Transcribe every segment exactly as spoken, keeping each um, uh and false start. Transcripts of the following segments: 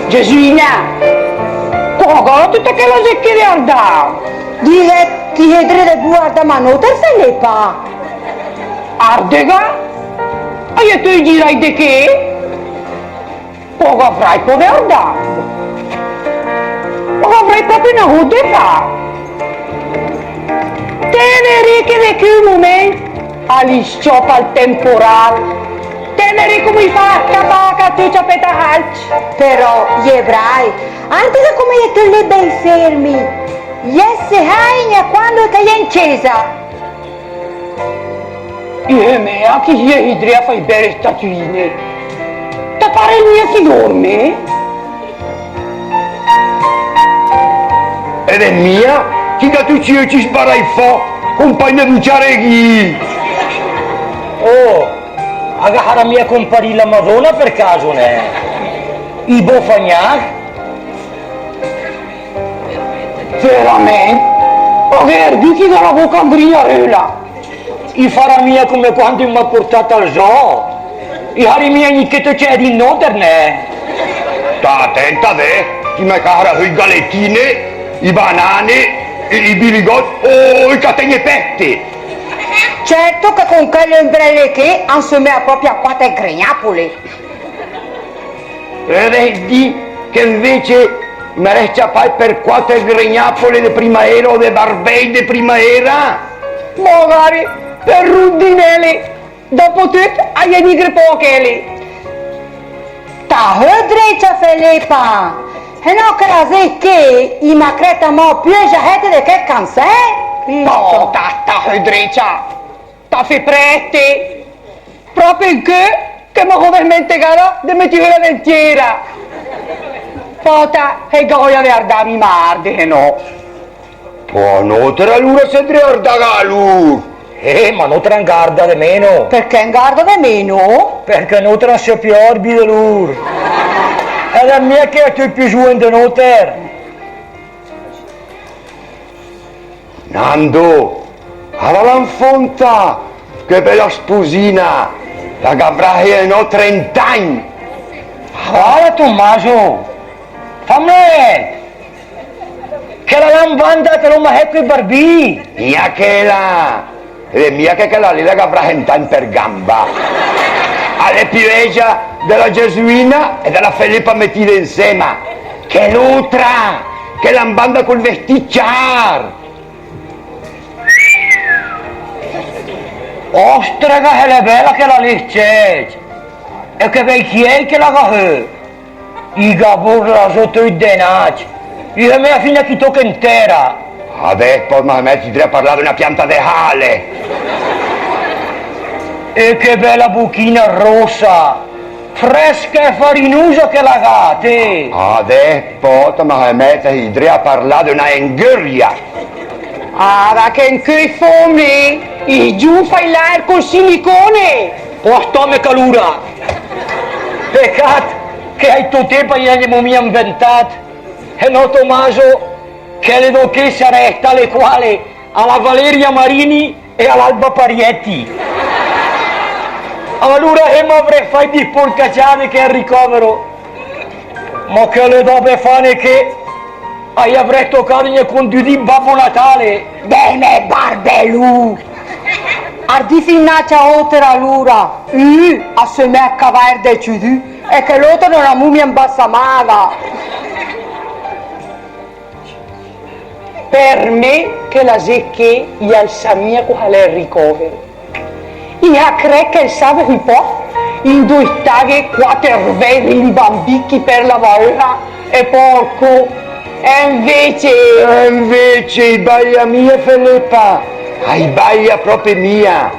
Gesuina, cosa gh'ala töta chèla zét ché de ardà? Dighe, ti gh'é dré de guardà ma nóter, Felepa. Ardega? A i è töcc i rai de ché? Cosa gh'avrài pò de ardà? Cosa gh'avrài pròpe nagót de fà? Te vèret che de ché ü momènt a i s-ciòpa ol temporàl. Te vèret come i fa a scapà a cà töcc a pèta alcc. Però i è brai, ardega come i è töcc lé bèi férmi. I è sehài gna quando che i è in césa. I è mia che i è dré a fà i bèle statuine. Ta pare mia che i dórme? Ed è mia che i gh'à töcc i öcc sbarài fò, compàgn de du ciareghì. Oh, a gh'avrà mia comparìt la Madóna per caso, nè? I bó fà gnach? Veramènt? Ma che ergü che gh'à la bóca ingrignaröla! I farà mia come quando i m'à portàt al zoo? I harì mia gnì ché töcc i dì nóter, nè? Sta atènta, adès, che i me caharà sö i galetine, i banane, i, i birigòt o i catègn e pèste! Certo che con chèl ombrèl ché an sömèa pròpe a quàter grignàpole. Öret dì che invece i m'arès ciapàcc per quàter grignàpole de primaera o de barbèi de primaera? Magare per rundinèle, dòpo töt a i è nigre pò chèle. Ta sét drécia, Felepa, se nò chèla zét ché i ma crèt amò piö esahète de chèl che an sét. Pòta, ta sét drécia. Ta fé prèst, pròpe incö che me só desmentegada de metì sö la dentiera. Pòta, se gh'ó vòia de ardà, ma arde, se nò. Pò nóter alura sét dré a ardà a lur. Eh, ma nóter an gh'arda de meno. Perché an gh'arda de meno? Perché nóter an sè piö orbi de lur. Ed è mia che i è töcc piö zùen de nóter. Nando, ala là in fónd, che bèla spusina, la gh'avrà, eh, nò, trent'agn. Ala, Tommaso, fam lét, chèla là in banda che l'ó ma hèt coi barbì. Mia chèla. E mia che chèla lé la gh'avrà hent'agn per gamba. L'è piö ègia de la Gesuina e de la Felepa metide insèma. Chèl'ótra, chèla in banda col vestìt ciar. Òstrega, che l'è bèla chèla lé, scècc! E che bèi chièi che la gh'à sö! I gh'à burlàt zó töcc de nàcc! I se mèa fina chi tóche in tèra! Adès pò, ma mètet dré a parlà de öna pianta de hale! E che bèla buchina rossa! Frèsca e farinusa che la gh'à, té! Adès pò, ma mètet dré a parlà de öna engöria! Ara che incö i fómne i giù a fà i laer col silicone! Pò stòmech alura! Pecàt che ai tò tép i l'àbie mia inventàt! E nò, Tommaso, chèle dò ché i sarèa stàcc quale a la Valeria Marini e a l'Alba Parietti. Alura, eh, m'avrèss fàcc di spolcacciade ché al ricovero. Ma chèle dò Befane ché i avrèss tocàt gna con du dì Babbo Natale. Dèh, barbelù! Ardì, fina a ótra alura, ü a sömèa ü cavàer decedü e chèl'ótra öna mumia imbalsamada. Per mé chèla zét ché i al sa mia cosa l'è ol ricovero. I a crèd che i sàve ü pó indó i stàghe quàter vèri imbambìcc per la vaöa e pòrco. E invece... E invece i baglia mia, Felepa, i baglia pròpe mia.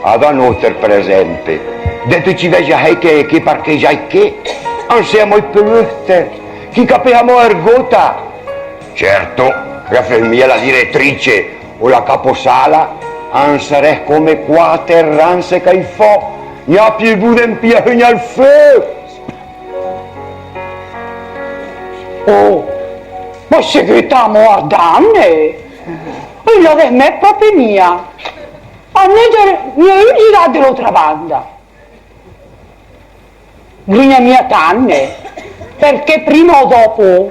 Ada nóter, per esèmpe, de töcc i vècc ahèi che, che parcheggiàcc ché, an sè amò i piö lüster, chi capéss amò ergóta. Certo, che se fés mia la diretrice o la caposala, an sarèss come quàter ranse che i fó, gna piö bù de 'mpià sö gna 'l föch. Oh, ma se gh'è tat amò ardàmne? I la desmèt pròpe mia. A me, mia ü giràt de l'ótra banda. Grigna mia tant, nè. Perché prima o dopo,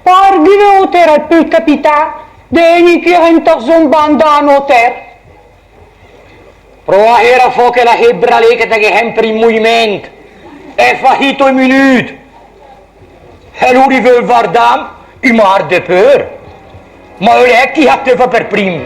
par chi völ, al pöl capità de ègn ché a sentàs in banda a nóter. Pröa a tira fò chèla sébra lé che te gh'ét sèmper in moviment. E fà sito i minüt. E lur i völ vardàm, i ma arde pör. Ma öle chi a töfa per prim.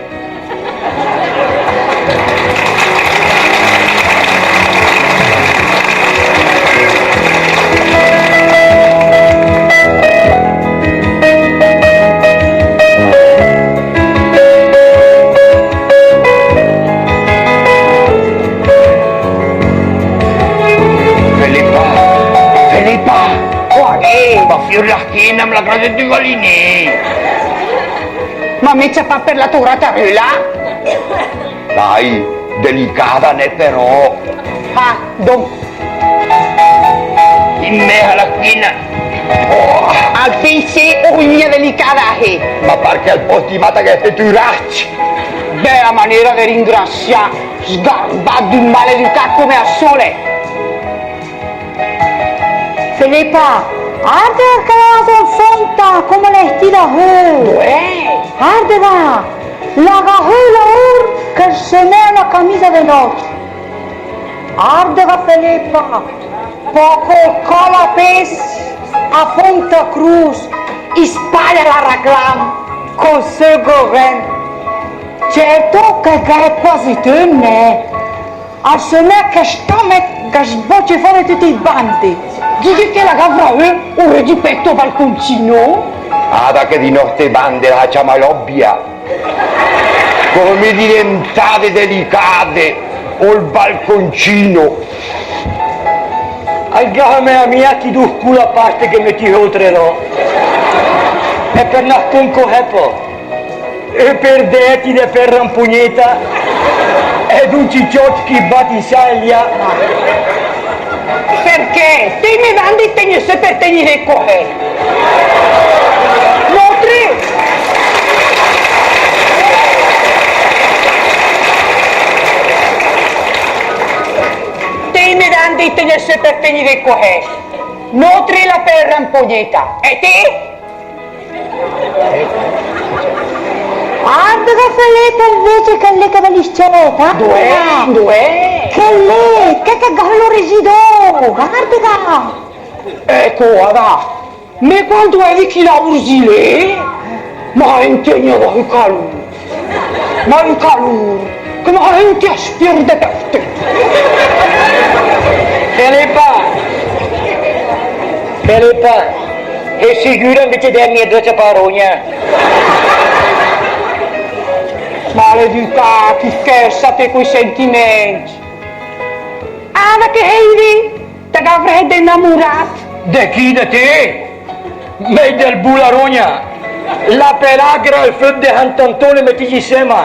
Felipa! Felipa! Quale? Ma fiur la schiena, me la grande dü galine! Ma me ciapàt per la tò grataröla? Dai, delicada n'è però. Ah, don. In mès a la schiena. Oh. Al pènse, ogna delicada, eh. Ma parché al pòst di mà te gh'ét fat ü racc? Bèla manéra de ringrasià, sgarbàt d'ü maledütàt come al sòlet. Felipa, arda che la gh'ó in fónta, come l'è estida sö. Uè! Arda, la gh'à sö l'aur che 'l somèa öna camisa de nòcc. Arda, Felipa, pò col còl a pès, a fónta crus, in spalla la reclam, col sò gorènt. Certo che gh'è quasi tönt, nè? Al somèa che 'l stòmech al sbòcia fò de töte i bande. Dighe che la gh'avrà sö ü rögipèt al balconcino? Ada che di nòste bande la ciama l'òbia. Come dientade delicade, ol balconcino. Al gh'à mia chi du sculapaste che mèt ótre, no? E per nascónd cos'è pò? E per dèti de fèr la 'mpugnèta, e du ciciòcc chi bat in sà e in là. Perché? Te i me dande i tegnet sö per tègn i de còhe. Nótre! Te i me dande i tegnet sö per tègn i de còhe. Nótre la fèm la 'mpugnèta. E te? Arda che Felipa invece, chèl lé che l'è lé in scèta. Dóe? Dóe? Chèl lé, chèl che gh'à l'oresidò, arda. Èco, ada, me quando ède chi laùr lé, ma ènte gna ü calùr. Ma ü calùr, come la sènte a spierdèt. Felipa! Felipa! Sé sigüra invece de èdem dré a ciapà la rogna? Maledütàt, chi schèrsat té coi sentimèncc. Ada che hèi dét, te gh'avrèsset de 'nnamuràt. De chi, de té? Mèi del bu la rogna, la pelagra e 'l föt de Sant'Antone metìcc insèma.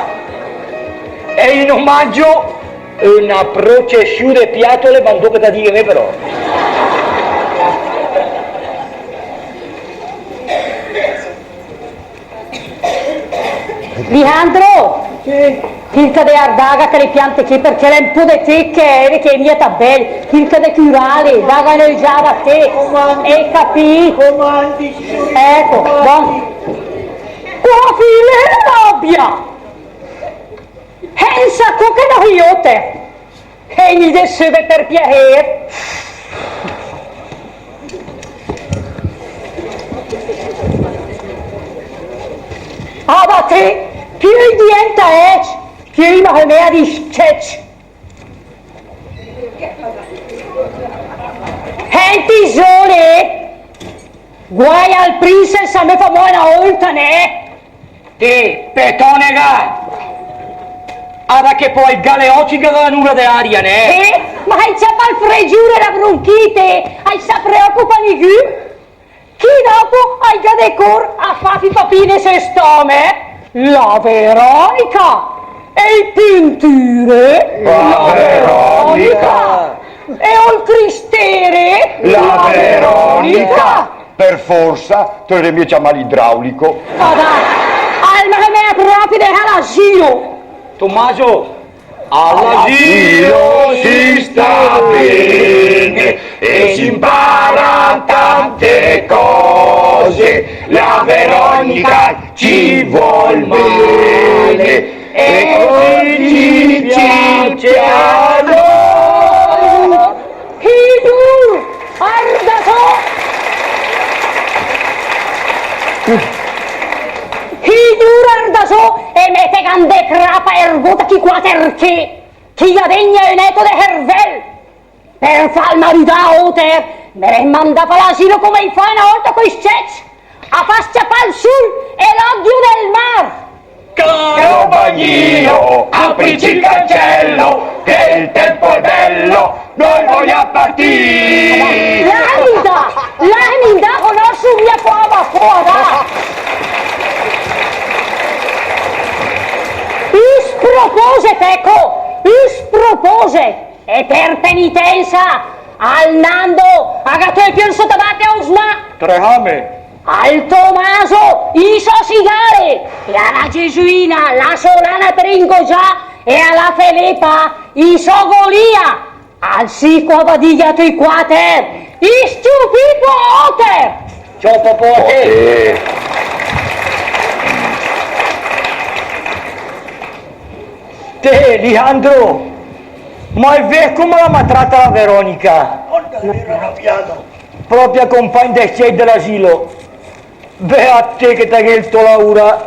E in omaggio öna processiù de piàtole, ma 'ndó che ta dighe mé però. Lisandro! Sì. Sìrca de ardàga chèle piante ché, perché l'è ü pó de tép che, eh, che mia tat bèl. Sìrca de cüràle, dàga ön'ögiada té. Comandi. Hèi capìt? Comandi, signor. Èco, bon. Comandi. Qua fine la rabbia! Hènsa, co che no hi óter. Hèi, 'ndì sö, per piasér. Ah, ma té, piö i diènta ècc, piö i ma hé mé a dì schècc. Sènti, Zole, guai al prinse se 'l me fa amò öna ólta, nè? Té, petònega! Ada che pò al gh'à i òcc che 'l gh'à ön'ura de aria, nè? Eh? Ma hèi ciapàt ol fregiùr e la bronchite, al sa preòcupa nigü? Chi dòpo al gh'à de cór a fàf i papine söl stòmech? La Veronica! E i pintüre? La Veronica! E ol cristére? La Veronica! Per forsa, te öret mia ciamà l'idraulico. Ma dai, al ma me pròpe de hàla ziro. Tommaso, All'asilo si sta bene e si impara tante cose. La Veronica ci vuol bene e così ci piace a noi. Chi giur arda sö, chi giur arda sö e mète gna de crapa ergóta chi quater ché, chi gh'à degna ü neto de servèl. Per fal maridà a óter, me l'è mandà a fà l'asilo come i fa öna ólta coi s-cècc. A fà s-ciapà 'l sul e l'odio del mar. Caro bagnino, aprici il cancello, che il tempo è bello, noi vogliamo partire. Làsem indà, làsem indà, che no só mia pò abafada. Ü spropòset, èco, ü spropòset. E per penitensa, al Nando a gh'à tölt piö 'l sö tabàt e a ùs mà. Trèhame. Al Tomaso i sò sigare. E a la Gesuina la sò lana per ingogià. E a la Felepa i sò golia. Al Sico a badìga a töi quater. I s-ciupi pò óter. Ciao, papà. Te, Lisandro, ma l'è véra come la ma trata la Veronica? Pròpe compàgn de s-cècc de l'asilo. Beàt té che t'é gh'élt lauràt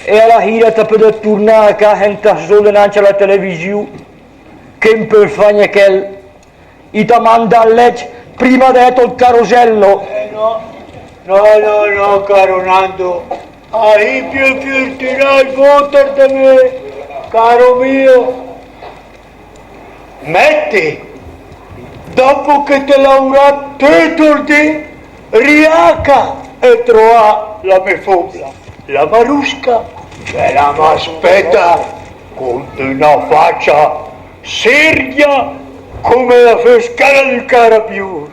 e a la sira ta pödet turnà a cà sentàt sö denàcc a la televisiù, che 'n pöl fà gna chèl. I ta manda a lècc prima de èt ol carosello. Eh, no. No, no, no, caro Nando. A sì piö fürtünàcc vóter de mé, caro mio. Mèt, dòpo che t'é lauràt töt ol dé, riàca e troà la mé fómna, la Marusca, che la m'aspèta con d'öna facia sérgia come la fös chèla d'ü carabiur.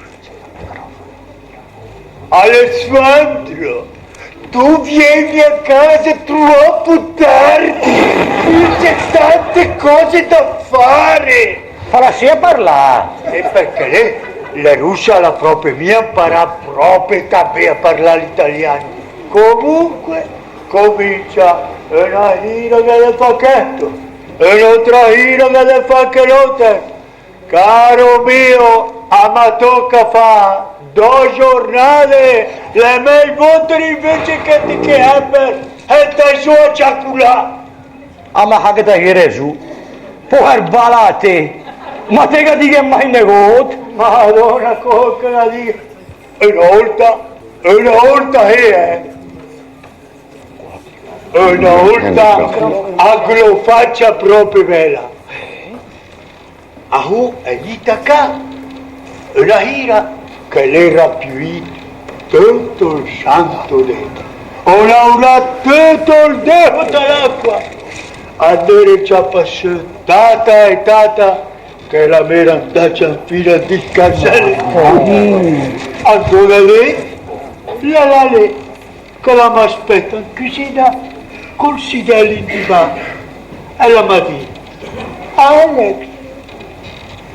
Alessandro, tu vieni a casa troppo tardi, qui c'è tante cose da fare. Fala sé a parlà. E perché lé, la russa l'à pròpe mia 'mparàt pròpe tat bé a parlà l'italian. Comunque, comincia öna sira che l'è fà chèsto, ön'ótra sira che l'è fà chèl'óter. Caro mio, a ma tóca fà dò giornade, l'è mèi vóter invece che té che sèmper sentàt sö a ciaculà. Ah, ma gh'ét resù. Poer balà té. Ma té gh'ét dìga mai negót? Madóna, cósa che la dìga. Öna ólta, öna ólta, eh, eh. Öna ólta a gh'l'ó facia pròpe bèla. A só gnìda a cà öna sira che l'éra piöìt töt ol santo dé. Ó lauràt töt ol dé sóta l'aqua. A 'ndéra ciapà sö tata e tata che la m'éra 'ndacc a 'nfilà di scarsèle. Andóna lé, la la lé, che la m'aspèta in cüsina col sidèl in di mà. E la m'à dìcc: Alex.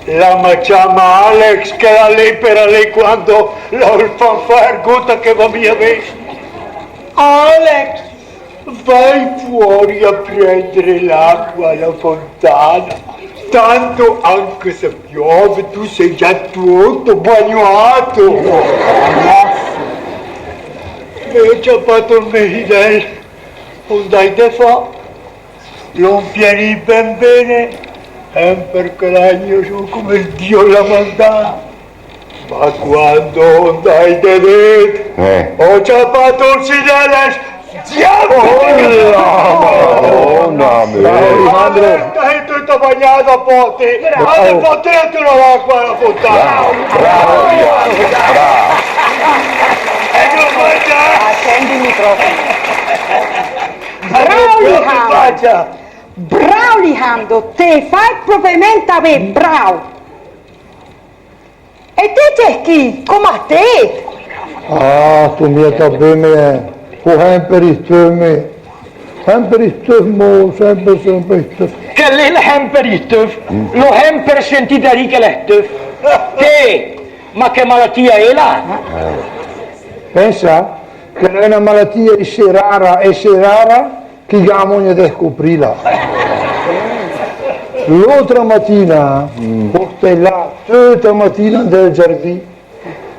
La ma ciama Alex, chèla lépera lé, quando la öl fà 'n fà ergóta che va mia bé. Alex, vai fuori a prendere l'acqua alla fontana. Tanto anche se piove, tu sei già tutto bagnato. E ciapàt ol mé sidèl, ó 'ndàcc de fò, l'ó 'mpienìt ben bé, sèmper che la gnìa sö come Dio la mandàa. Ma quando ó 'ndàcc de dét, eh, ó ciapàt ol sidèl, diavolo! Oh, Madóna mé! Alessandro! L'è töta bagnada, pòta. Bravo. Anda, pòta, tira l'acqua dalla fontana. Bravo, bravo, bravo. E non mangiare. Accendi il microfono. Bravo, Lisandro. Bravo, Lisandro. Te fai propriamente bene, bravo. E té, Cecchì, come stét? Ah, stó mia tat bé, mé, eh. Ó sèmper istàcc mé. Sèmper istöf, mo, sèmper, sèmper istöf. Che l'è sèmper istöf? Mm. L'ó sèmper sentìt dì che l'è stöf. Té, ma che malatia éla? Eh. Pènsa che l'è öna malatia issé rara, issé rara, che gh'àmo gnà de scoprìla. L'ótra matina, mm, ó stà là töta matina 'n del giardì,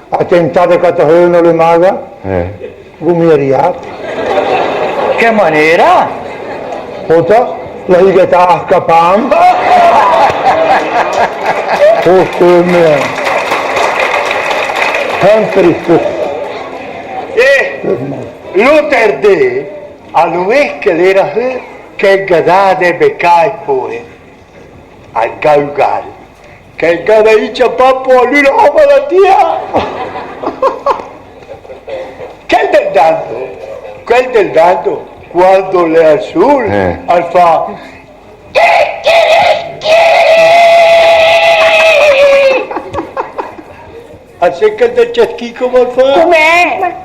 a tentà de catà sö öna lümaga, eh, gh'ó mia riàt. Che manéra? Pòta, la gh'è stàcia a scapàm. Oh, come. Sèmper istöf. Eh, l'óter dé, a l'ó vést che l'éra sö, che 'l gh'à dàt de becà al pòer, al Gaugal, che 'l gh'à dìcc a pò a lü la malatia. Quel del dando, quel del dando, quando l'è al sul, eh, al fà: "A sét che 'l te cèt come al fà?" Come?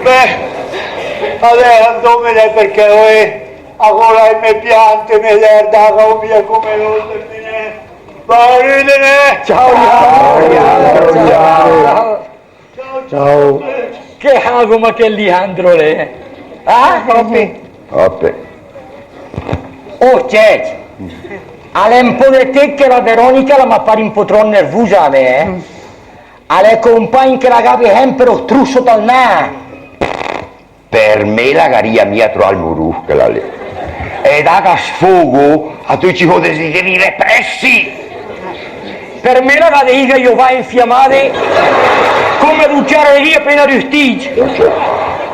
Beh, adès andóm, perché oe, agora i me piante, me lèrda, gh'ó mia come l'óter, me ne va, rìdene. Ciao, ciao, ciao, ciao. Ciao. Che gh'ó ma chèl Liandro lé? Ah? Ope. Ope. Oh, cèt. A l'è ü pó de tép che la Veronica la ma par ü pó tròp nervusa a me, eh? A l'è compàgn che la gh'àbie sèmper ol strus sóta al nas. Per me la gh'aria mia troàt ol murùs, chèla lé. E daga sfógo a töcc i sò desideri repressi. Per me la gh'à de ìga i ovàe infiamade come du ciarlì apéna rüstìcc.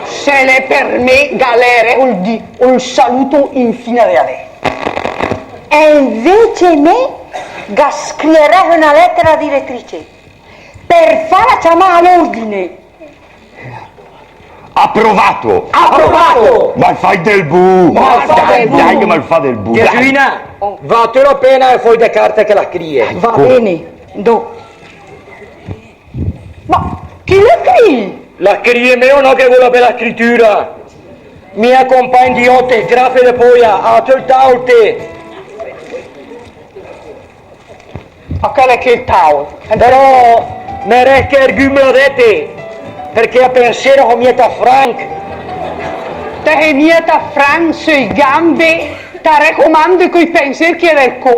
Se l'è per me, ga lére ol di-, ol saluto infina de adès. E invece me ga scrierès öna lètera a la diretrice per fàla ciamà a l'órdine. Approvato! Approvato! Ma 'l fà del bu! Ma 'l fà del bu! Dai, dai, che ma 'l fà del bu, dai! Gesuina, va a tö la pena e ü foglio de carta che la scrìe. Va bene, 'ndó. Ma chi la scrìe? La scrìe me o no che gh'ó la bèla scritüra? Mia compàgn di óter, sgrafe de póia, a tö 'l tàol, té! A chèl ché 'l tàol. Però me rèsta che ergüm la dète, perché a pensér só mia tat franch. Te sé mia tat franch söi gambe, ta recomande coi pensér che del có.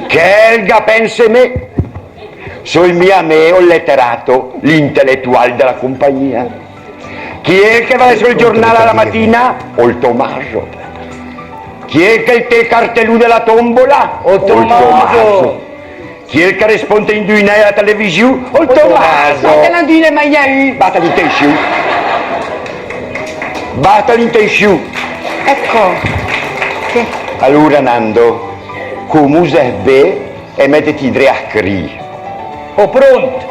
Chèl ga pènse me. Söi mia me ol leterato, l'intellettual de la compagnia. Chi él che va sö 'l giornàl a la matina? Ol Tomaso. Chi él che 'l té i cartelù de la tombola? Ol Tomaso. Chi él che 'l respónd ai indüinài a la televisiù? Ol Tomaso. Ma te la 'ndüine mai a ü. Basta l'intensiù. Basta l'intensiù. Ecco. Sì. Alura, Nando, come se ve e mètete dré a scriv. Ó pront.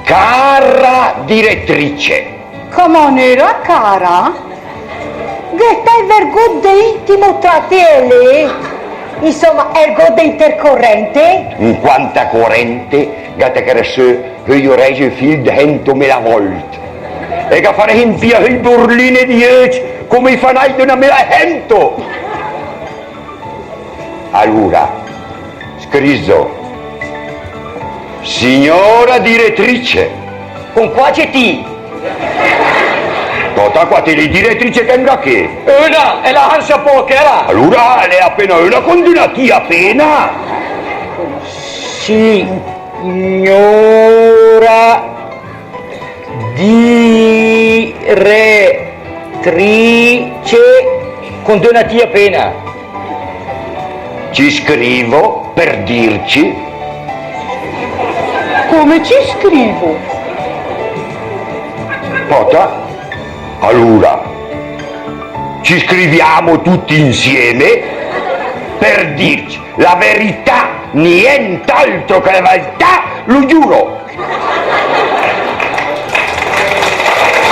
Cara diretrice. Come, n'éra cara? Ghe sta vergót de intimo tra té e lé? Insoma, ergót de intercorrente? In quanta corrente, ga tiràt sö i orège fil de sèntomila volt. E ga farèss invià i burline di öcc come i fanài de öna mela sènto. Alura, scrizo: Signora diretrice. Con quace T? Tòta, quate l'è i diretrice che n'ga ché? Öna, e la ansa pò chèla. Alura, l'è apéna öna con d'öna T apéna. Signora diretrice con d'öna T apéna. Ci scrivo per dirci. Come ci scrivo? Pòta, alura, ci scriviamo tutti insieme per dirci la verità, nient'altro che la verità, lo giuro.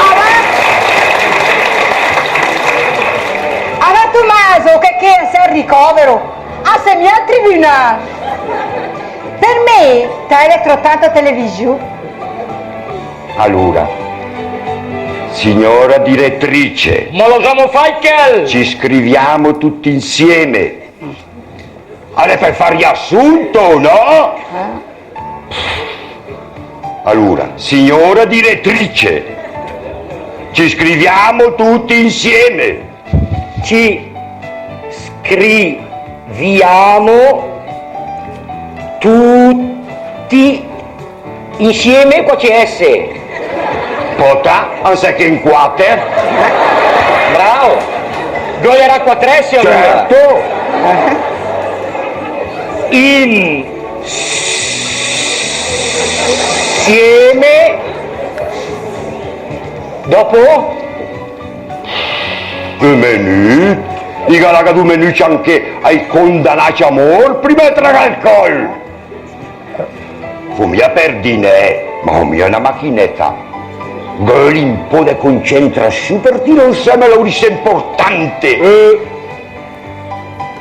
Arà, arà Tomaso, che, che sé al ricovero. A sé mia al tribunàl? Per mé, ta gh'ét tròp tanta televisiù. Alura, signora direttrice. Ma lo semo fai chèl? Ci scriviamo tutti insieme. L'è per fà riassunto, no? Alura, signora direttrice, ci scriviamo tutti insieme. Ci scriviamo tutti insieme, qua c'è S. Pòta, ansé che in quater. Bravo. Gh'era quater S alura. Certo. Insieme. Dopo? Du menücc? I gh'à lacà du menücc anche ai condanacc a mort prima de tragà el còl. Fó mia per dì, né, ma ó mia öna machineta. Gh'öl ü pó de concentrassiù per tirà insèma l'urìs importante. Eh.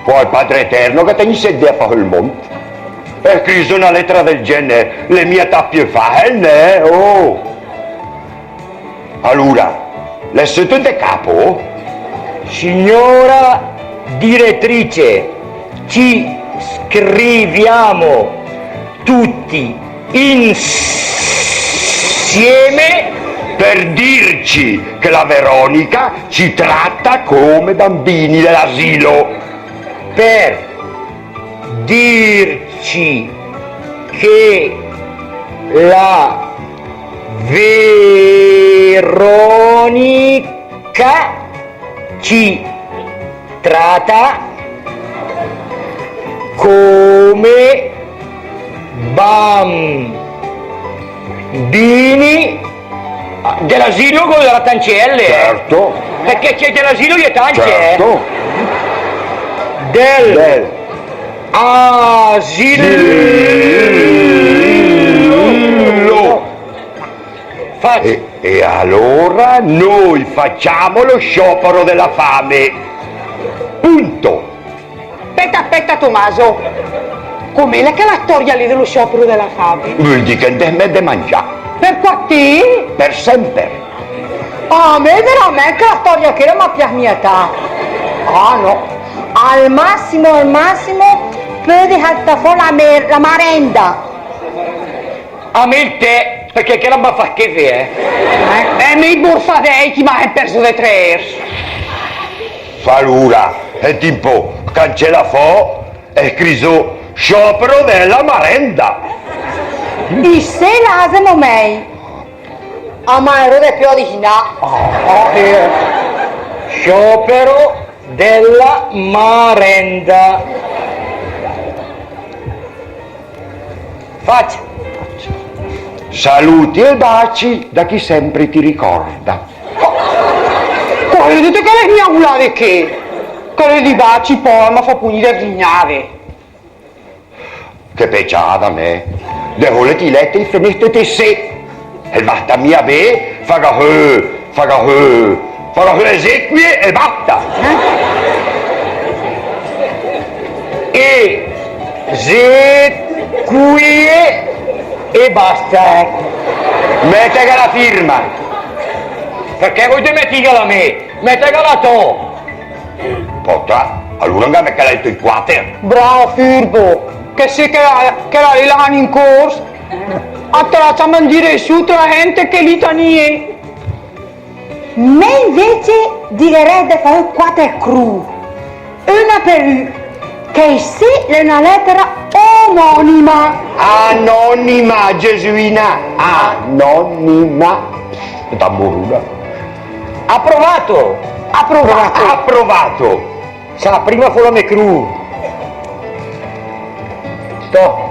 Pò al Padre Eterno che te insègne a fà ol mond. E scrìv sö öna letera del gèner, l'è mia tat piö fàcil, né? Oh! Alura, l'è sö töt de capo? Signora direttrice, ci scriviamo tutti insieme per dirci che la Veronica ci tratta come bambini dell'asilo. Per dirci che la Veronica ci tratta come bambini. Ah, de l'asilo con la tancelle, eh? Certo. Perché c'è de l'asilo e tance, eh? Certo. Del, del asilo. Faccio. E, e allora noi facciamo lo sciopero della fame. Punto. Spèta, spèta, Tomaso. Come l'è chèla stòria lì de lo sciopero de la fame? Völ dì che 'n desmèt de mangià. Per quat tép? Per semper. A mé veramènt chèla stòria ché la ma pias mia tat. Ah, no. Al massimo, al massimo, pöde saltà fò la mer-, la marenda. A mé 'l tè, perché chèla la ma fa schèf, eh. Eh, mé i borsadèi che i m'à perso de trèrs. Fa alura, sènt ü pó, cancèla fò e scrìv sö sciopero della marenda. Isé la asemo mèi. A ma ero de piö a disinà. Ah, eh. Sciopero della marenda. Facc. Saluti e baci da chi sempre ti ricorda. Credìt che l'è mia ulà de ché? Chèle di baci pò ma fa pò gnì de grignade. Che pecciada, né. De sòlit i lèter i fenìs töcc isé. E basta mia bé, fà sö, fà sö, fà sö esequie e basta. Esequie e basta, ecco. Mètega la firma. Perché vöret mètega la mé? Mètega la tò. Pòta, alura 'n gh'à mèt che la i tò i quater. Bravo, furbo, che sé che la, che la lé la han in córs. A tracc a mandìl sö tra la zét che litanie. Mé invece digherèss de fà quater crù. Öna per ü, che isé l'è öna lètera anònima. Anònima, Gesuina, anònima. Tamburuna. Approvato! Approvato! Approvato! Sa, prima fó la mé crù. Stop.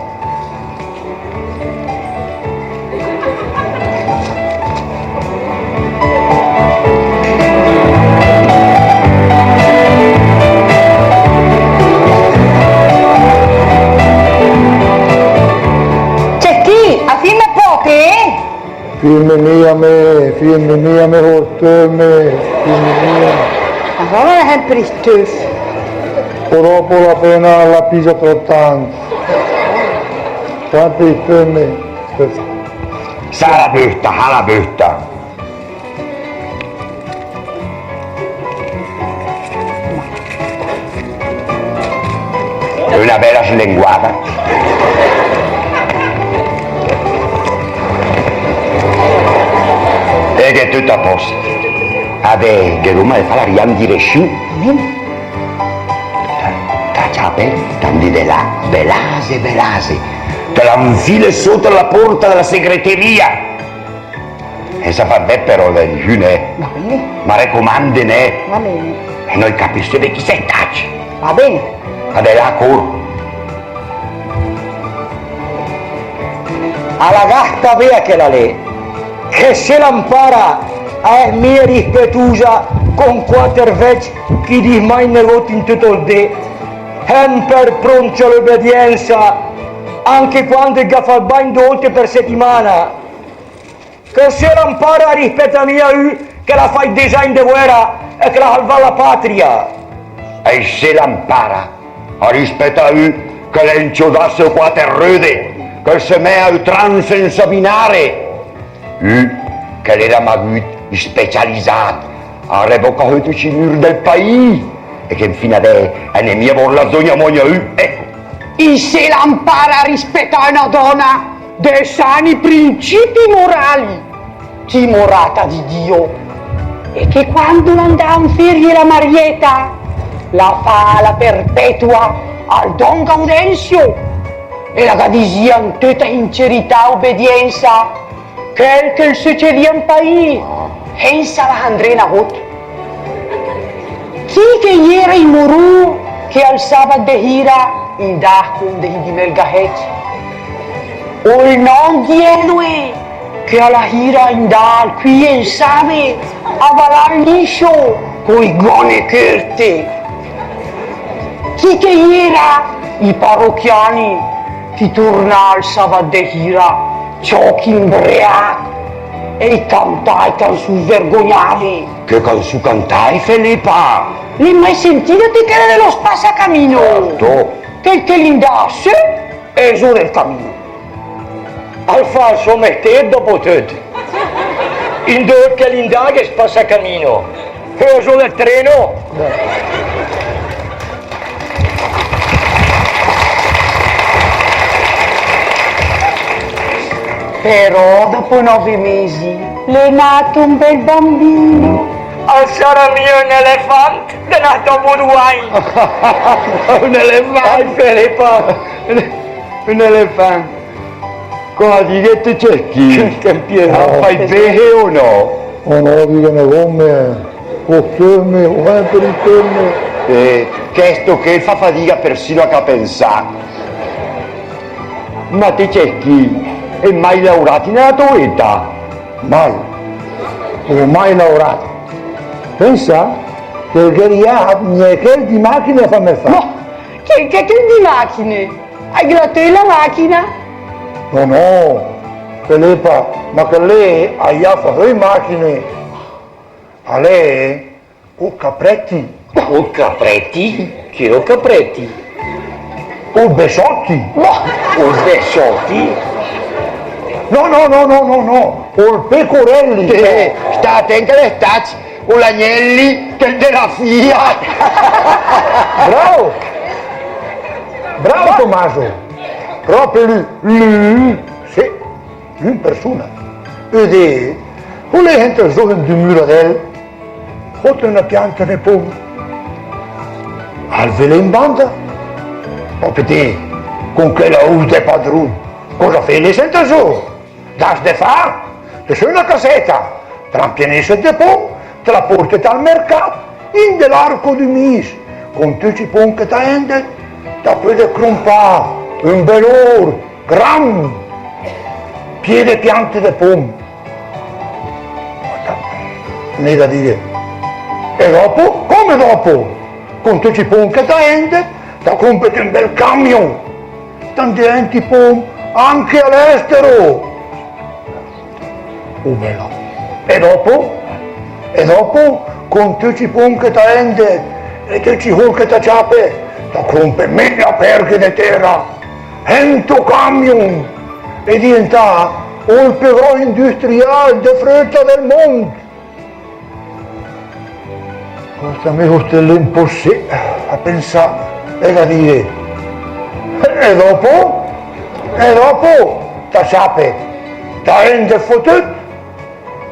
Cecchì, a firme pò té? Firme mia mé, firme mia mé, hó stömech, firme mia. Madóna, l'è sèmper istöf. Purtròp la fèmna la pisa tròp tant. Quante fèmne. Sa la böta, sa la böta. Öna bèla slenguada. E gh'è töt a pòst. Adès, gh'è dóma de fàla rià in diresiù. Ta, ta ciape, ta 'ndé de là, belase, belase. Ta la 'nfile sóta la pórta de la segreteria. E sa fa bé però de dì, nè? Va bene. Ma recomande, nè? Va bene. E nò capésse de chi sét stacc. Va bene. Adès, cór. A la gh'à sta bé chèla lé, che se la 'mpara a èss mia rispetusa con quàter vècc che i dis mai negót in töt ol dé, sèmper próncc a l'öbediènsa, anche quando i gh'à fà 'l bagn dò ólte per setimana. Che se la 'mpara a rispetà mia ü che l'à facc dés agn de guèra e che l'à salvàt la patria. E se la 'mpara a rispetà ü che l'è inciodàt sö quàter röde, che 'l se mèa ü tran sènsa binare. Ü che l'era magüt specializàt a rebocà sö töcc i mür del paìs e che infina adès a n'è mia borlàt zó gna mò gna ü, ecco. E se la 'mpara a rispetà öna dòna de sani principi morali, timorata di Dio, e che quando la 'ndàa in ferie la Marieta, la fàa la perpetua al don Gaudenzio, e la ga disìa in töta sincerità e obediènsa chèl che 'l söcedìa in paìs, sènsa làs 'ndré negót. Chi che i éra i morù che al sabat de hira i 'ndàa a scóndesi di mé 'l gahècc? O i nòcc di Èdoe che a la hira i 'ndàa al Quì e 'n Save a balà 'l liscio coi gòne cörte? Chi che i éra i parochiani che i turnàa al sabat de hira ciòch, imbreàcc, e i cantàa i cansù svergognade. Che cansù cantàet, Felepa? L'ét mai sentìda té chèla de Lo Spasacamino? Certo. Chèl che l'è 'ndàt sö e zó del camino. Al fà 'l sò mestér dòpo töt. Indóe che l'è 'ndàt gh'è 'l spasacamino. Fö zó del treno. Però dòpo nove mesi l'è nato un bel bambino. Al sarà mia ün elefant de 'na tòbba d'ü agn. Ün elefant? Ai, Felepa. Ün elefant. Cosa dighet, Cecchi? Che, che pietà. Al fà i pècc o no? O no, dighe, come, co fèmne, o sèmper i fèmne. Eh, chèsto ché fa fadiga persino a pensà. Ma té, Cecchi, ét mai lauràt in la tò éta? Mai. Ó mai lauràt. Pènsa che gh'è riàt gnà chèl di machine a fàm fà. No, che, che, chèl di machine? Ai gh'è la tò la machina? No, no, Felepa, ma chèl lé al fa sö i machine. A l'è ol Capreti. Ol Capreti? Chi l'è ol Capreti? Ol Besòti. No! Ol Besòti? No, no, no, no, no, no. Ol Pecorelli. Eh, sta atènt che l'è stacc ol Agnelli, chèl de la Fiat. Bravo! Bravo, Tommaso! Pròpe lü, lü, sì, in persona. Ödèt, ol lé sènter zó in d'ü müradèl, sóta öna pianta de pom. Al vé lé in banda. Ò, pötèt, con chèla us de padrù, cosa fét lé sènter zó? Dàs de fà, te sö öna casèta, te la 'mpienèsset de pom, te la pórtet al mercàt, in de l'arco d'ü mis, con töcc i pom che ta èndet, ta pödet crompà ün bèl órt, gran, pié de piante de pom. N'é da dì. E dòpo? Come dòpo? Con töcc i pom che ta èndet, ta cómpret ün bèl camion. Ta 'ndé dènter i pom anche all'estero. Oh, bèla. E dòpo? E dòpo, con töcc i pom che ta èndet, e töcc i sólcc che ta ciàpet, Só crompe mia pèrghe de tèra, sènto camion, e dientà ol piö gros industrial de fröta del mónd. Gh'ó stà mé ü stél de tèmp a pensà, e gh'ó de dì: "E dòpo? E dòpo? Ta ciàpet, ta èndet fò töt,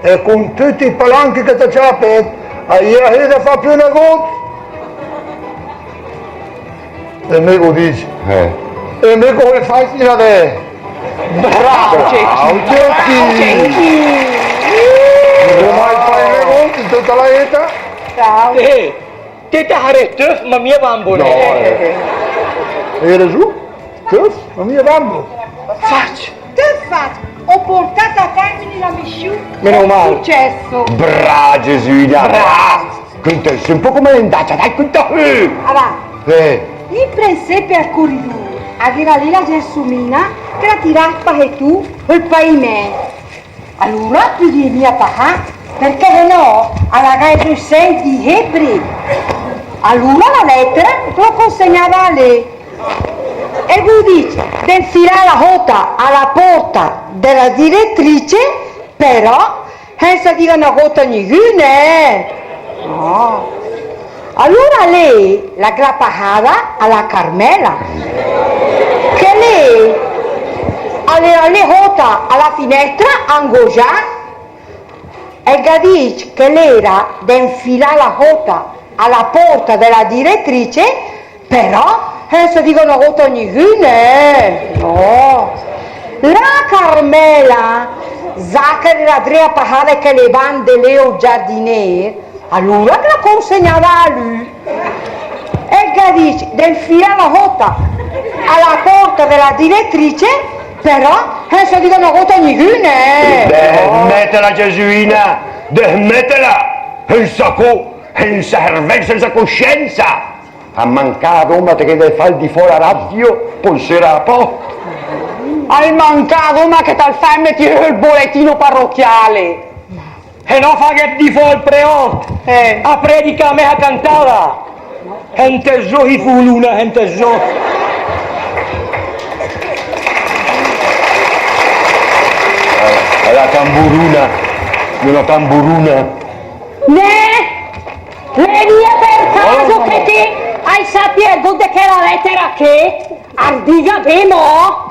e con töcc i palanche che ta ciàpet, a i è de fà piö negót." E mé gh'ó dicc: "Eh. E mé come fai finadès?" Bravo, Cecchi! Bravo, Cecchi! Come fai negót in töta la éta? Bravo. Eh, te te sarèsset töf, ma mia bambo, né? No, eh. Gh'ét resù, töf, ma mia bambo. Fàcc! Töf fàcc! Ó portàt a tèrmine la missiù. Meno mal. Successo. Bra, Gesuina, bra! Bravo. Cönta sö ü pó come l'è 'ndacia, dai, cönta sö! Alura, eh, in prensépe al coridùr, a gh'éra lé la Gelsomina che la tiràa sö e zó ol pavimènt. Alura, pödìe mia pasà, perchè se no, a la gh'à i sènt di zèbre. Alura la lètera la consegnàa a lé. E gh'ó dicc de 'nfilàla sóta a la porta de la diretrice, però sènsa dìga negót a nigü, né? No. Alura lé la gh'la à pasada a la Carmela, che lé l'éra lé sóta a la finèstra a 'ngogiàs, e 'l gh'à dicc che l'éra de 'nfilàla sóta a la porta de la diretrice, però, eh, sènsa dìga negót a nigü, né? No. La Carmela, zà che l'éra dré a pasà de chèle bande lé ol giardinér, alura la gh'la consegnàa a lü. E 'l gh'à dicc de 'nfilàla sóta a la porta de la diretrice, però, eh, sènsa dìga negót a nigü, né? Desmètela, Gesuina, desmètela! Sènsa có, sènsa servèl, sènsa cosciènsa! Al mancàa dóma che te gh'ét de fà ol difò a la radio, pò 'l sira a pò. Al mancàa dóma che te 'l fà mèt sö ol boletino parrocchiale. E no fàghet difò al preòst, eh, a prédica a mèsa cantada. Sèntet zó, i fuluna, sèntet zó. A la tamburuna, una tamburuna. Né? L'è mia per caso che te hai sapiù de chèla lètera ché? Ardìga bé, mò?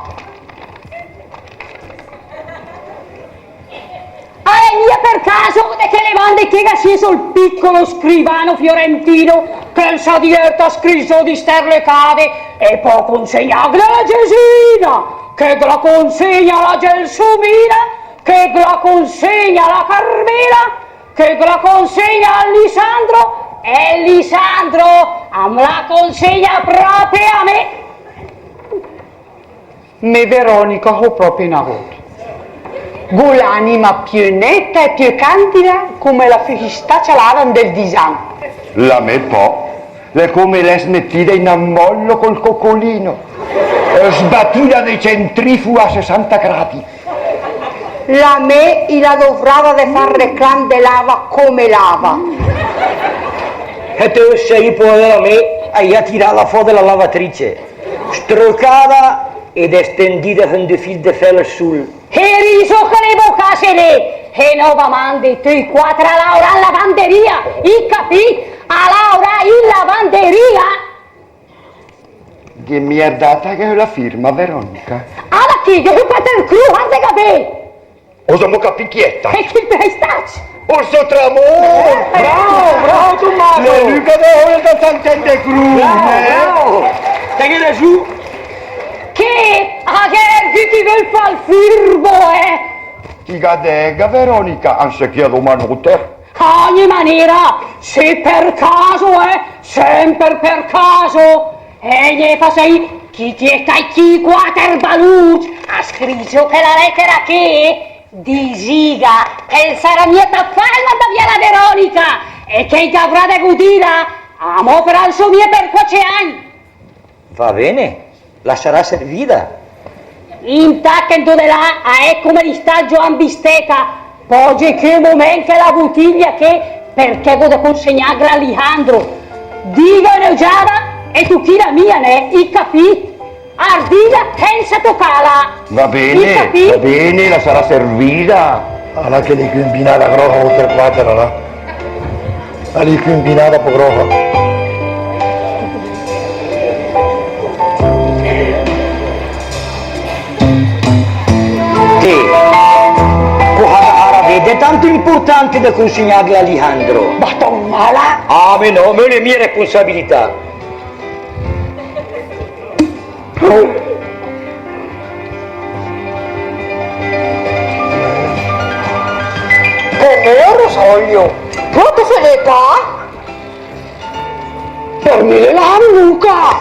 Ah, l'è mia per caso de chèle bande ché gh'à sìes ol piccolo scrivano fiorentino che 'l s'à dièrto a scrìv zó di sterlecade e pò consegnàghela a la Gesina, che gh'la consegna a la Gelsomina, che gh'la consegna a la Carmela, che gh'la consegna a Lisandro, e Lisandro a m' la consegna pròpe a mé. Mé Veronica só pròpe negót. Gh'ó l'anima piö nèta e piö candida come la föss stacia lavada 'n del disan. La mé pò, l'è come l'ès metida in ammollo col coccolino, sbatida de centrifuga a sessanta gradi. La mé i l'à dovrada de fà 'l reclam de l'ava come l'ava. E te sét, poera mé, i l'à tirada fò de la lavatrice, strucada e destendida sö 'n du fil de fèl al sul. E riso che le bocase lé, e no va mande, töcc i quàter a laurà in lavanderia, i capìt? A laurà in lavanderia! Gh'ét mia data che la firma, Veronica? Ah, ma chi? Gh'è ü pater Cru, ardìga bé! Ósa mò capì chi èta? E chi pöl stàs? Ol sò tramór! Eh, bravo, bravo, Tommaso! L'è lü che dà ol santèt de Cru, bravo, eh? Bravo! Tèghe zó! Che? A gh'è ergü che völ fà 'l fürbo, eh? Chi gh'à dèga, Veronica, anse chi a dóma nóter. A ògne manéra, se per caso, eh, sèmper per caso, eh, gh'è passàcc chi, chi, chi, chi quàter balùcc, a scrìv zó chèla lètera ché, disìga che 'l sarà mia tat fà a mandà vià la Veronica, e che i gh'avrà de gudìla, a m' òpera 'l sò mia per quàter agn. Va bene, la sarà servida. Intàt che 'ndo de là a èd come l'istàs zó in bisteca, pòge ché ü momènt chèla butìglia ché, perchè gh'ó de consegnàghela a Lisandro. Dìga ön'ögiada, E tö tira mia, né, i capì? Ardìla sensa tocàla. Va bene, va bene, la sarà servida. Alà che l'è cumbinada grosa, oltre quater, là. L'è cumbinada pò grosa. Té, cosa gh'àrda de tant impurtante de consegnàga a Alejandro? Ma tö, ma la... Ah, mé no, mé l'è mia responsabilità. Come, Rosolio? Pronto, Felepa? Per mé l'è la Luca!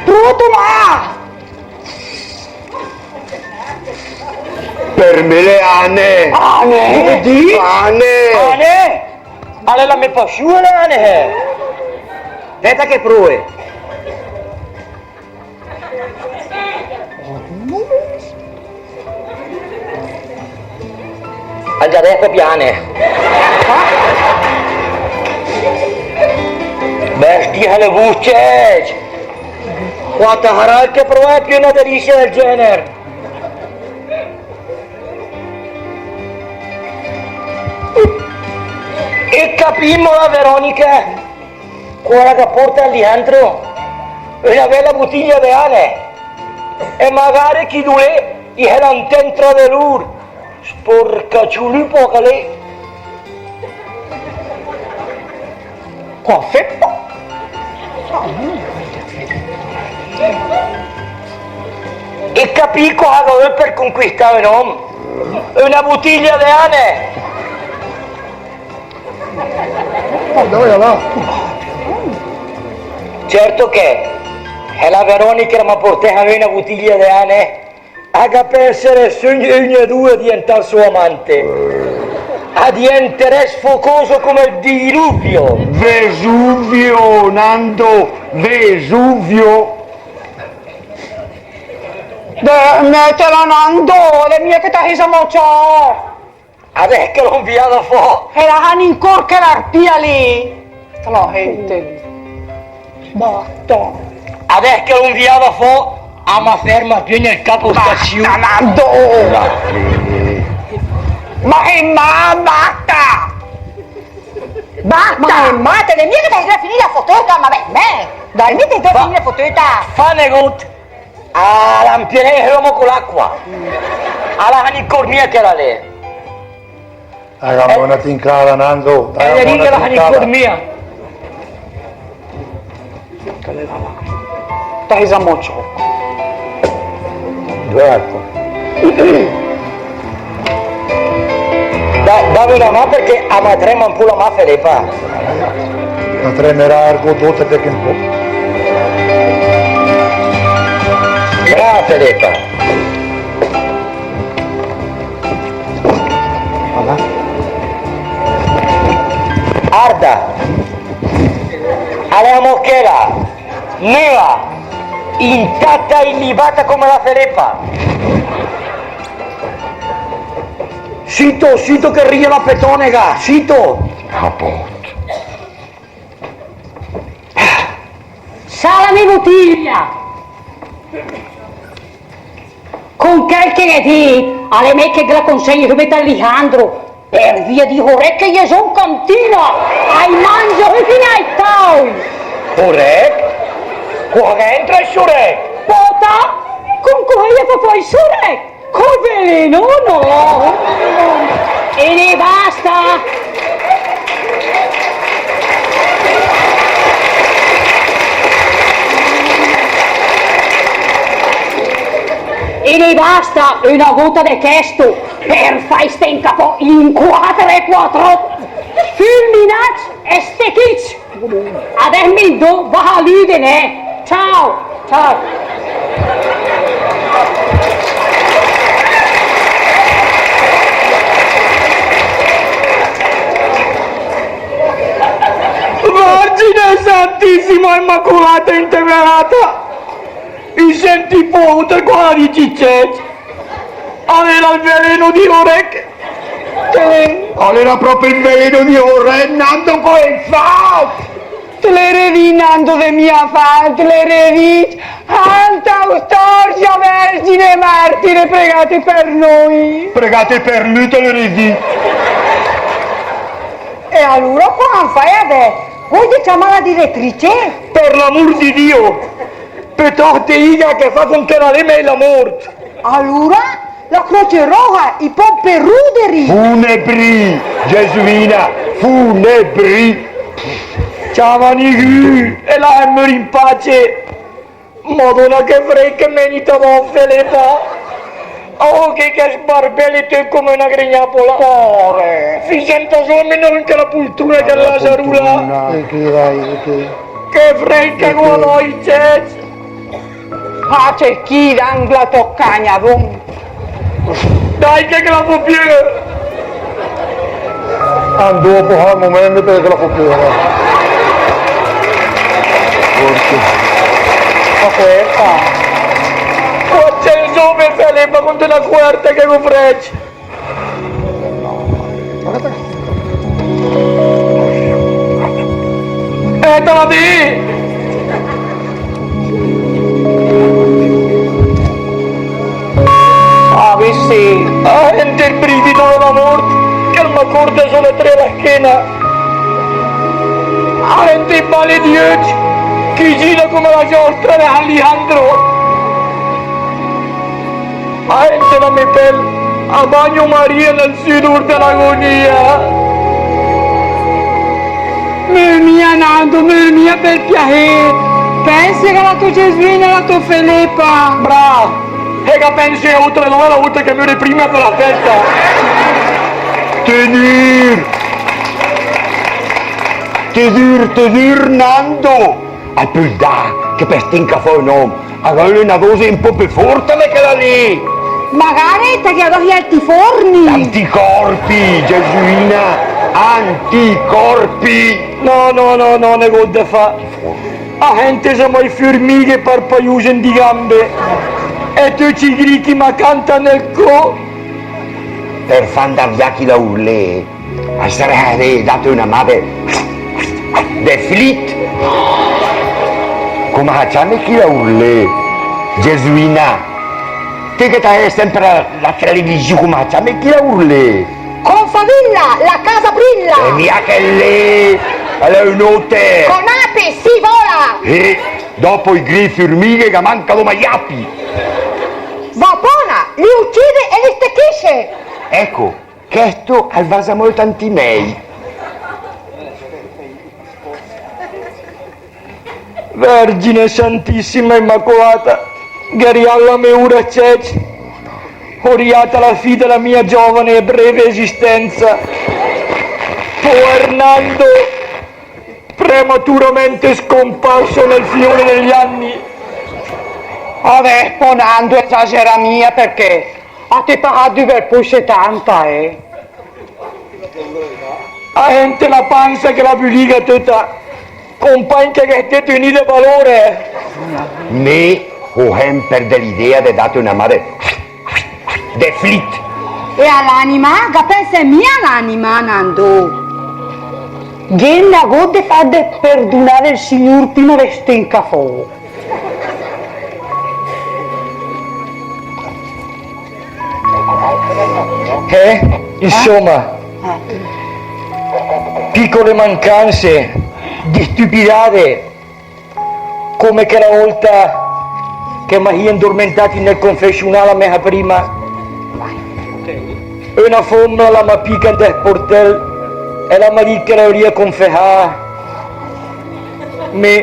Pronto, ma... Per mé l'è Ane! Ane? Ane! Ane! Alura mé pò sciù l'è Ane, eh! Spèta che pröe! Al gh'à dècc piane. Bestia le vuce! Quanta sarà che pröe piö öna delizia del gener? E capì mò la Veronica, quela che la pòrta a Alejandro öna bèla butiglia de Ane, e magare chi du lé i se la 'ntènd tra de lur, sporcaciulù pò che l'è. Qua feppa. E capì cosa che öl per conquistà ön òm? Öna butiglia de Ane. Guarda, guarda là. Certo che, se la Veronica la me pòrtàa a mé öna butiglia de Ane, a gh'à per èser sö ögn-, ögna du a dientà sò amante. A dienterèss focoso come el diluvio. Vesuvio, Nando, Vesuvio. Dai, mètela, Nando, l'è mia che ta hèsa mocià. Adès che l'ó 'nviada fò. E la han incór chèla arpia lé. La hènte. Basta. Adès che l'ó 'nviada fò, a ma ferma piö nel capostaziù. Basta, Nando! Ma che ma-, basta! Basta! Ma che ma-, te l'è mia che te gh'ét de finì la fotöta, ma beh, beh. Dai, mète de finì la fotöta. Fa negót. A la 'mpienèss l'ómo co l'acqua. A la han incór mia chèla lé. Dai, dam öna tincada, Nando. Dai, dam öna tincada. Dai, zamò ciò. Dai, dam öna mà perché a ma trema ü pó la mà, Felepa. La tremerà argót dóte perché ü pó. Brava, Felepa. Arda, a l'è amò chèla, nöa, intata, illibata come la Felepa. Sito, sito che rìa la petonega, sito. Apóst. Sala mé butiglia! Con chèl che gh'ét dit, a l'è mèi che ghe la consègne söbet a Alejandro, per via di Jorek che i è zó in cantina, a i mangia sö fina ai tàol! Jorek? Cosa c'entra ol Jorek? Pòta, con cosa i fa fò ol Jorek? Col veleno, no! E ne basta! E ne basta, öna góta de chèsto, per fà stègn capò in quàter e quàter. Fulminàcc e stechìcc! Adès mi 'ndó, va a lüde, né! Ciao! Ciao! Vergine Santissima Immacolata Intemerata! I sènt pò, te, quela di Cicècc! A l'era ol veleno di Jorek! A l'era pròpe ol veleno di Jorek, Nando, come fét? Te l'é redìt, Nando de mia fà, te l'é redìt. Santa Eustorzia, Vergine e Martire, pregate per noi. Pregate per lü, te l'é redìt. E alura cosa fóm adèss? Vöi ciamà la diretrice? Per l'amur di Dio! Piötòst diga che fà con che la lé mèi la mórt. Alura? La Croce Roja, i pò per ruderi! Funebri, Gesuina, funebri! Ciamàla nigü e lasàm mörì in pace! Madóna, che fréd che m'è 'ndàt adòss, Felepa! Oh, che, che sbarbèlet töt come öna gregnàpola! Pòre! Fì sentà sö almeno anche la pultura, che la lazarula! Che fréd che gh'ó adòss, cèt! Face chi, dam la tò cagna, dam. Dai, che, che la fó piö! Andó, pò, al momènt, perché la fó piö, eh. Forse. La coerta. Quanta insóma, Felepa, con la coerta che gh'ó fréd. Eh, te la dì! Ah, vède, ah, sènt el brivido de la mórt, che 'l me cör sö la schéna. Ah, sènt i bale di öcc, che i gira come la giostra de Alejandro. Ah, sènt la mé pèl a bagno Maria nel südùr de l'agonia. Mör mia, Nando, mör mia, per piasé. Pènsa che la tò Gesuina, la tò Felepa. Brà! E che pènse a ótre dò, la ótra che möre prima de la fèsta. Te dür! Te dür, te dür, Nando! Al pöl dà che per st'inca fò ön òm al völ öna dóse ü pó pö fórta de chèla lé! Magare te gh'é adòss i antiforni! Anticorpi, Gesuina! Anticorpi! No, no, no, no, negót de fà. A sènte zamò i furmighe parpaiuse 'n di gambe. E töcc i grichi ma canta nel có. Per fà 'ndà vià chi laùr lé, al sarèss de dàt öna mà de, de flit. Come se ciama chi laùr lé? Gesuina. Té che te gh'é sèmper la, la televisiù, come se ciama chi laùr lé? Confavilla, la casa brilla! E mia chèl lé, l'è ün óter! Con api si vola! E dòpo i grichi furmighe, che manca dóma i api! Va buna, li ucide e li stecchisce! Ecco, chèsto al va zamò tant mèi. Vergine Santissima Immacolata, gh'è riàt la mé ura, cèt, ó riàt a la fì de la mia giovane e breve esistenza. Poer Nando, prematuramente scomparso nel fiore degli anni. Adèss pò, Nando, esagera mia, perché a t'é paràt d'ü bèl pó i setanta, eh. A sènte la pansa che la büliga töta, compàgn, che gh'è sté ü nì de valore. Mé ó sèmper de l'idea de dàt öna mà de, de flit. E a l'anima? Ga pènse mia a l'anima, Nando? Gh'ét negót de fàt perdunà del Signùr prima de st'inca fò. Eh? Insoma, piccole mancanze, di stupidade, come chèla ólta che m'à indormentàt nel confessionàl a mèsa prima. Öna fómna la m'à picàt del sportèl e la m'à dìcc che la öria confesà. Mé,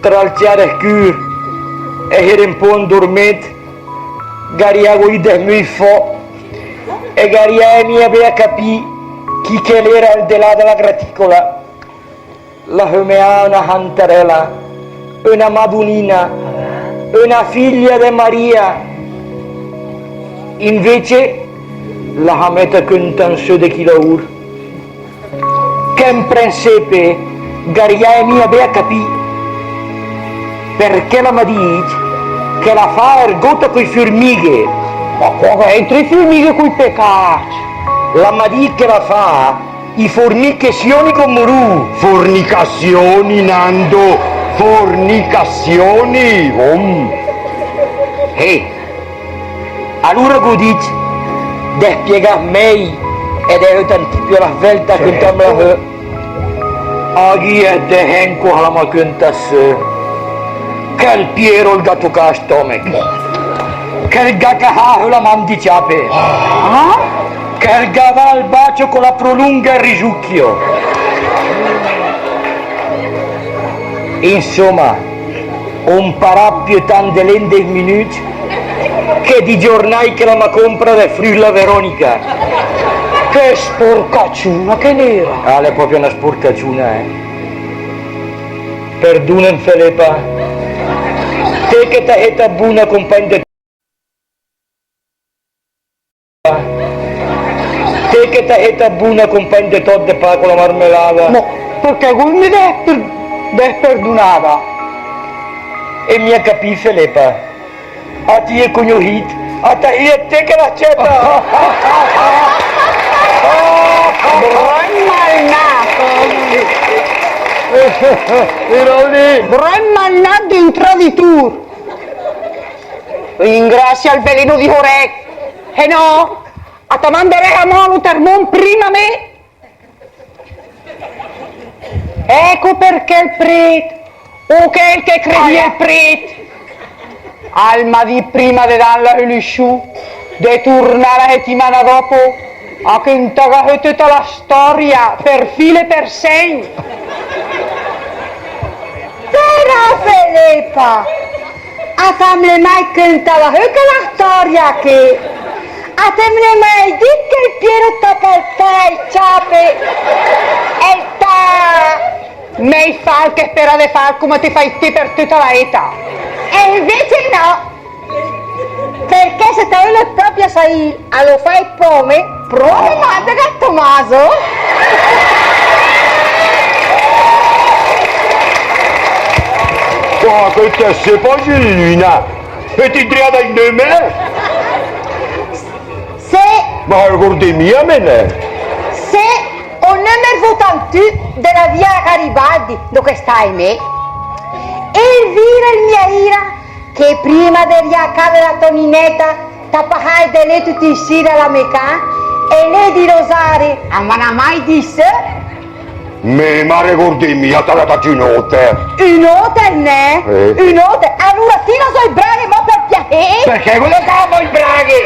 tra 'l ciarèscür e ére ü pó indormét, gh'à riàt i dèss möi fò e gh'à riàe mia bé a capì chi che l'éra al de là de la graticola. La sömeàa öna santarèla, öna madunina, öna figlia de Maria. Invece la s'à mèt a cöntà sö de chi laùr. Che 'n prensépe gh'à riàe mia bé a capì, perchè la m'à dìcc che la fàa ergót coi furmighe. Ma cosa c'éntra i furmighe coi pecàcc? La m'à dìcc che la fàa I fornichesioni con Murù. Fornicazioni, Nando, fornicazioni, om. Eh, alura gh'ó dit de spiegà mèi e de ötà ü tic piö a la svelta, certo, cöntamla sö. A gh'è de hènt che la m'à cöntàt sö che 'l Piero 'l gh'à tocàt 'l stòmech, che 'l gh'à cahàt la man di ciape, che 'l gh'à dàt ü bacio co la prolunga e 'l risucchio. Insoma, ó 'mparàt piö tant de lé 'n dés minücc che di giornài che la m'à compràt de früs la Veronica. Che sporcaciuna che l'éra! Ah, l'è pròpe öna sporcaciuna, eh. Perdunam, Felepa. Té che ta sét tat buna compàgn de Té che ta sét tat buna compàgn de tòrt, de pa co la marmelada. Ma perché gh'ó mia de èss per-, de èss perdunada? E mia capìt, Felepa. A ti e cognohìt, a ta hìet té che l'à acetàt. Bröt malnàt. Bröt malnàt, un traditùr. Ringràsia ol veleno di Horek, se no a ta manderèss amò a l'óter mónd prima mé. Èco perché 'l prét, o chèl che 'l credìa 'l prét, al m'à dìcc prima de dàm la solussiù de turnà la setimana dòpo a cöntàga sö töta la stòria per filo e per sègn. Però, Felepa, a ta m'é mai cöntàt chèla stòria ché? A ta m'é mai dìcc che 'l Piero t'à palpàt i ciape e 'l t'à... Mèi fàl che sperà de fàl come te fàet té per töta la éta. E invece no. Perché se ta ölet pròpe saìl, a lo fàet pò mé, pröa a mandàga al Tomaso. Cosa che te sé, Pausina? E ti dré a dà i nömi? Se... Ma regórde mia mé, né? Se ol nömer votantù de la via Garibaldi, dóe che stàe mé. Elvira, Elmira, che prima de rià a cà de la Toninèta, ta pasàet de lé töte i sire a la mé cà, e lé di rosari a ma n'à mai dìcc sö. Mé, ma regórde mia, ta l'à dàt ün óter. Ün óter, né? Eh. Ün óter. Alura tira zó i braghe mò per piasé. Perché gh'ó de tirà zó i braghe?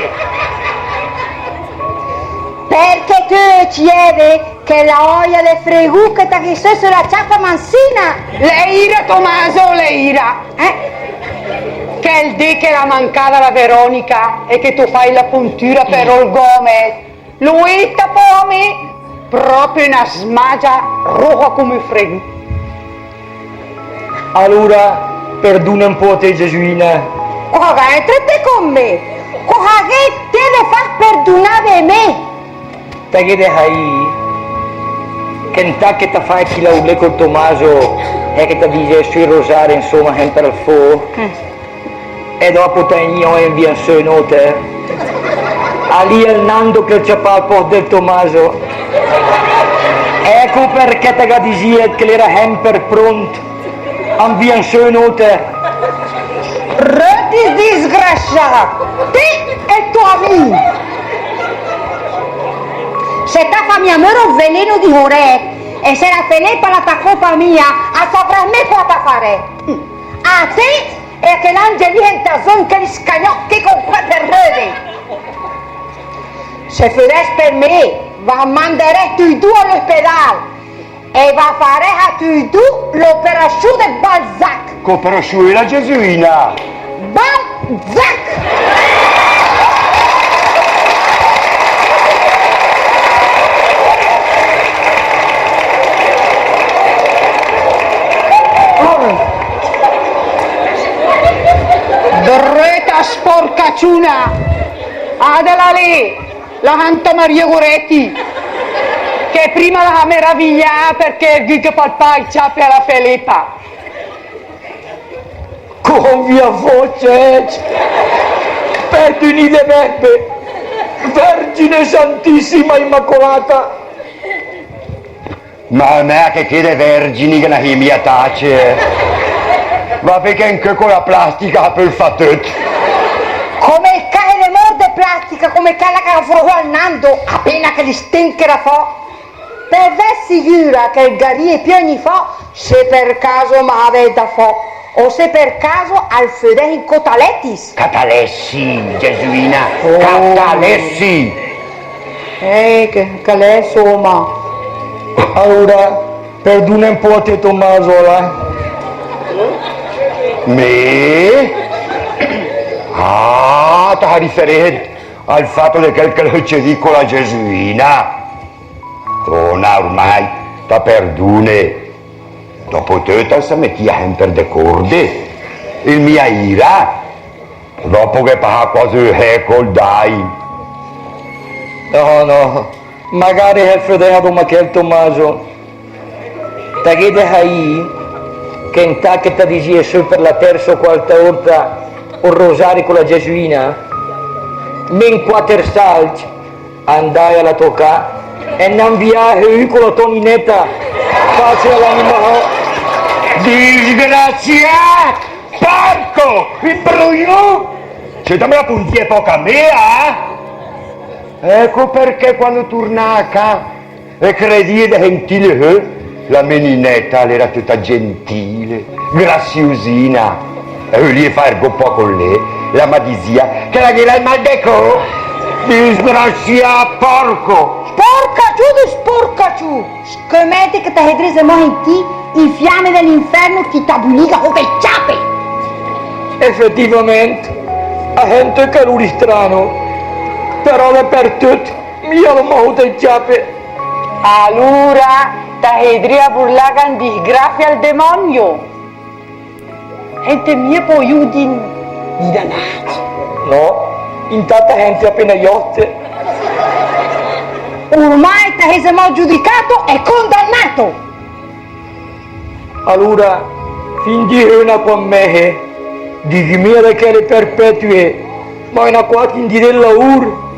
Perché töcc i ède chèla òia de fregù che ta gh'ét sö sö la ciapa mansina. L'è ira, Tomaso, l'è ira. Eh? Chèl dé che l'è mancada la Veronica e che t'ó fàcc la puntüra per ol gómet. L'ó éta pò mé, pròpe öna smagia roha come ü fregù. Alura, perduna ü pó té, Gesuina. Cosa gh'éntre té con mé? Cosa gh'ét té de fàt perdunà de mé? Ta gh'é de saì che 'ntàt che ta fàet chèl laùr lé col Tomaso e che ta dìset sö i rosari, insoma, sèmper al fó. Mm. E dòpo ta gnìet a invià sö ün óter. A l'ìa ol Nando che 'l ciapàa ol pòst del Tomaso. Èco perché ta ga disìet che l'éra sèmper prónt a invià sö ün óter. Röt disgrasiàt, té e 'l tò amìs. Se ta fàet mia mör ol veleno di Horek, e se la Felepa la ta cópa mia, a savràt mé cosa ta farèt. A té e a chèl àngel lé sentàt zó in chèl scagnòt ché con quàter röde. Se födèss per mé, va manderèss töcc du a l'ospedàl e va farèss a töcc du l'operasiù de Balzac. Che operasiù éla, Gesuina? Balzac! Dröta sporcaciuna! Adala lé, la Santa Maria Goretti, che prima la s'à meravigliàt perché gh'ó palpàt i ciape a la Felepa. Come vi a fó, cècc? Perdunì de mé, Vergine Santissima Immacolata! Ma a mé che chèle vergine che na himia tace, eh. Va, perché incö co la plastica a pöl fà töt. Come 'l cahe de mórt de plastica, come chèla che gh'à fò al Nando, apéna che 'l stènchera fò. Per vèss sigüra che 'l gh'arìe piö gna fò, se per caso ma avèt da fò, o se per caso al födèh in Catalètis. Catalèssi, Gesuina, oh. Catalèssi! Eh, che, che l'è, insoma. Alura, perdùnem pò a té, Tommaso, là. Mé? Ah, ta riferéset al fato de chèl che l'è sücedìt co la Gesuina. Dóna, ormai, ta perdùne. Dopo töt, al sa metìa hèmper decórde. Ol mia ira. Dopo che pasa quasi ü sécol, dai. No, no. Magare el födèh dóma chèl, Tommaso. Ta gh'é de saì che intàt che ta disìet sö per la terza o quarta ólta ol rosari co la Gesuina, mé in quàter salcc andae a la tò cà e 'ndàm viaje ü co la tò ninèta. Pace a l'ànima. Disgraziàt! Porco! Imbruiù! Cetàm la puntia pò a mé, ah! Èco perché quando turnae a cà e credìe de sentìle, eh, la mé ninèta l'éra töta gentile, graziosina, e ölìe fà ergót pò con lé, la ma disìa che la gh'éra 'l mal de có. Disgraziàt, porco! Sporcaciù de sporcaciù! Scomète che ta hèdré zamò sentì i fiame de l'infèrno che ta bülìga sóta i ciape! Efetivamènt, a sènte ü calùr strano, però dapertöt mia l'ó amò sóta i ciape. Alura, ta hèdré a burlàga in disgrazia al demonio? Sènte mia pò i öcc di, di danàcc? No, intàt sènte apéna i òste. Ormai ta sé zamò giudicato e condannato! Alura, fin di öna quat mèse, dighe mia de chèle perpètue, ma öna quat in di del laùr.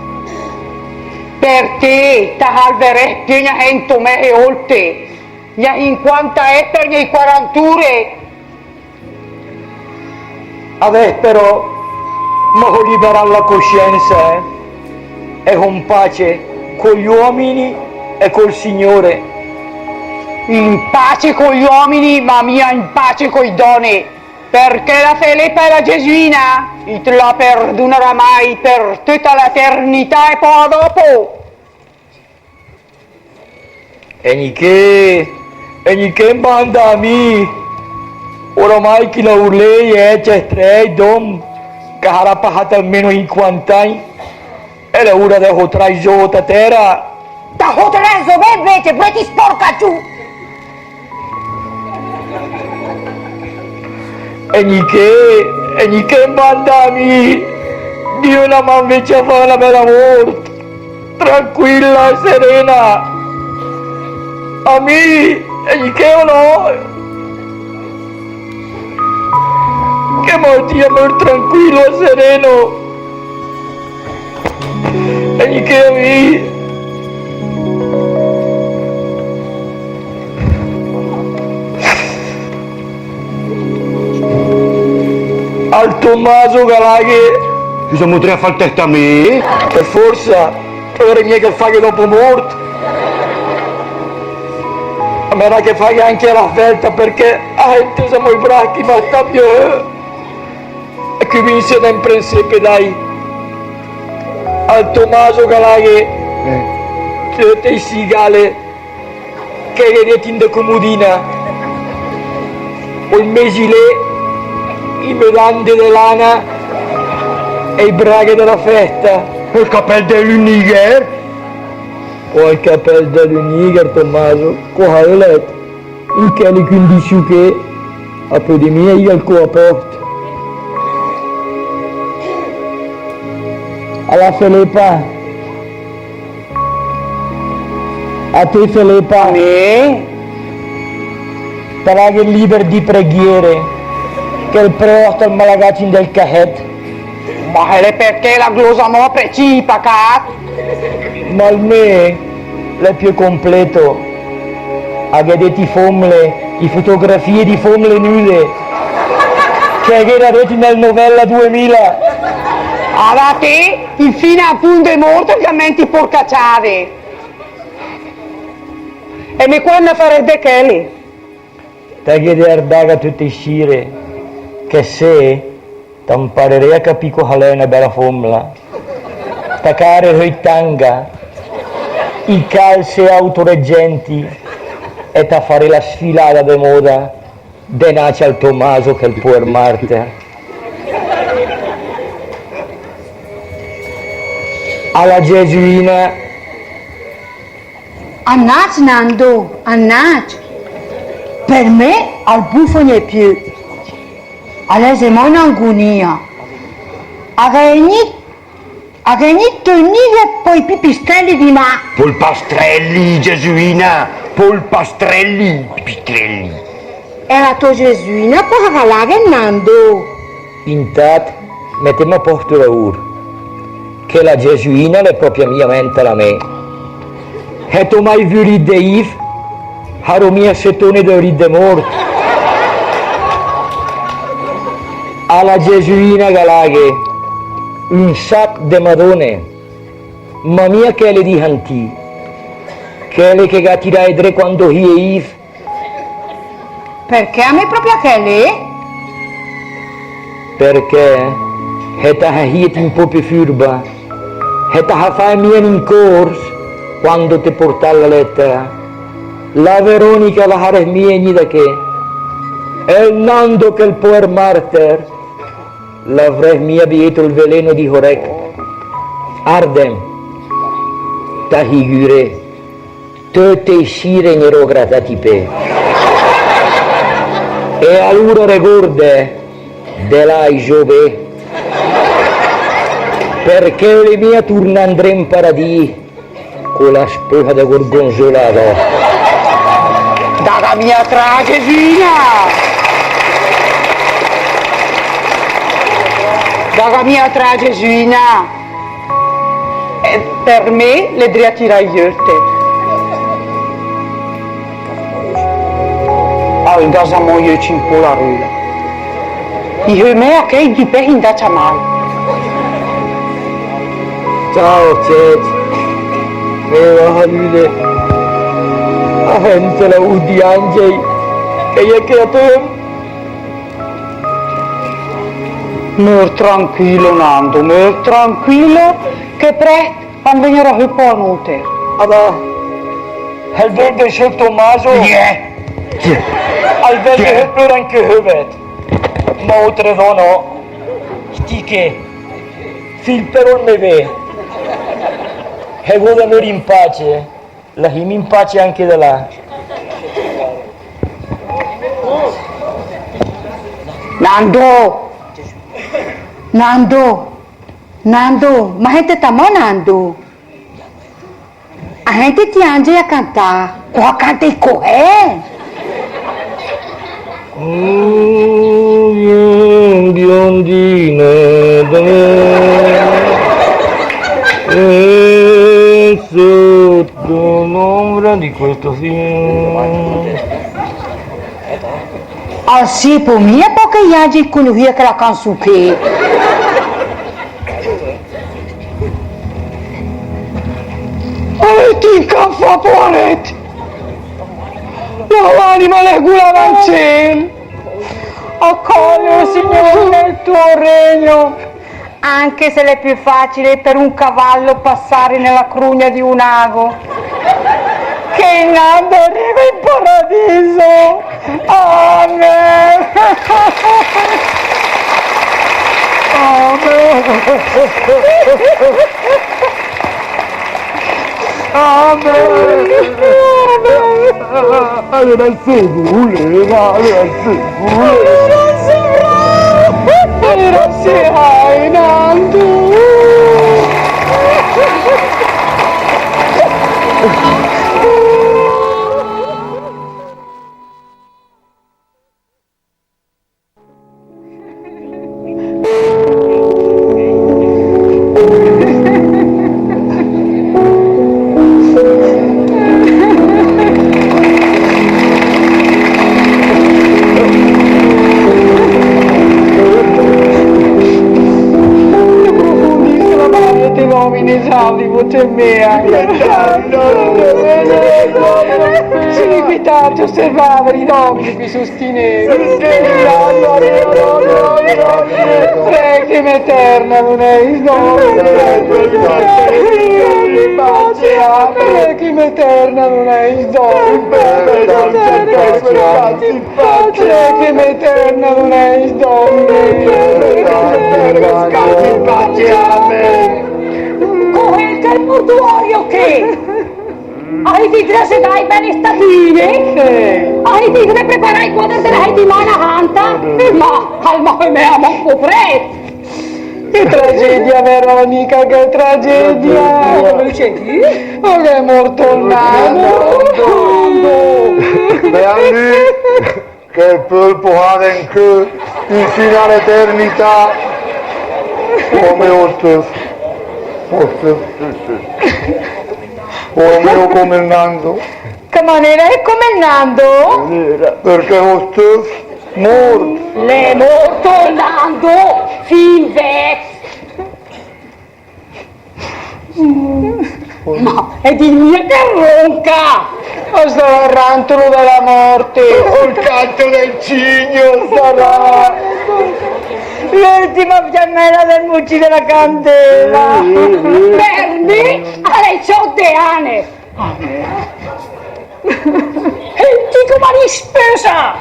Per té, ta salverèsset piö gna sènto mèse ólte, gna sinquanta èter gna i quaranta ure. Adès però ma só liberàt la cosciènsa, eh? E só in pace co i òmini e col Signore. In pace co i òmini, ma mia in pace co i dòne, perché la Felepa e la Gesuina i te la perdunarà mai per töta l'eternità e pò dopo. E gna ché, e gna ché 'n banda a mi, oramai chi laùr lé i è ècc estrèit, dóm, che sarà pasàt almeno sinquanta agn, e l'è ura de sótrai zó sóta tèra. Ta sótret zó bé, invece, bröt sporcaciù! E gna ché, e gna ché 'n banda a mi, Dio, la m'à invece fà öna bèla mórt, tranquilla e serena. A mi, e gna ché o no? Che mórt, amò, tranquillo e sereno. E gna ché a mi. Al Tommaso Galaghe. Scusa, ma te gh'ét de fà 'l testamènt? Per forsa, ma gh'è mia che 'l faghe dopo mórt. Ma gh'è de fàghel anche a la svèlta, perché a sènte zamò i brach, ma sta piö. E chi vègne sèmper in prènsepe, dai. Al Tommaso Galaghe, eh, töte i sigale che gh'è dét in de comudina, ol mesilé, i mödande de lana e i braghe de la fèsta. E 'l capèl de l'Uniger? Qual capèl de l'Uniger, Tommaso? Cosa ölet? In chèle cundissiù ché a pöde mia ìga al cò a pòst. A la Felepa. A té, Felepa. Mé? Te làghet lìber di preghiere, che ol preòst al m'à lagàcc in del casèt. Ma l'è perché la glosa mò precìpita. Ma 'l mé l'è piö completo. A gh'è dét i fómle, i fotografie di fómle nüde, che a gh'éra dét nel Novella duemila. Alura té, infina a fómle mórte, che a mènt i porcacciade. E mé quat me farèss de chèle? Ta gh'é de ardaga töte i sire, che sé ta 'mpareré a capì cosa l'è öna bèla fómla. Ta caareré i tanga, i calse autoreggenti e ta faré la sfilada de moda denàcc al Tomaso, chèl póer marter. A la Gesuina. Anàcc, Nando, anàcc. Per mé al bufa gnè piö. A l'è zamò in agonia. A gh'è gnì, a gh'è gnì töt gnì i pipistrèle di mà. Polpastrèle, Gesuina, polpastrèle, pipistrèle. E la tò Gesuina cosa gh'ala, Nando? Intàt, metém a pòst ü laùr. Che la Gesuina l'è pròpe mia mènt a la mé. Ét mai vü rìd de ìv? Saró mia sét töne de rìd de mórt. A la Gesuina gh'ala ü sac de Madóne, ma mia chèle di santì, chèle che gh'à tiràe dré quando sìe ìv. Perché a mé pròpe chèle? Perché se ta sìet ü pó piö furba, se ta sa fàet mia ü incórs quando te pórtet la lètera, la Veronica la sarèss mia gnida ché. E 'l Nando, chèl póer marter, l'avrèss mia biìt ol veleno di sorèch. Àrdem, ta sigüre. Töte i sire gh'éro gratàt i pé. E alura regórdet de làe zó bé, perché öle mia turnà 'ndré in paradìs co la spösa de gorgonzola adòs. Daga mia trà, Gesuina! Daga mia trà, Gesuina! Eh, per mé l'è dré a tirà i öcc. Al gh'à zamò i öcc ü pó la röla. I ömèn a chèi di pès in da ciamàl. Ciao, Cèt. Mé la salüde. A sènte la us di angèi. Che i è ché a töm. Mör tranquilo, Nando, mör tranquilo, che prèst an vegnerà sö pò a nóter. Adà, al vègne sö Tomaso? Chi è? Chi è? Al vègne sö pör anche sö, vèdet. Ma ótre dò no. Sti ché. Fìl per ol mé bé. E gó de mör in pace. Lassìm in pace anche de là. Nando! Nando! Nando! Ma sèntet amò, Nando? A sèntet i angèi a cantà? Cosa cantèi cosè? Mm, biondine, dove è sotto l'ombra di questo fiume. Ah, sì, pò mia, pò che i angèi cunusìa chèla cansù ché. Avèt incafà, poarèt! La sò anima l'è sgulada in ciel! Accoglilo, Signore, nel tuo regno, anche se l'è più facile per un cavallo passare nella crugna di un ago. Che il Nando arriva in paradiso! Amen! Amen! Amen! Alura sì, vuleva, alura sì, vuleva. Alura sì, bravo! Alura sì, dai, Nando! mia. Sì, quità, osservava i dogmi, qui sustineva. Prega che me terna non è il dogmi. Prega che me terna non è il dogmi. Prega che me terna non è il dogmi. Cóhet del mortuorio che? Ai di dré a sedà i bèi statine? Ai di dré a preparà i quader de la setimana santa? Ma, al ma, me amo un po' prest. Che tragedia, Veronica, che tragedia! Come dicesi? Oh, che è morto il nano! Beh, a lü che pöl portà in cö infin a l'eternità. Come oste. Oste. Come, come el Nando. Che manera è come el Nando? Perché oste mort. L'è morto el Nando, fin vècc. Ma, e di mia che ronca! Sarà el rantolo della morte! O el canto del cigno, sarà! L'ultima fiammèla del mucì de la candela! Per mi, a l'è ciòt ane! E ti come li spösa?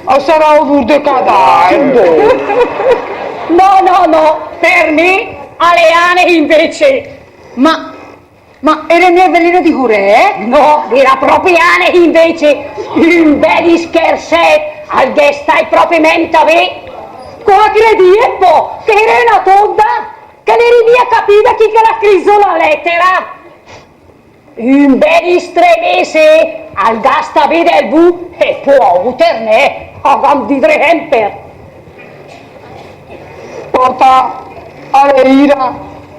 A sarà odùr de cadàver. No, no, no, per mi, a l'è ane invece. Ma, ma ére mia el veleno di Juré? No, l'era pròpe ane invece. Un bèl scherset, al gh'è stàcc pròpe mènt bé. Cosa credìet pò? Che ére öna tonda? Che l'eri mia capìt chi che l'à scrìcc la lètera? Un bèl stremese, al gh'à stàcc bé del bu, e pò óter né, a gh'am di dré sèmper. Pòrta, a l'è ira,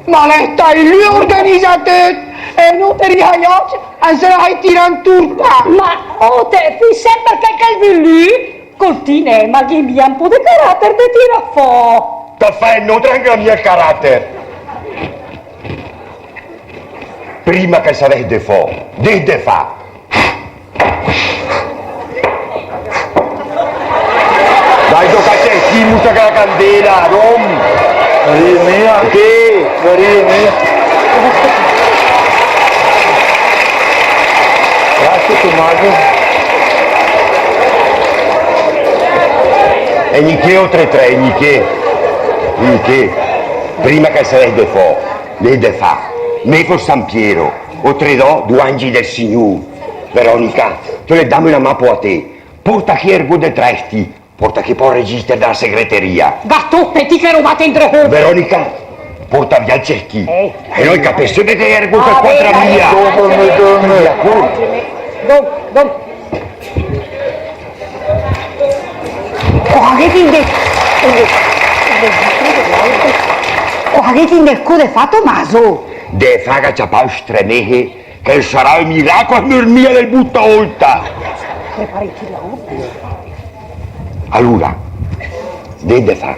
ma l'è stacc lü a organizà töt, e nóter i saiòcc, a s'è tiràt in turta. Ma, óter, pöl sèmper chèl che 'l völ lü, Scoltì, ma gh'ét mia un pó de caràter de tirà fò? Te fét nóter gh'ét mia caràter. Prima che 'l sa dèss de fò, dèss de fà. Dai, dóca, che, chi, mussa che la candela, dóm. Maria mia. Che? Maria mia. Grazie, Tommaso. E gnì ché, óter trè, gnì ché. Gnì ché. Prima che 'l sa dèss de fò, dèss de fà. Mé fó San Piero, óter dò, du àngel del Signùr. Veronica, te l'é dàm öna mà pò a té. Pòrta ché ergót de trèsti. Pòrta ché pò 'l regìster de la segreteria. Gatò, pèti che ró mèt indré. Veronica, pòrta vià 'l cèschì. Eh. E nò, i capèss söbet che ergót che 'l quadra mia. Dóm, dóm. Cosa gh'ét in de, cosa gh'ét in de scö de fà, Tommaso? De fà, gh'ó ciapàt ü stremése. Che 'l sarà ü miràcol, a s' mör mia del butà ólta. Alura, dèss de fà.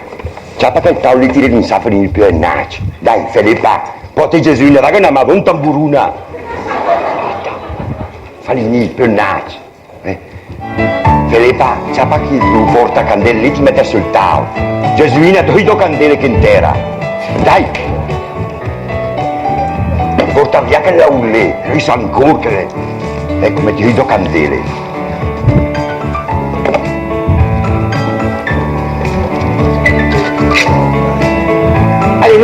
Ciapa chèl tàol lé, tìrel in sà, fàl gnì pö 'nnàcc. Dai, Felepa, pòrta Gesuina, dàga öna mà, dóm, tamburuna. Fàl gnì pö 'nnàcc. Eh. Felepa, ciapa chèl du pòrtacandele lé, te i mètet söl tàol. Gesuina, tö i dò candele ché 'n tèra. Dai! Pòrta vià chèl laùr lé, i sa ancór che... Èco, mèt i dò candele.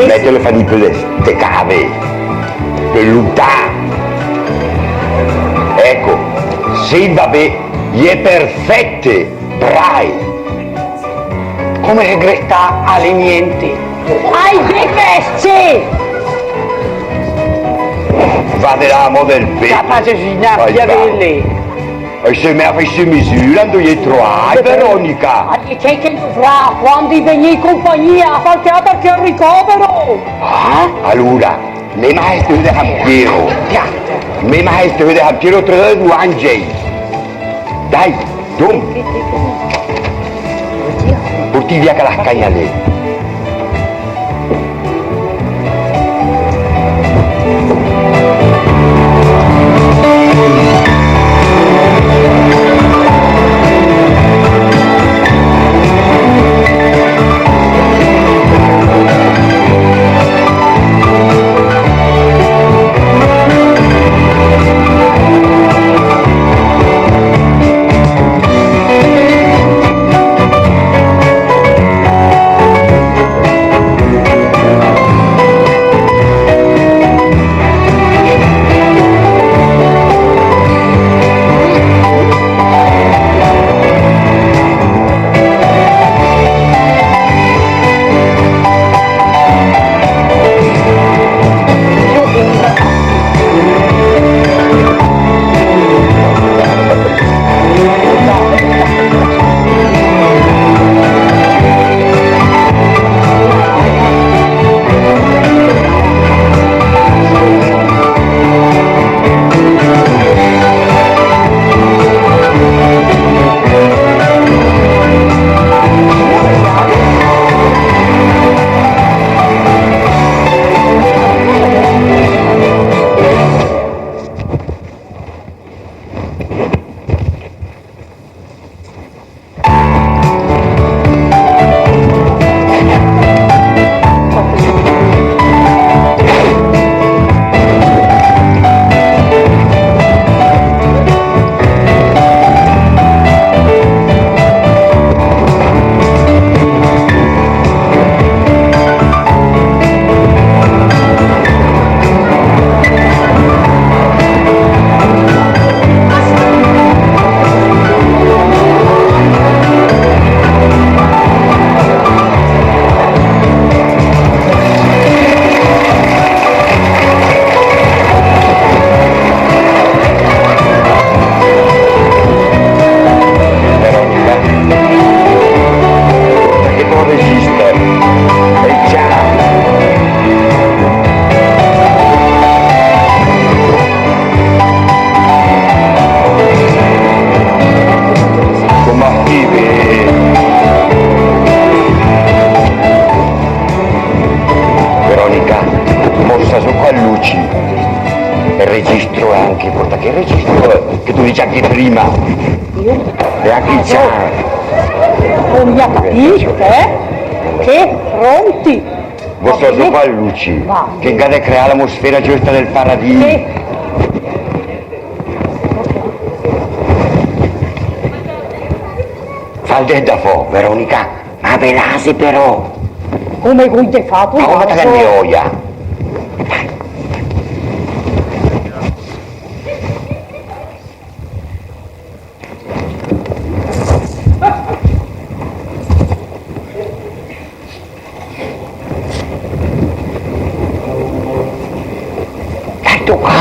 Mètele a fà gnì pö de, de cave. Pö luntà. Èco, sé, va bé, i è perfète. Brài! Come che gh'è stàcc, a l'è niènt. Ai, de pèsce! Va de là, amò del pé. Ciapa, Gesuina, vià, vèdet. E se mé a fà sö misüre, 'ndo i è troàcc, Veronica? Ah, che, che, che, fra, quando i vègn in compagnia, a fà 'l teater ché al ricovero. Ah? Alura, mé ma èste de San Piero. Mé ma èste de San Piero, óter dò, du àngel. Dai, dóm. Pòrta vià chèla scagna lé. Che t'ó dicc anche prima. Io? E anche il ciao. Con gli appetiti, eh? Che pronti. Vuoi sopra luci? Che ga de creà l'atmosfera giusta del paradiso. Sì. Fal de da fò, Veronica. Ma velase però! Come che te fa tu? Ma come te la oia? Eco qua!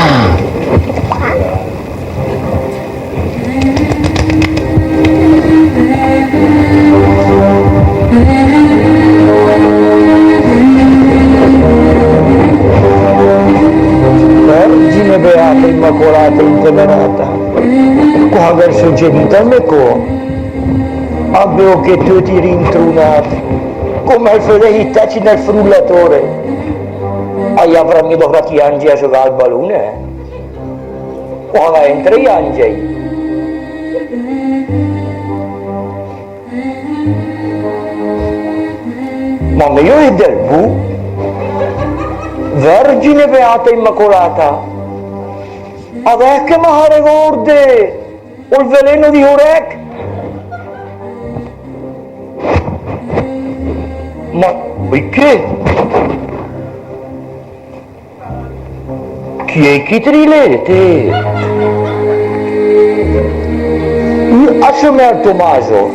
Vergine beata, immacolata, intemerata, cosa gh'è sücedìt a mé cò? Avèo i öcc töcc rintrunàcc, come i fö de i tècc nel frullatore. A i avrà mia dovràt i angei a giögà al balun, eh? Cosa gh'entra i angei? Ma mé i öcc del bu? Vergine beata immacolata, adès che ma regorde, ol veleno di orèch? Ma perché? Chi è chi trilete? Ü a somèa al Tomaso,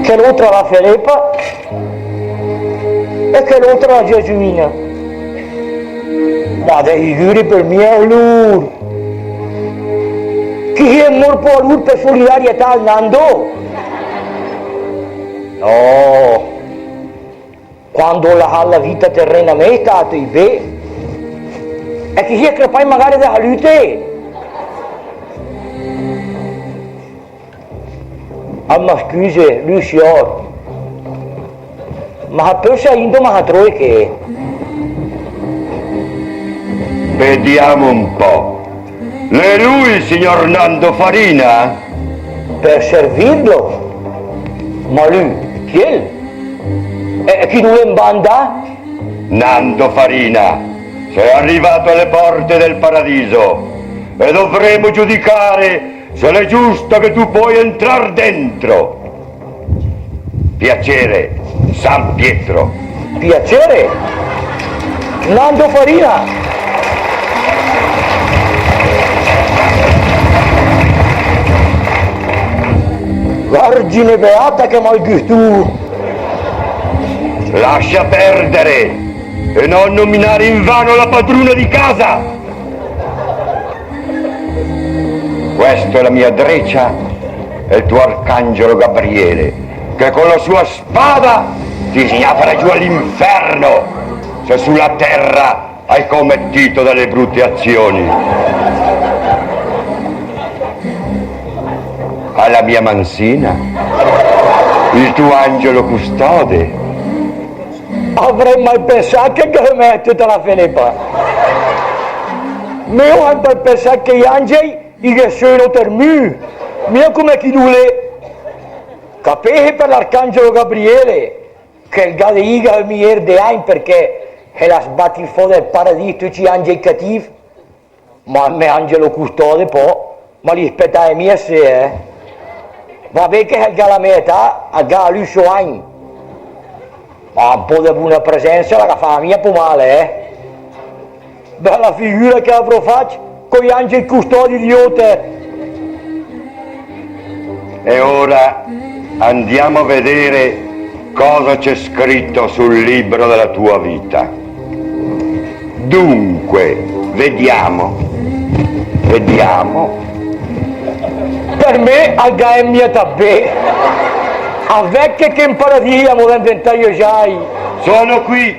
chèl óter a la Felepa e chèl óter a la Gesuina. Ma de sigür per mia lur. Chi hét mórt pò lur per solidarietà al Nando? No. Quando ó lasàt la vita terrena mé, stat i bé. E chi hét crepàcc magare de salute? Ah, ma scüse, Lucio, ma pöde saì 'ndo ma sa tróe ché? Vediamo un po'. L'è lui il signor Nando Farina? Per servirlo. Ma lü, chi él? E, e chi dul'è in banda? Nando Farina, sei arrivato alle porte del paradiso e dovremo giudicare se l'è giusto che tu puoi entrar dentro. Piacere, San Pietro. Piacere, Nando Farina. Vergine beata, che mal güst! Lascia perdere e non nominare invano la padrona di casa. Questa è la mia drecia e il tuo arcangelo Gabriele, che con la sua spada ti sgnaferà giù all'inferno, se sulla terra hai commettito delle brutte azioni. Alla mia mansina, il tuo angelo custode. Avrèi mai pensàt che gh'è mia töta la Felepa. Mé ó sèmper pensàt che i angei i ghe sö in óter mü, mia come chi dul'è. Capése per l'arcangelo Gabriele, che 'l gh'à de ìga mia de agn, perché se l'à sbatìt fò del paradìs töcc i angei catìv. Ma 'l mé angelo custode pò, ma l'i spetàe mia issé, eh. Va bé che 'l gh'à la mé età, al gh'à lü sò agn. Ma un pó de buna presènsa la ga fa mia pò mal, eh. Bèla figüra che avró facc coi angei custodi di óter. E ora andiamo a vedere cosa c'è scritto sul libro della tua vita. Dunque, vediamo. Vediamo. Per mé al gh'à mia tat bé. A vècc che in paradìs i à móda de inventà i ögiài. Sono qui.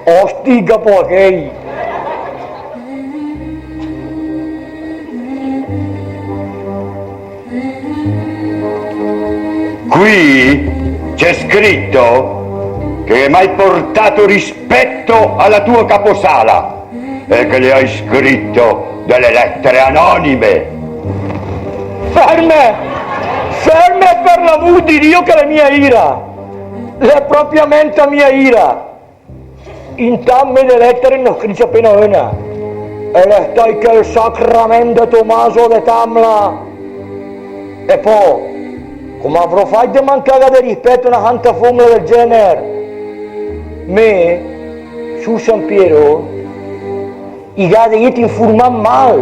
Òstia, pò, che Qui c'è scritto che m'hai portato rispetto alla tua caposala e che le hai scritto Delle lettere anonime! Ferme! Ferme, per l'amur di Dio, che l'è mia ira! L'è propriamente mia ira! Intant mé de lettere n'ó scricc apéna öna. E l'è stacc chèl sacramènt de Tomaso de Tamla. E pò, come avró facc de mancàga de rispèt a öna santa fómna del gèner? Mé, sciùr Sampiero, i gh'à de ét infurmàt mal.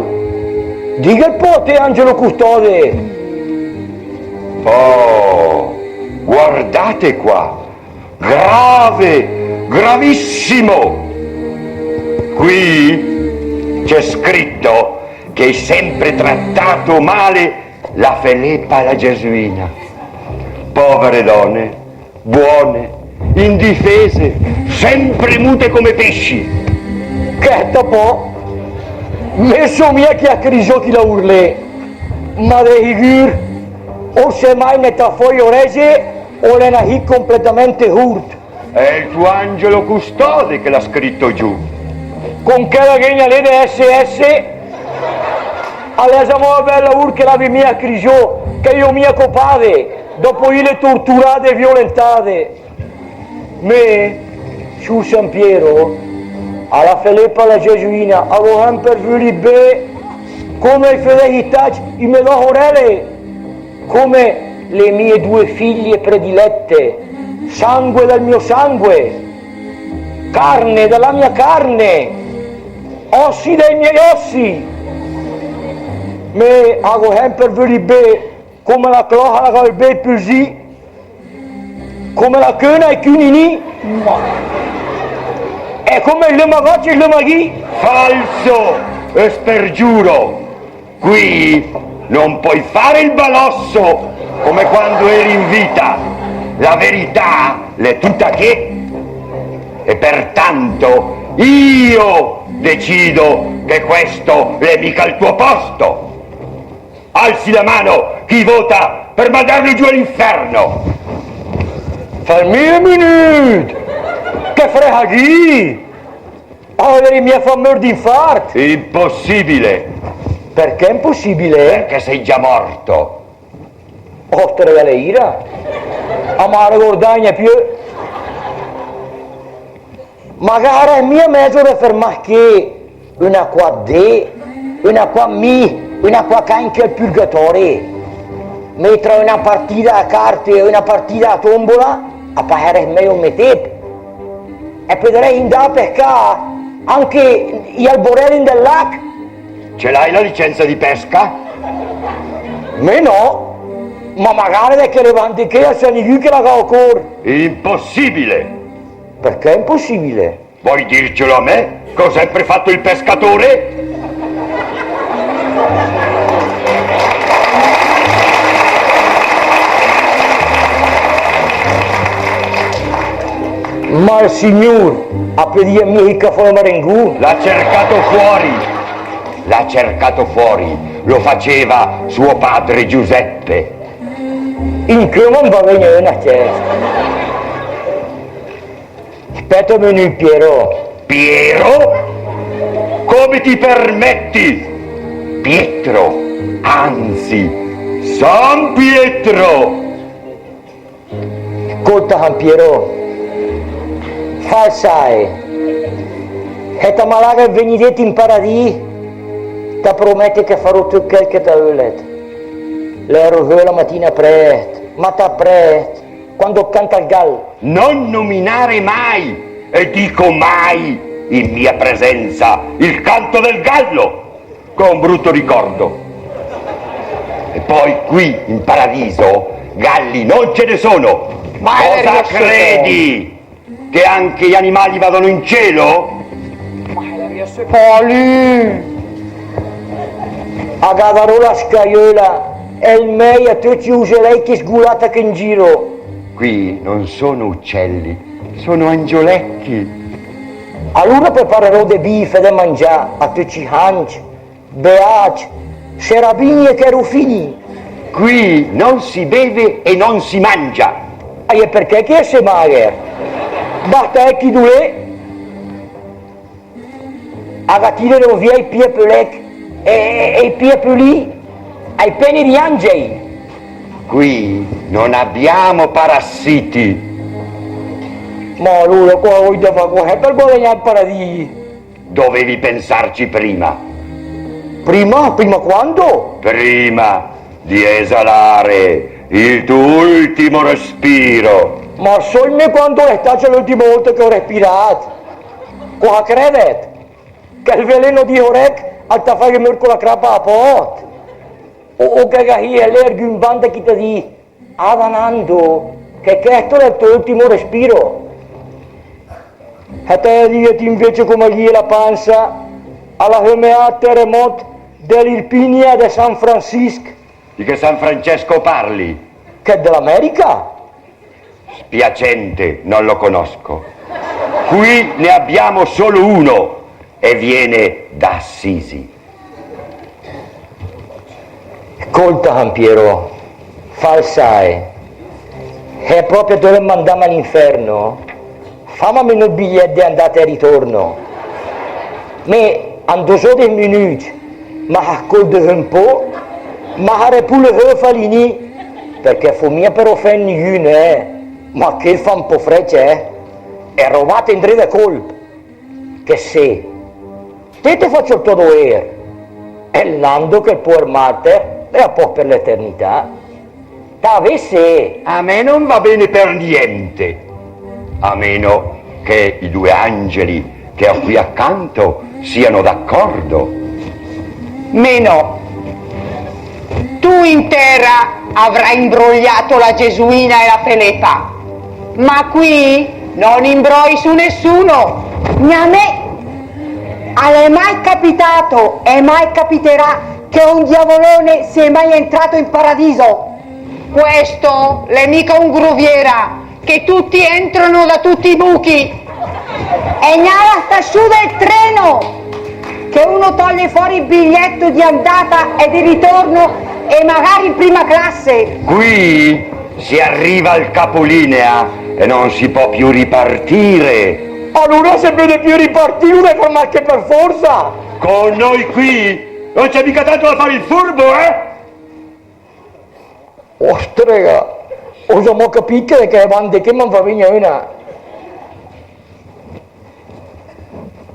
Dighel pò té, Angelo Custode. Oh, guardate qua. Grave, gravissimo! Qui c'è scritto che hai sempre trattato male la Felepa la Gesuina. Povere donne, buone, indifese, sempre mute come pesci. Chèsta pò, mé só mia chi a scriìs chèl laùr lé, ma de sigür, o s'è mai netàt fò i orège, o l'è nasìt completamente sùrd. È il tuo angelo custode che l'ha scritto giù. Con chèla ghègna lé de S S, a l'è zamò bèl laùr che l'abi mia scriìt, che i ó mia copade, dopo ìle torturade e violentade. Mé, sciùr Sampiero, a la Felepa la Gesuina, a gh'ó sèmper vülìt bé, come i födès stacc i mé dò sorèle. Come le mie due figlie predilette, sangue del mio sangue, carne della mia carne, ossi dei miei ossi. Mé a gh'ó sèmper vülìt bé, come la clòsa la gh'à ol bé pülzì, come la cöna i cüninì, e come i slömagòcc i slömaghì. Falso e spergiuro! Qui non puoi fare il balosso come quando eri in vita. La verità l'è tuta ché. E pertanto io decido che questo l'è mica il tuo posto. Alzi la mano chi vota per mandarlo giù all'inferno. Fermì ü minüt! Che frèsa gh'ì? Ó de mia fà mör d'infart! Impossibile! Perché impossibile? Perché sei già morto. Òstre, che ira! A ma regordàe piö! Ma gh'avrèss mia mèzo de fermàs ché öna quach dé, öna quach mis, öna quach agn ché al purgatòre? Mé tra öna partida a carte e öna partida a tombola, a pasarèss mèi ol mé tép. E pödarèss indà a pescà anche i alborèle in del lach. Ce l'hai la licenza di pesca? Mé no, ma magare de chèle bande ché a s'è nigü che la gh'à ocór. Impossibile! Perché impossibile? Vuoi dircelo a me, che ho sempre fatto il pescatore? Ma ol Signùr a pödìa mia iscafà ü marengù? L'ha cercato fuori, l'ha cercato fuori, lo faceva suo padre Giuseppe. Incö ma 'n va vègn öna, cèrto. Spèta ü minüt, Piero. Piero? Come ti permetti? Pietro, anzi, San Pietro! Scólta, San Piero, fà 'l sài. Se ta ma laset vègn dét in paradìs, ta promète che faró töt chèl che ta ölet. L'èro zó la matina prèst, ma tat prèst, quando canta 'l gal. Non nominare mai, e dico mai, in mia presenza, il canto del gallo, che ho un brutto ricordo. E poi qui, in paradiso, galli non ce ne sono. Ma cosa credi? Che anche gli animali vadano in cielo? Ma se pò lü a gh'avró la scaiöla e 'l mèi a töcc i uselècc che sgulata ché in giro. Qui non sono uccelli, sono angioletti. Alura prepareró de bìf e de mangià a töcc i sancc, beacc, serafini e cherufini. Qui non si beve e non si mangia. E perché che se magher? Basta èss chi dulé. A ga tireró vià i piè pölècc, E, e, e i pia pü lì, ai peni di angei. Qui non abbiamo parassiti. Ma alura cosa vuto fà, cosa, per guadagnà el paradis? Dovevi pensarci prima. Prima? Prima quando? Prima di esalare il tuo ultimo respiro. Ma só mé quando l'è stacia l'ultima volta che ó respiràt. Cosa credet? Che el veleno di orèch al ta fà mör co la crapa a pòst? O, o che gh'è lé ergü in banda che ta dis: "Ada 'ndando, che chèsto l'è el tò ültim respiro"? E te dighet invece come gh'ìe la pansa, a la sömeàa terremòt de l'Irpinia de San Francisco. Di che San Francesco parli? Che de l'America? Spiacente, non lo conosco. Qui ne abbiamo solo uno e viene da Assisi. Scolta, Giampiero, fal sae, se pròpe te ölet mandàm a l'inferno, fàm almeno el biglièt de andata e ritorno. Mé, 'ndó sö dés minücc, ma scoltì ü pó, ma sarè pü lé a fà l'inì, perché fó mia per ofènd nigün, eh, ma ché fa ü pó frècc, eh, e robàt indré de cólp, che sé, té te fàcc ol tò doér, e 'ndando che 'l póer màrtir l'è a pòst per l'eternità. T'avesse! A me non va bene per niente, a meno che i due angeli che ho qui accanto siano d'accordo. Meno. Tu in terra avrai imbrogliato la Gesuina e la Felepa, ma qui non imbrogli su nessuno. Gnà mé. A l'è mai capitato e mai capiterà che un diavolone sia mai entrato in paradiso. Questo l'è mica un gruviera, che tutti entrano da tutti i buchi. E gnà la stasiù del treno, che uno toglie fuori il biglietto di andata e di ritorno e magari in prima classe. Qui si arriva al capolinea e non si può più ripartire. Alura se pöde piö ripartì, u gh'à de fermàs ché per forsa. Con noi qui non c'è mica tanto da fare il furbo, eh? Òstrega, ó zamò capìt che de chèle bande ché me 'n va vègn öna.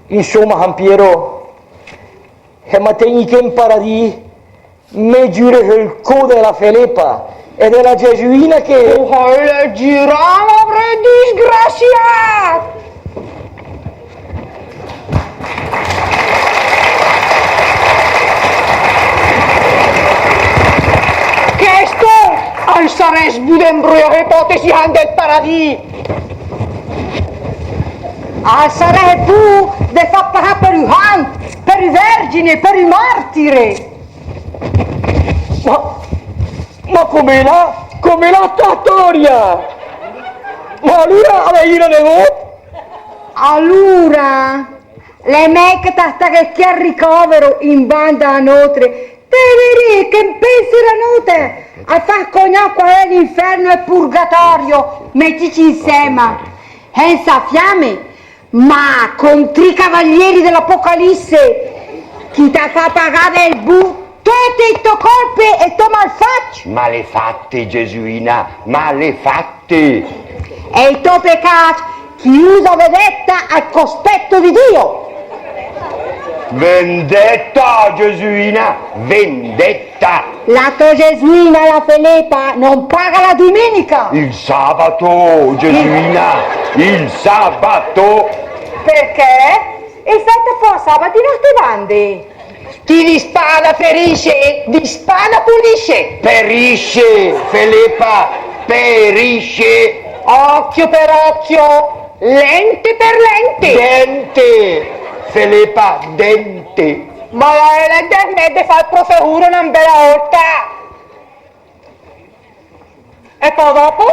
Insoma, Giampiero, se ma tègn ché in paradì, me giüre söl có de la Felepa e de la Gesuina che... Oh, el girava, disgraziàt! Chèsto al sarès bù de imbroià sö i pòtes i sants del paradì. Al sarès bù de fà passà per ü sant, per ü vergine, per ü martire. Ma, ma come la, come la sta storia? Ma alura la gh'ìa negót? Alura, l'è mèi che ta staghet ché al ricovero in banda a nóter. Te vederét che 'n penserà nóter a fà scognà qual è l'inferno e el purgatorio, metìcc insèma. Sènsa fiame, ma con tri cavalieri de l'Apocalisse, chi ta fà pagà del bù töte i tò cólpe e i tò malfacc. Malefatte, Gesuina, malefatte. E i tò pecàcc, chi usa vedèta al cospèt de Dio. Vendetta, Gesuina, vendetta. La tò Gesuina, la Felepa, non paga la dumenica. Il sabato, Gesuina, il sabato. Perché? E sènsa pò sàbat di nòste bande. Chi di spada ferisce, di spada pulisce. Perisce, Felepa, perisce. Occhio per occhio, lente per lente. Dente, Felepa, dente. Ma la l'è de fà 'l profesùr öna bèla ólta. E pò dòpo?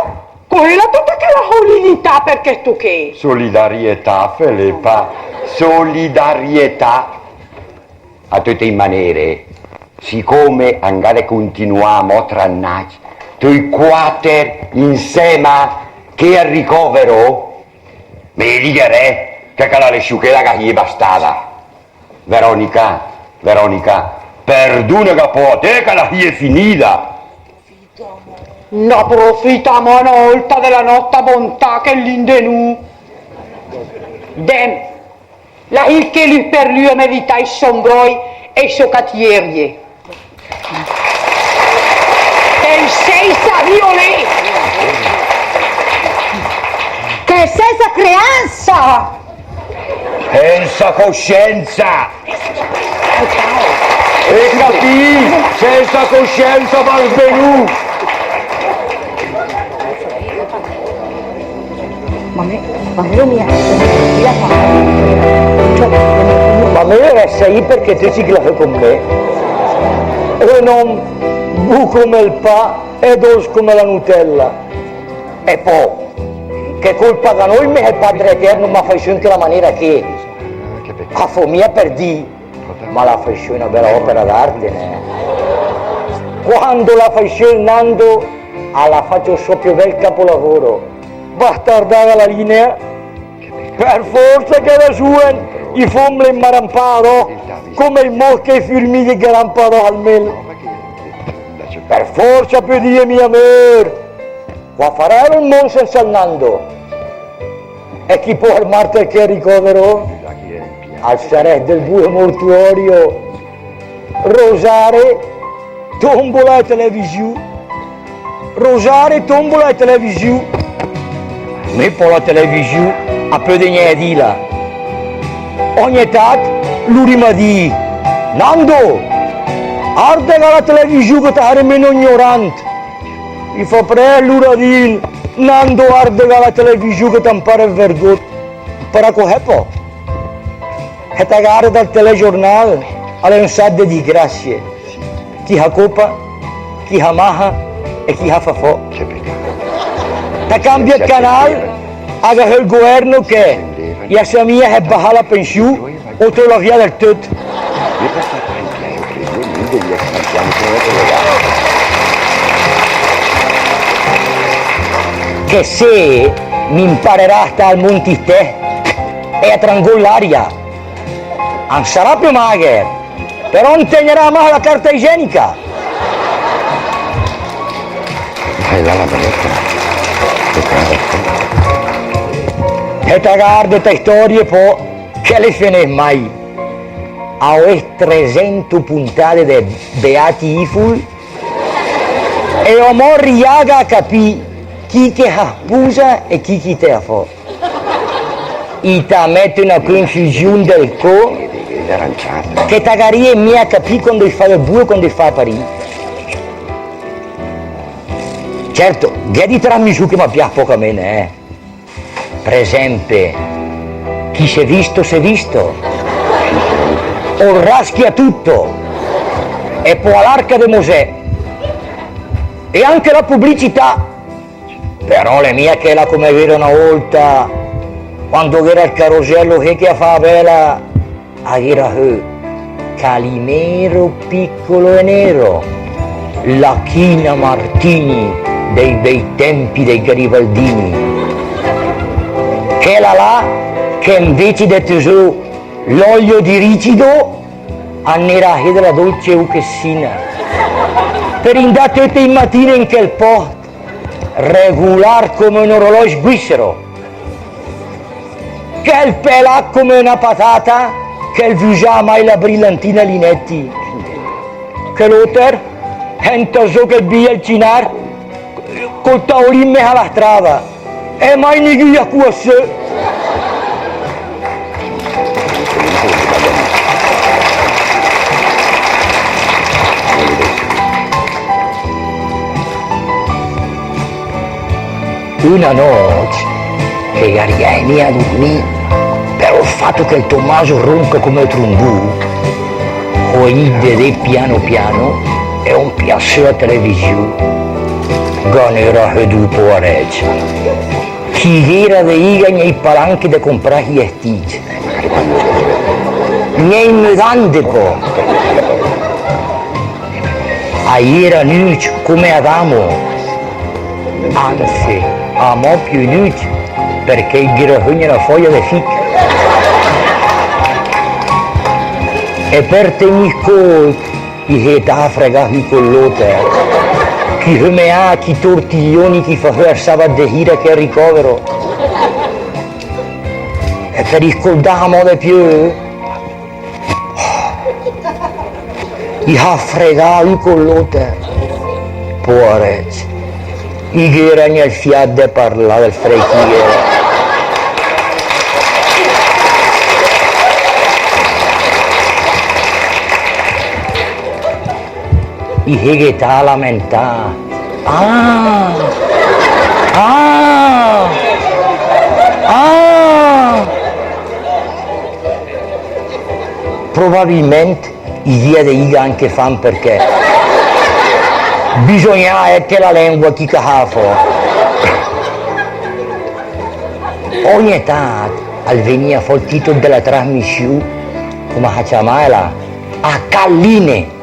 Cos'éla töta chèla solidità per chèsto ché? Solidarietà, Felepa, solidarietà. A töte i manére, sicóme an gh'à de cuntinuà amò tra 'n ach, töi quàter insèma ché al ricovero, me dighe, eh, che chèla lesiù ché la gh'ìe bastada. Veronica, Veronica, Perdùnega pò a té che la hìe finida. N'aprofitamò öna ólta de la nòsta bontà che l'ìm de nù. Dem, la hìl ché lü per lü a medità i sò 'mbròi e i sò catiérie. Che 'l sènsa violé! Che 'l sènsa creansa! Sènsa cosciènsa! Hé capìt? Sènsa cosciènsa, barbelù! Ma mé, ma mé mia, mia fa. Cioè, ma mé rèsta ì perché té sì che la fé con mé. Ön òm bu come 'l pà e dóls come la Nutella. E pò, che colpa gh'à noi, mé e 'l Padre Eterno, ma fà sö in chèla manéra ché, a fó mia per dì, ma la fà sö öna bèla opera d'arte, nè? Quando la fà sö Nando, a l'à facc ol sò piö bèl capolavoro. Bastardàga la linea. Per forsa che da zùen i fómne i 'm rampa adòs, come i mósch e i furmighe che i rampa adòs al mél. Per forsa, pödìe mia mör. Cosa farà ol mónd sènsa 'l Nando? E chi pò 'l màrter che 'l ricovero? Al sarèss del bù ol mortuorio. Rosare, tombola e televisiù. Rosare, tombola e televisiù. Mé pò la televisiù a pöde gnà èdila. Ògne tat, lur i ma dì: Nando, àrdega la televisiù che ta haré meno ignorant. I fà prèst lur a dìl: Nando, àrdega la televisiù che ta 'mparet vergót. Però cos'è pò? Hèta gh'àrde dal telegiornàl, a l'è ü sach de disgràsie. Chi ha cópa, chi ha maha e chi ha fafò. Ta cambie canàl, a gh'è ol governo che i sa mia se ta baha la pensiù o ta tòl via del töt. Che se m'imparerà a stà al mónd istèss e a trà ingó l'aria, a 'n sarà piö magher, però 'n tegnerà a man la carta igienica. Dai, la, la, la, la. Hèta gh'àrde ta storie pò, che le fenés mai. A ó ést tresènto puntade de Beati Iful, e ó amò riàga a capì chi che ha spusa e chi chi té a fò. I ta mèt öna confüsiù del có che ta ghe gh'arie mia a capì quando i fa del bù e quando i fa a parì. Certo, gh'è di trasmisiù che ma piàs pòch a mé, nè? Per esèmpe, Chi s'è visto, s'è visto, Ol Raschiatutto, e pò L'Arca de Mosè, e anche la pubblicità. Però l'è mia chèla come gh'éra öna ólta, quando gh'éra ol carosello che, che a fàa bèla, a gh'éra, eh, Calimero piccolo e nero, la China Martini dei bei tempi dei garibaldini. Chèla là che invece de tö sö l'olio di ricido, a n'éra hé de la dolce uchessina. Per indà töte i matine in chèl pòst, regulàr come ün orològio svuìssero. Chèl pelàt come öna patata, che 'l vüsàa mai la brillantina Linetti. Chèl óter, hènta sö chèl biel cinàr, col taulì in mès a la strada, e mai nigü i a cüìt sö. Öna nòcc che gh'ariàe mia a durmì, per ol fato che ol Tommaso ronca come ü trumbù, ó ì vedé piano piano e ó 'mpiàt sö a televisiù. Ghe n'éra hé du poarècc. Chi gh'éra de ìga gna i palanche de comprà i vestìcc. Gna i müdande pò. A i éra nücc come Adamo, anse, amò piö nücc, perché i gh'éra hé gna öna fòia de fìcc. E per tegnì scólt, I hé tat a fregà hü con l'óter. Chi hé meà, chi tortiglioni chi fa hö a sabat de hira che al ricovero. E per iscoldà amò de piö, i ha fregà hü con l'óter. Poarècc. I gh'éra gna 'l fiàt de parlà, del frèch i gh'éra. I hé tat a lamentà. Ah! Ah! Ah! Probabilment i gh'ìa de ìga anche fam, perché bisognàa èt che la lèngua chi cahàa fò. Ògne tat al vegnìa fò 'l tìtol de la trasmissiù, come a ciamàela? A Calline.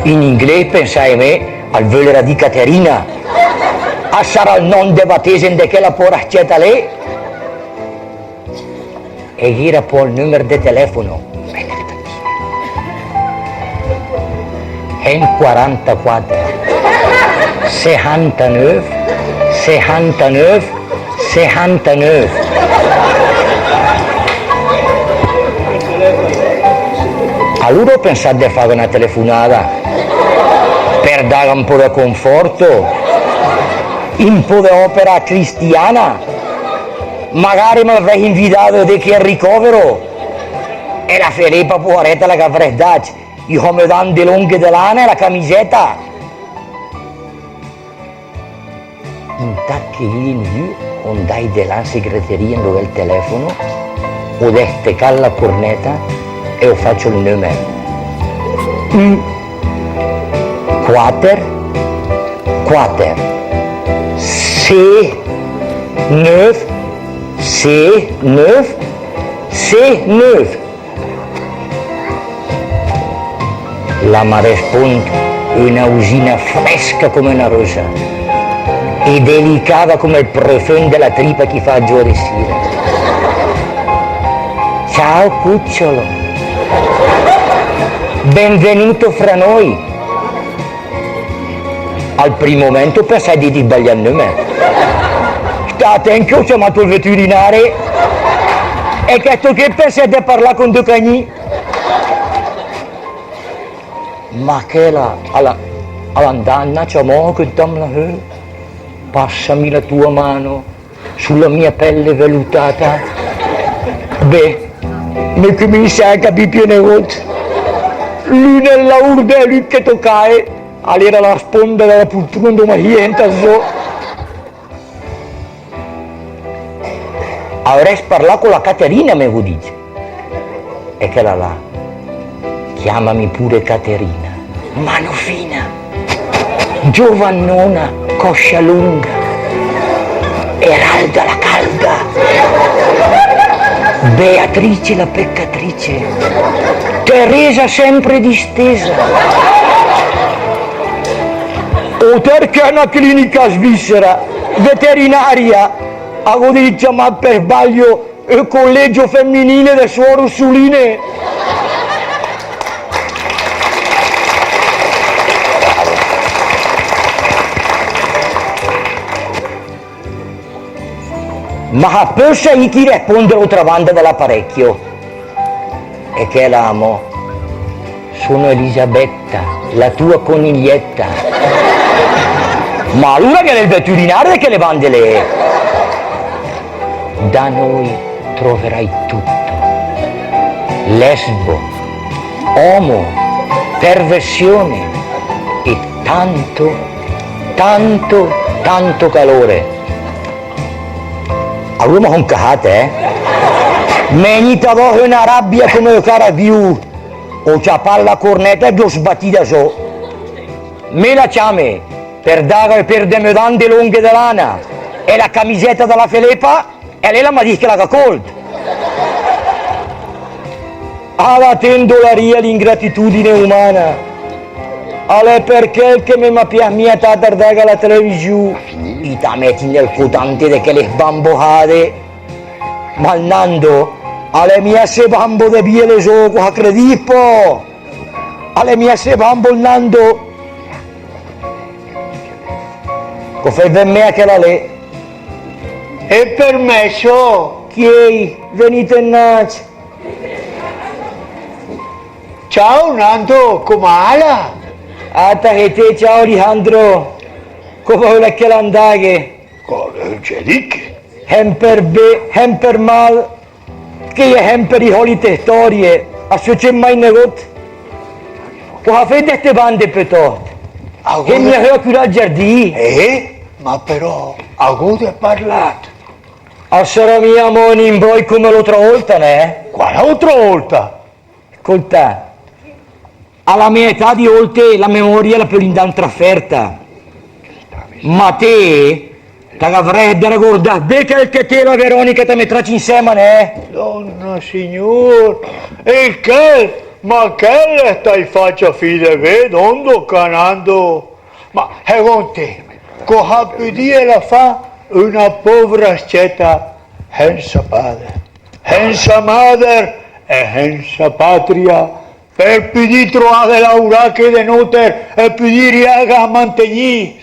In inglés, pensàe mé, al völerà dì Caterina. A sarà 'l nòm de batésem de chèla pòra scèta lé. E gh'ìa pò 'l nömer de telèfono. Ét quarantaquàter, sehantanöf, sehantanöf, sehantanöf. Alura ó pensàt de fàga öna telefonada per dàga ü pó de confòrto, ü pó de òpera cristiana. Magare m'avrès invidàt de chi al ricovero. E la Felepa, poarèta, la gh'avrès dàcc i hò mödande lónghe de lana e la camisèta. Intàt che i gh'ìa in giü, ó 'ndàcc de là in segreteria 'ndo gh'è 'l telèfono, ó destecàt la cornèta e ó facc ol nömer. Ü, quàter, quàter, sé, nöf, sé, nöf, sé, nöf. La m'à respónt öna usina frèsca come öna rösa e delicada come 'l proföm de la tripa chi fa giò de sira. Ciao, cucciolo. Benvenuto fra noi. Al prim momènt ó pensàt de sbaglià nömer. Stà atènt che ó ciamàt ol veterinare. E chèsto ché pensàa de parlà con d'ü cagnì. Ma chèla, a la, a la 'ndàa 'nnacc amò, che 'ntamà la hé: "Passami la tua mano sulla mia pelle vellutata." Bé, me cuminciàa a capì piö negót. Lü nel laùr de lü che tocàe, a l'éra la spónda de la pultruna 'ndo ma hìe hentàt zó. Avrès parlà con la Caterina, me gh'ó dicc. E chèla là: "Chiamami pure Caterina, mano fina, giovannona, coscia lunga, Eralda la calda, Beatrice la peccatrice, Teresa sempre distesa." Óter che öna clinica svizzera veterinaria, a gh'ó dì ciamàt per sbaglio ol collegio femminile de suor Ursuline. Ma a pöl saì chi respónd de l'ótra banda de l'aparècchio? E chèla amò: "Sono Elisabetta, la tua coniglietta." Ma alura gh'è 'l veterinare de chèle bande lé. Da noi troverai tutto. Lesbo, omo, perversione e tanto, tanto, tanto calore. Alura ma hó 'ncahàt, eh? M'è 'gnìt adòs öna rabia come ü carabiù. Ó ciapàt la cornèta e gh'ó sbatìda zó. Me la ciame per dàga ü pér de mödande lónghe de lana e la camisèta de la Felepa, e lé la ma dis che la gh'à cóld. A la té 'ndo la ria l'ingratitudine umana. A l'è per chèl che me ma piàs mia tat ardàga la televisiù. I ta mèt nel cotante de chèle sbambohade. Ma 'l Nando, a l'è mia isé bambo de biele zó, cosa credìt pò? A l'è mia sè bambo, Nando. Cósa fét mé a chèla lé? È permèss? Chiéi, vènit inàcc. Ciao Nando, cóma ala? Ata, e té, ciao Alejandro. Cóma ölet che la 'ndaghe? Cóma, eh, ce diche? Hèmper bé, hèmper mal, che i è hèmper i hòlite stòrie, a söcéd mai negót. Cósa fét de ste bande, piötòst? Che mia hö a cürà 'l giardì? Eh? Ma però, a gh'ó de parlàt. A sarà mia amò ün imbròi cóma l'ótra ólta, nè? Quala ótra ólta? Scólta, a la mé età di ólte la memòria la pöl indà in trasfèrta. Ma té, ta gh'avrèsset de regordàt bé chèl che té e la Veronica ta metràcc insèma, nè? Dòna Signùr, e chèl, ma chèl l'è stàcc facc a fì de bé, dóca, Nando. Ma, segónd té, cósa pödìala fà öna póvra scèta hènsa pàder, hènsa màder e hènsa pàtria, per pödì troà de laurà ché de nóter e pödì riàga a mantegnì?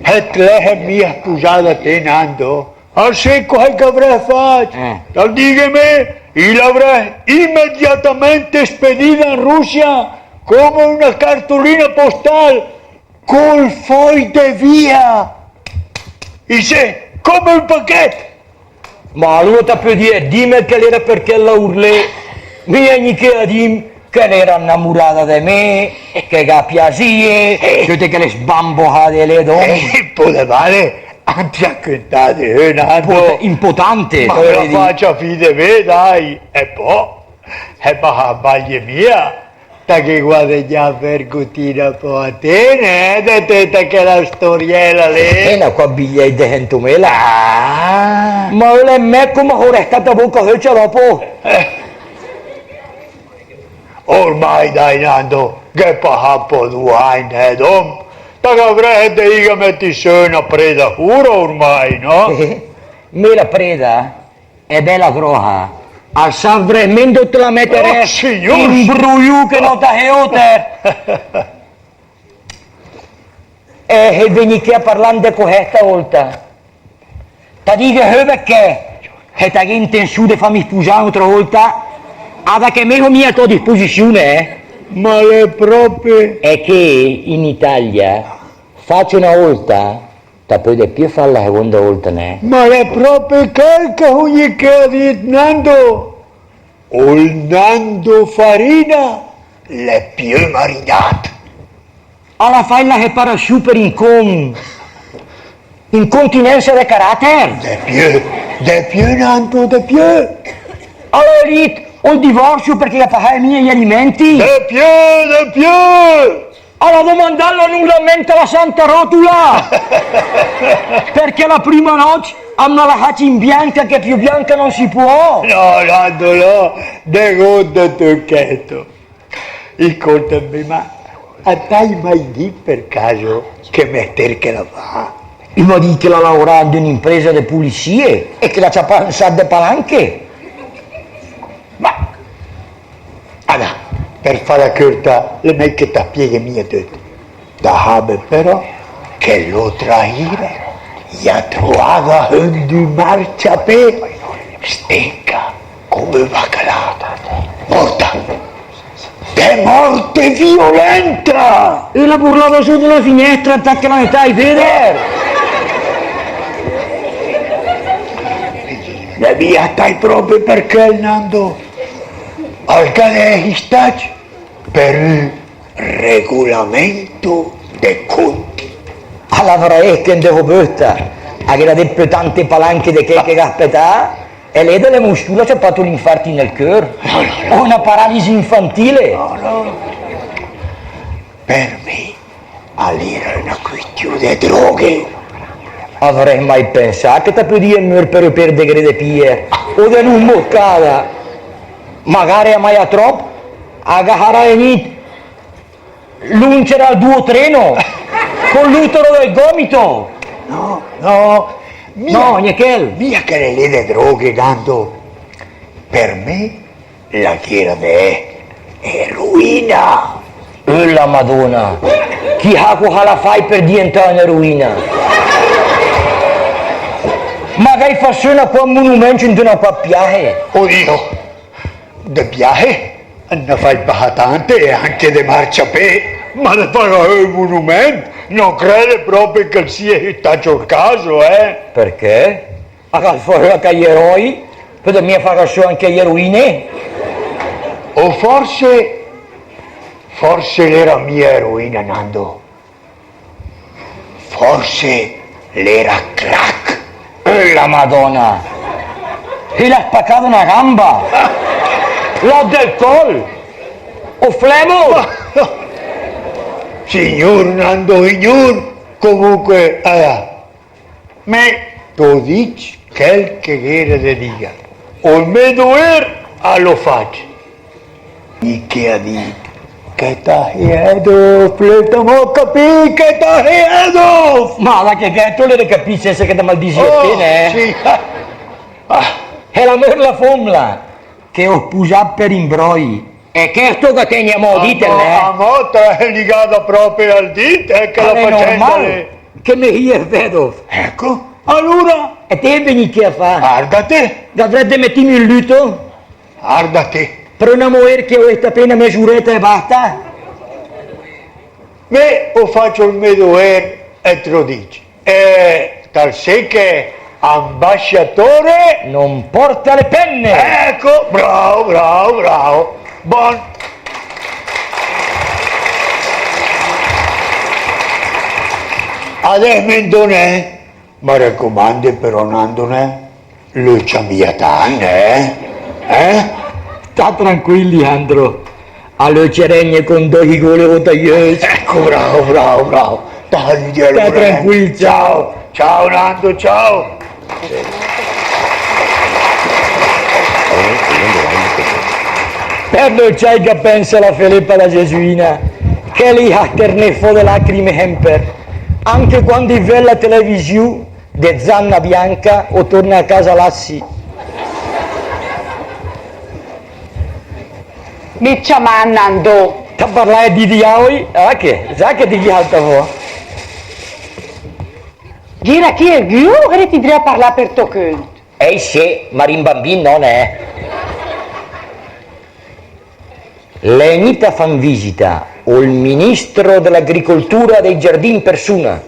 Se te l'ès mia spusada té, Nando, a sét cósa che gh'avrèss facc? Eh. Ta 'l dighe mé, i l'avrèss imediatamente spedida in Russia cóma öna cartulina postal col fòi de via. Isé, cóma ü pachèt. Ma alura ta pödìet dìm che l'éra per chèl laùr lé, mia gnà che a dìm che l'éra inamurada de mé, che gh'à piasìe, eh, töte chèle sbambohade lé, dóm. Eh, pöde vàl, anzi, a cöntà de öna, Nando. Impotante, ma la facc a fì de bé, dai. E pò, eh, ma sbàglie mia. Ta gh'é guadagnàt vergotina pò a té, nè, de töta chèla storièla lé? Eh, na quach bigliècc de sèntomela. Ah! Ma ölet mé cóma só restàt a bóca söcia dòpo? Eh. Ormai, dai, Nando, gh'è pasàt pò du agn, eh, dóm. Ta gh'avrèsset de ìga a mèt sö öna preda sura ormai, no? Eh, mé la preda? E bèla gròha, a savrèss mé 'ndo te la mèterèss, oh, Signùr! Ü imbrügliù che no ta hé óter. E, e vègni ché a parlàm de cosèsta ólta. Ta dighe söbet che, se ta gh'é intensiù de fàm spusà ön'ótra ólta, ada che mé só mia a tò disposissiù, eh. Ma l'è pròpe. È che in Italia, facc öna ólta, ta pödet piö fà la segónda ólta, nè? Ma l'è pròpe chèl che só gnìt ché a dì, Nando. Ol Nando Farina l'è piö maridàt. Al à facc la separasiù per incon-, incontinensa de caràter? De piö, de piö, Nando, de piö. Al à elìt ol divòrsi perché i ga pagàa mia i alimèncc? De piö, de piö. Al à domandàt l'anulamènt a la Santa Rotula! Perché la prima nòcc a m'la lasàa in bianca, che piö bianca non si può! No, Nando, no, negót de töt chèsto. Scóltem, ma a t'ài mai dìcc per caso che mestér che la fà? I m'à dìcc che la lauràa in ön'impresa de pulisie e che la ciapàa ü sac de palanche. Ma, ada, per fàla cörta, l'è mèi che ta spieghe mia töt. Ta sàbet però che l'ótra sira i à troàt sö 'n d'ü marciapé, stéca come ü bacalà. Mòrta! De mòrte violènta! E la burlàa sö de la finèstra, tat che la metàa i véder! L'è mia stacc pròpe per chèl, Nando. Al gh'à de èss stacc per ü regolamento de conti. Al avrà ést che 'n de sò bösta, a gh'éra dét piö tante palanche de chèi che ga spetàa, e lé de l'emosiù l'à ciapàt ü infart nel cör. No, no, no. O öna paralisi infantile. No, no. Per mé, a l'éra öna questiù de droghe. Avrèss mai pensàt che ta pödìet möer per ü pér de gré de pìer, o de nus moscada. Magare amò a tròp, a ga sarà egnìt l'ùlcera al duotreno, con l'utero del gomito. No, no, mia, no, gnè chèl. Mia chèle lé de droghe, Nando. Per mé la gh'éra de èss Eroina! Oh la Madóna! Chi ha che la fai per dientà ön'eroina? Ma gh'hai fat sö 'na quach monumènt in d'öna quach piahe? Odio! De piahe? N'ha fai pà tante e anche de marciapè, ma de fà ü monumènt? No crède pròpe che 'l sie stacc ol caso, eh? Perché? A gh'ha fòrsa i eroi, pöde mia fà sö anche i eroine? O forse, forse l'era mia eroina, Nando. Forse l'era crack. Oh la Madóna! E l'ha spacàt öna gamba! L'ha òt del còl! O flemo! Signùr, Nando, signùr! Comunque, eh, mé t'ó dicc chèl che gh'ére de dìga. Ol mé doér a l'ó facc. Mé che a dìga che ta sé èdof, l'ó amò capìt che ta sé èdof! Ma va che gh'è, te l'é de capì, se che te maldisi apéna, eh? Sì. Ah. E la mé la fómna, che ó spusàt per imbròi. E chèsto che te gh'ét amò dit, eh? Amò, amò, te l'é ligada pròpe al dit, eh, che la facènda l'è normàl che mé sìe vèdof. Èco, alura? E te gh'ét de vègn ché a fà? Àrdate. Gh'avrèt de mètem ol lüto? Àrdate. Per öna moér che ó stacc apéna mèza urèta e basta? Mé ó facc ol mé doér e te l'ó dicc. Eh, tal sé che ambasciatore non porta le penne! Èco, bravo, bravo, bravo. Bon. Adès mé 'ndó, nè? Me racomande però, Nando, nè? L'ó ciamìa tant, eh? Eh? Sta tranquil, Leandro. A l'ó ciarègne con dò gigole o tagliés. Èco, bravo, bravo, bravo. Dai, alura, eh. Sta tranquil, ciao. Ciao, Nando, ciao. Per dolcià i capèncc a la Felepa la Gesuina, che la i ha sternìt fò de lacrime sèmper, anche quando i vèd la televisiù, de Zanna Bianca o Torna a casa Lassie. Mé ciamàt Nando. Ta parlàet di diàoi, ah, che, za che ti ghi alta vò. Gh'éra ché ergü o gh'éret dré a parlà per tò cönt? Eh sé, ma rimbambìn, no, nè? L'è egnìt a fàm visita ol ministro de l'agricoltura e dei giardini in persuna.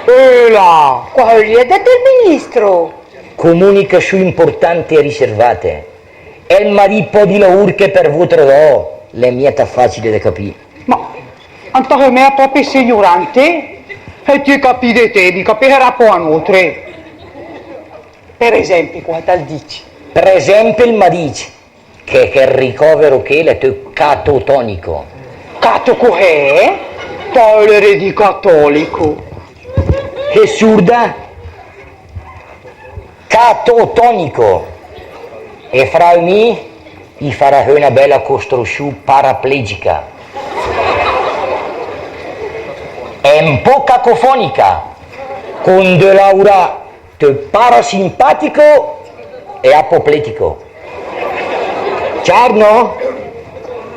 Ela, cosa gh'éret ol ministro? Comunicassiù importante e riservate. El m'à dìcc pò di laùr che per vóter dò l'è mia tat fàcile de capì. Ma, anta che mé a tò pèss ignorante, e ti capì de té, mi capéra pò a nótre. Per esempi, cosa el t'à dìcc? Per esempi, el m'à dìcc che, che chèl ricovero ché l'è töt catatonico. Cato cos'è? Pò l'ére dì catolico. Che surda? Catatonico. E fra ü mis i farà sö öna bèla costrussiù paraplegica. E ü pó cacofonica, con de laurà töt parasimpatico e apopletico. Ciar, no?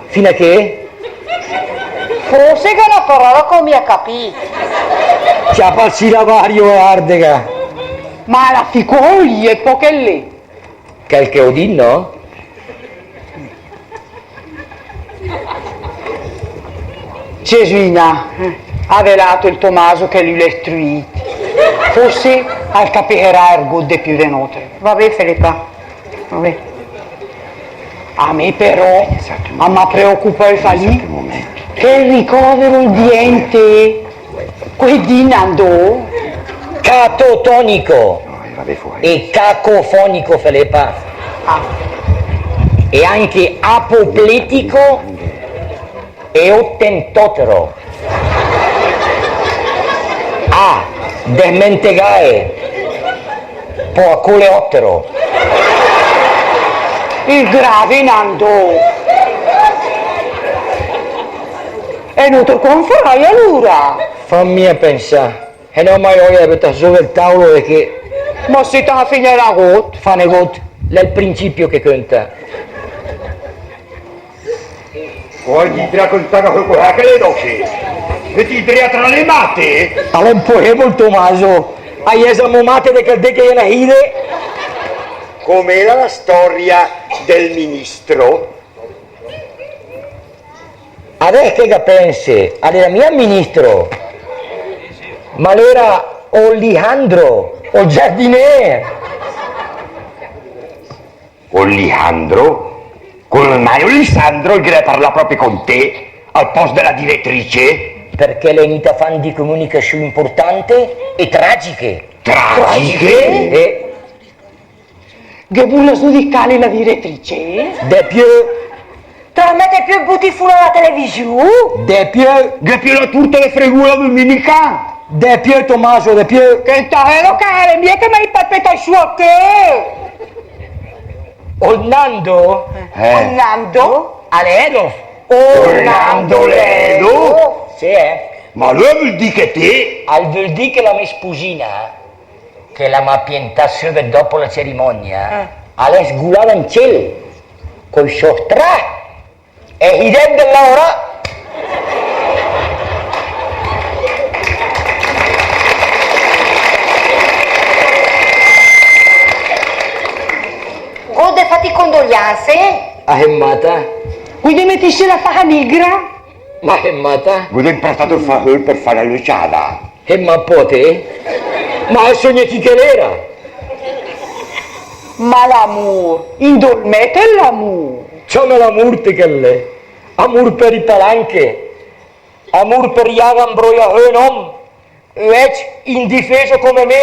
Fina ché? Fórse gh'è öna parola che ó mia capìt. Ciapa ol silabario e àrdega. Ma a la fì cosa gh'ét pò chèl lé? Chèl che ó dìcc, no? Gesuina, eh, a vèd là ol Tomaso che lü l'è istruìt. Fórse al capéra ergót de piö de nóter. Va bé, Felepa. Va bé. A mé però, a m'à preocupàt ol falì, chèl ricovero al diènte, cosa ét dìcc, Nando? Catatonico. E cacofonico, Felepa. Ah. E anche apopletico e ottentotero. Ah, desmentegae. Pò a coleòttero. Ol grave, Nando. E nóter cosa farài alura? Fam mia pensà. E no, ma io, eh, butà zó ol tàol, perché... Ma se ta fì negót. Fà negót, l'è ol principio che cönta. Pò gh'ì de raccontà che cosa che l'è, dopo. Mètet dré tra le mate. Alura, pò, eh, Tomaso, a i è zamò mate de chèl dé che i è nassìde. Com'era la storia del ministro? Adès che ghe pènse, a l'era mia ministro, ma l'era Olisandro, ol giardinèr. Olisandro? Come mai Olisandro? Gh'è de parlà pròpe con té, al pòst de la diretrice? Perché l'è 'ndàt a fà 'n di comunicassiù importante e tragiche. Tragiche? Eh. Ghe vólel zudicà la diretrice? De piö. Trasmèt piö butì fò la televisiù? De piö. Gh'è piö la turta de fregù la duminica? De piö, Tomaso, de piö. Che ta, eh, lo che l'è mia che m'è i palpitassiù a té. Ol Nando? Eh. Ol Nando? A l'è Eros. Ol Nando l'è Eros? Sì, eh. Ma alura völ dì che té... Al völ dì che la me spusina, che la m'à piantàt söbet dopo la cerimonia, eh, a l'è sgulada in cél, coi sò strasc, e i dècc de laurà. Gh'ó de fàt i condoglianse? A sét mata? Quindi metìsela a fà nigra? Ma a sét mata? Gh'ó de imprestàt ol fagöl per fà la löciada. E ma pòde? Ma só gnà chi che l'era. Ma l'amùr, indó l'è mèt l'amùr? Ciama l'amùr té chèl lé. Amùr per i palanche. Amùr per i àga imbroià sö ön òm. Vècc, indiféso come mé.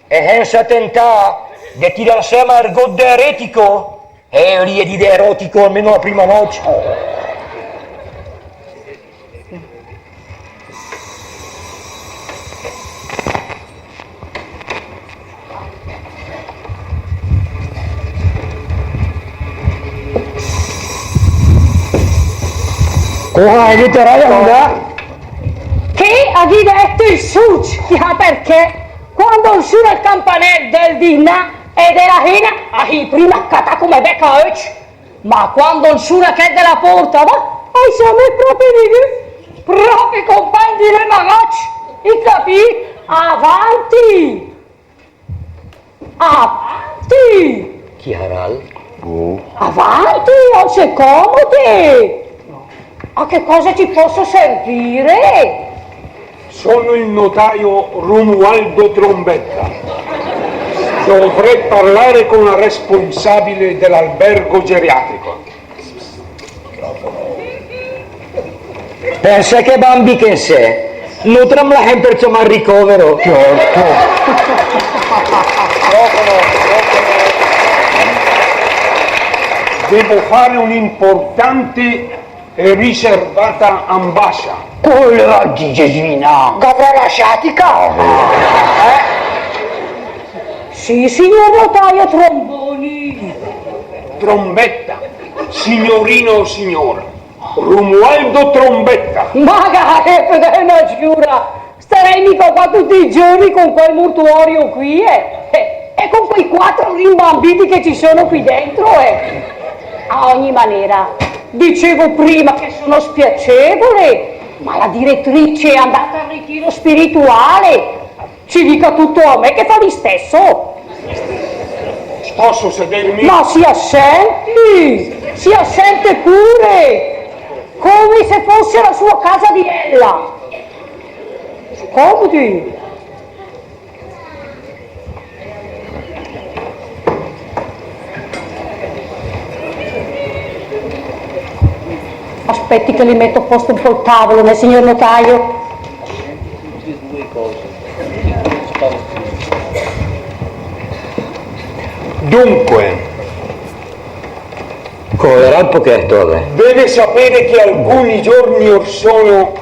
E sènsa tentà de tirà insèma ergót de eretico, e ri de erotico, almeno la prima nòcc. Cosa, e che te raja, Luda? Che a gh'ì dècc ol sùcc, ah, perché? Quando 'l suna 'l campanèl del dinà e de la séna, a só prima scatà come bèca a öcc. Ma quando 'l suna chèl de la pórta, va, a só mé pròpe di lü, pròpe compàgn di lü magàcc, i capìt? Avanti! Avanti! Chi saràl? Boh. Avanti, o se comodi! A che cosa ci posso servire? Sono il notaio Romualdo Trombetta. Dovrei parlare con la responsabile dell'albergo geriatrico. Pènsa che bambi che 'n sè. Nóter am làa sèmper ciamà al ricovero. Certo. Devo fare un'importante e riservata ambascia. Cosa gh'ìl dicc, Gesina? Gh'avrà lasciàt i cavei? Eh? Sì, signor notaio Tromboni. Trombetta, signorina o signora? Romualdo Trombetta. Magare, per una sciura, starei mica qua tutti i giorni con quel mortuorio qui, eh? E, e con quei quattro rimbambiti che ci sono qui dentro, eh? A ogni maniera, dicevo prima che sono spiacevole, ma la direttrice è andata al ritiro spirituale. Ci dica tutto a me che fa l'istesso. Posso sedermi? Ma si assenti, si assente pure, come se fosse la sua casa di ella. Scomodi. Aspetti che li metto a posto un po' il tavolo, né, signor notaio? Dunque, cosa era un pochetto, vabbè. Deve sapere che alcuni giorni or sono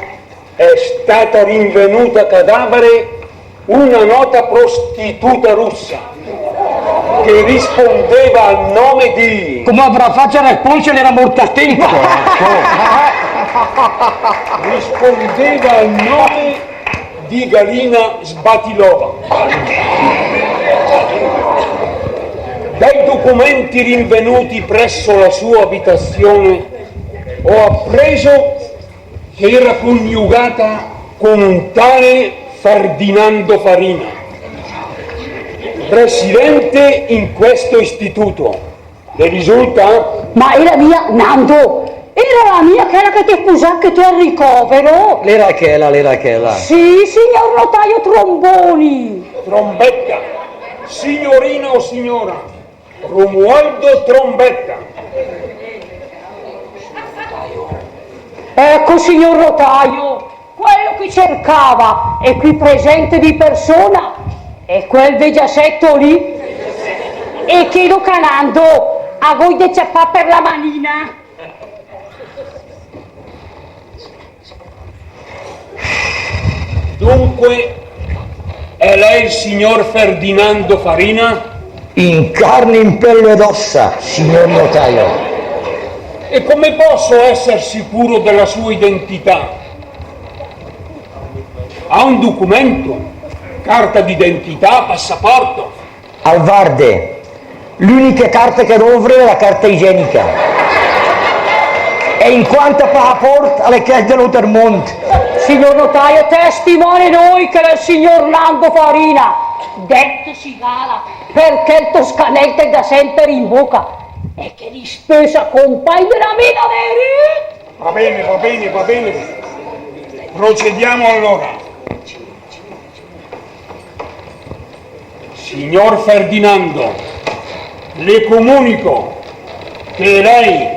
è stata rinvenuta cadavere una nota prostituta russa che rispondeva al nome di... Come avrà fatto a rispondere, l'era morta a tempo? Rispondeva al nome di Galina Sbatilova. Dai documenti rinvenuti presso la sua abitazione Ho appreso che era coniugata con un tale Ferdinando Farina, residente in questo istituto. Le risulta? Ma era mia, Nando, era la mia chèla che t'hé spusàt che t'è al ricovero? L'era chèla, l'era chèla. Sì, signor notaio Tromboni. Trombetta. Signorina o signora? Romualdo Trombetta. Ecco, signor notaio, quello che cercava è qui presente di persona, è quel vegiassetto lì. E credo che Nando a gh'ó de ciapà per la manina. Dunque, è lei il signor Ferdinando Farina? In carne, in pelle ed ossa, signor notaio. E come posso essere sicuro della sua identità? Ha un documento? Carta d'identità, passaporto? Al varde, l'ùnica carta che dóvre l'è la carta igienica. E in quant a pasaport, l'è chèl de l'óter mónd. Signor notaio, testimone noi che l'è il signor Nando Farina, detto Sigala, perché il toscanese l'ha sempre in bocca, e che li spösa compagn de la vita, vero? Va bene, va bene, va bene. Procediamo allora. Signor Ferdinando, le comunico che lei,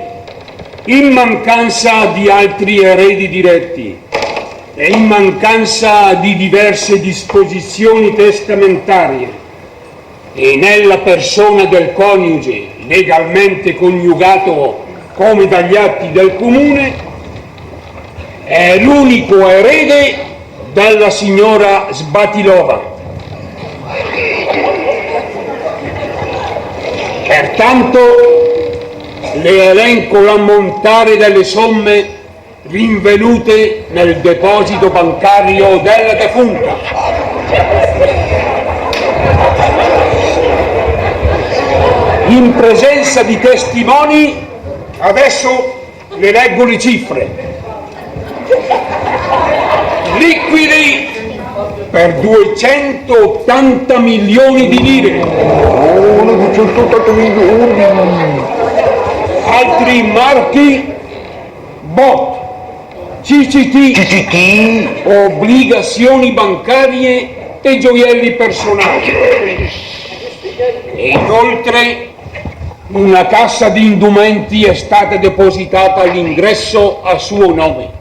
in mancanza di altri eredi diretti e in mancanza di diverse disposizioni testamentarie, e nella persona del coniuge legalmente coniugato come dagli atti del comune, è l'unico erede della signora Sbatilova. Pertanto, le elenco l'ammontare delle somme rinvenute nel deposito bancario della defunta. In presenza di testimoni, adesso le leggo le cifre. Liquidi per duecentottanta milioni di lire. Oh, duecentottanta milioni. Altri marchi, bot, C C T, C C T, obbligazioni bancarie e gioielli personali. E inoltre una cassa di indumenti è stata depositata all'ingresso a suo nome.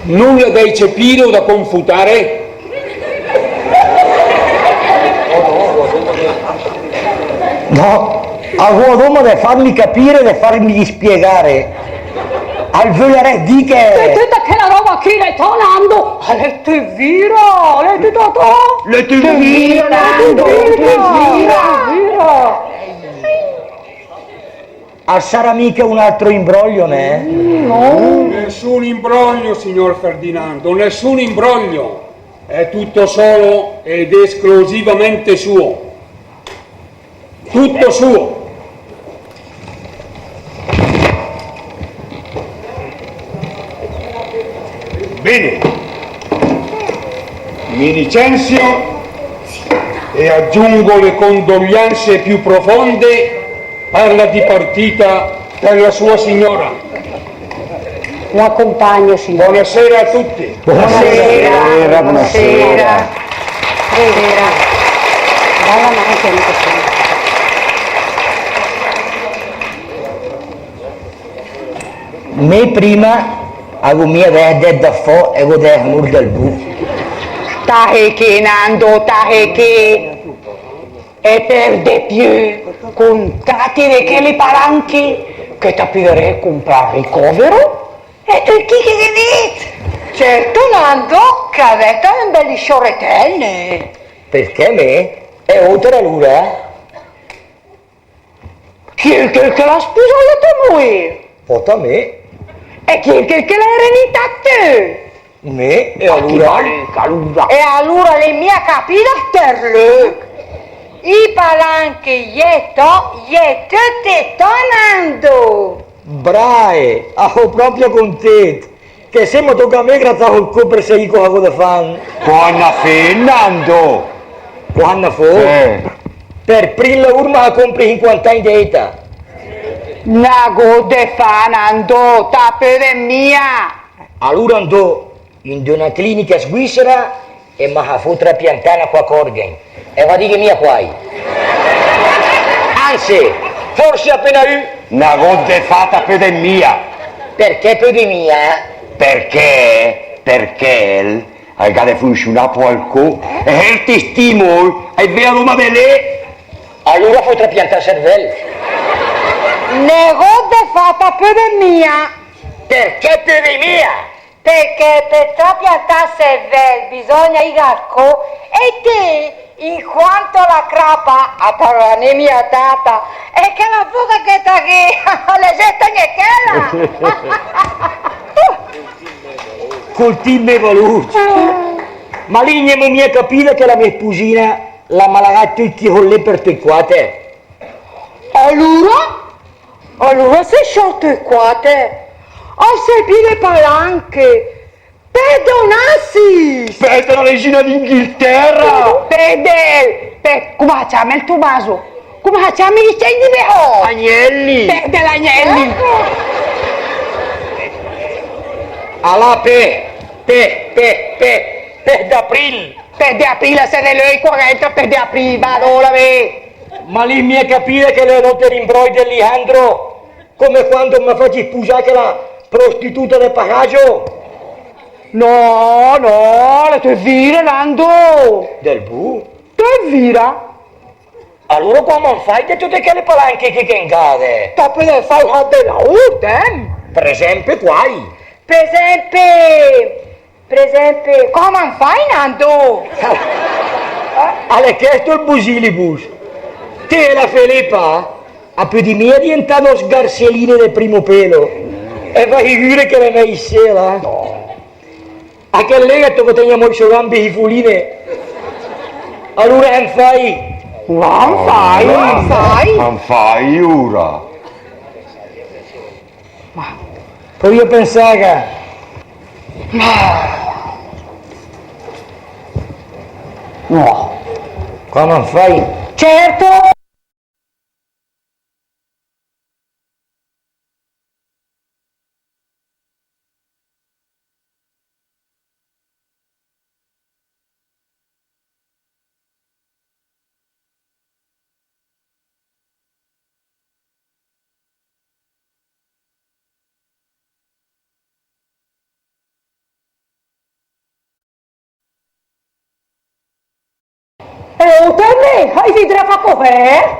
Nulla da eccepire o da confutare? No, a gh'ó dóma de farmi capire, de farmi spiegare. Al völerès dì che... E töta chèla ròba chì l'è tò, Nando? L'è töta vira, l'è töta tò. L'è töta vira, Nando, l'è töta vira. Al sarà mica un altro imbroglio, né? Mm, no. Nessun imbroglio, signor Ferdinando, nessun imbroglio. È tutto solo ed esclusivamente suo. Tutto suo. Bene. Mi licenzio e aggiungo le condoglianze più profonde per la dipartita della sua signora. L'accompagno, signor. Buonasera a tutti. Buonasera, buonasera. Buonasera. Buonasera. Dalla mano che mi... Mé prima a gh'ó mia de dà fò e gh'ó de mórd al bu. Tahé ché, Nando, tahé ché. E per de piö, con töte chèle palanche che ta pöderèt comprà al ricovero, e töt chi che gh'è dét. Certo, Nando, che a vèta l'è ü bèl sciòr, né? Perché mé? E óter alura? Chi l'è che, che l'à spusàt la tò moér? Pòta mé. E chi l'è che, che l'à ereditàt töt? Mé, e alura? E alura l'è mia capìt, sterlöch. I palanche i è tò, i è töte tò, Nando. Brae, a só pròpe contét. Che se me tóca a mé gratà ol có per saì cosa gh'ó de fà. Cosa gh'ó de fà, Nando? Cosa gh'ó de fà? Eh. Per prim laùr me fa cómpre sinquanta agn de éta. Na gh'ó de fà, Nando, ta pödet mia. Alura 'ndó in d'öna clinica svìsera e me fa fót trapiantà na quach òrgan. E va, dighe mia quai. Anse, fórse apéna ü. Na gh'ó de fà, ta pödet mia. Perché pödet mia? Perché, perché al gh'à de funsiunà pò ol có, e cèrti stimol i ve a dóma de lé. Alura fó trapiantà ol servèl. Na gh'ó de fà, ta pödet mia. Perché pödet mia? Perché per trapiantà ol servèl bisògna ìga al có, e té, in quanto a la crapa, a t'avrà mia data, e chèla bóca che ta gh'é, l'è zésta gnè chèla. Col tip me valùr. Ma lé gh'émol mia capìt che la mé spusina la me la gh'à töcc i solcc per töcc quater. Alura? Alura se sciòlt töt quater, a sèrt piö le palanche, per donassi! Per la regina d'Inghiltèra! Per del, per, come sa ciama ol Tomaso? Come sa ciama i cècc di Behò? Agnelli! Per del Agnelli! Alà, per, per, per, per, per d'april! Per de aprì, la sera de l'öi quaranta, per de aprì, va, dóla, ve. Ma lé gh'émol mia capìt che l'è ü óter imbròi de Lisandro, come quando el m'à facc spusà chèla prostituta de pasagio? No, no, l'è töt vira, Nando. Del bu? Töt vira. Alura cosa 'n fài de töte chèle palanche che, che 'n gh'à de? Ta pödet fà ü sach de laùr, eh? Per esèmpe quai? Per esèmpe, Per esèmpe, cosa 'n fài, Nando? A l'è chèsto ol busilibus. Té, la Felepa a pödì mia dientà dò sgarseline de primo pelo. E va sigüre che l'è mèi issé, va. A chèl lé tóca tègn amò i sò gambe sifoline. Alura 'n fài. 'N fài. 'N fài, ura. Ma pröa a pensà che... Ma... No. Cosa 'n fài? Certo! E óter, i vidrà fà cos'è?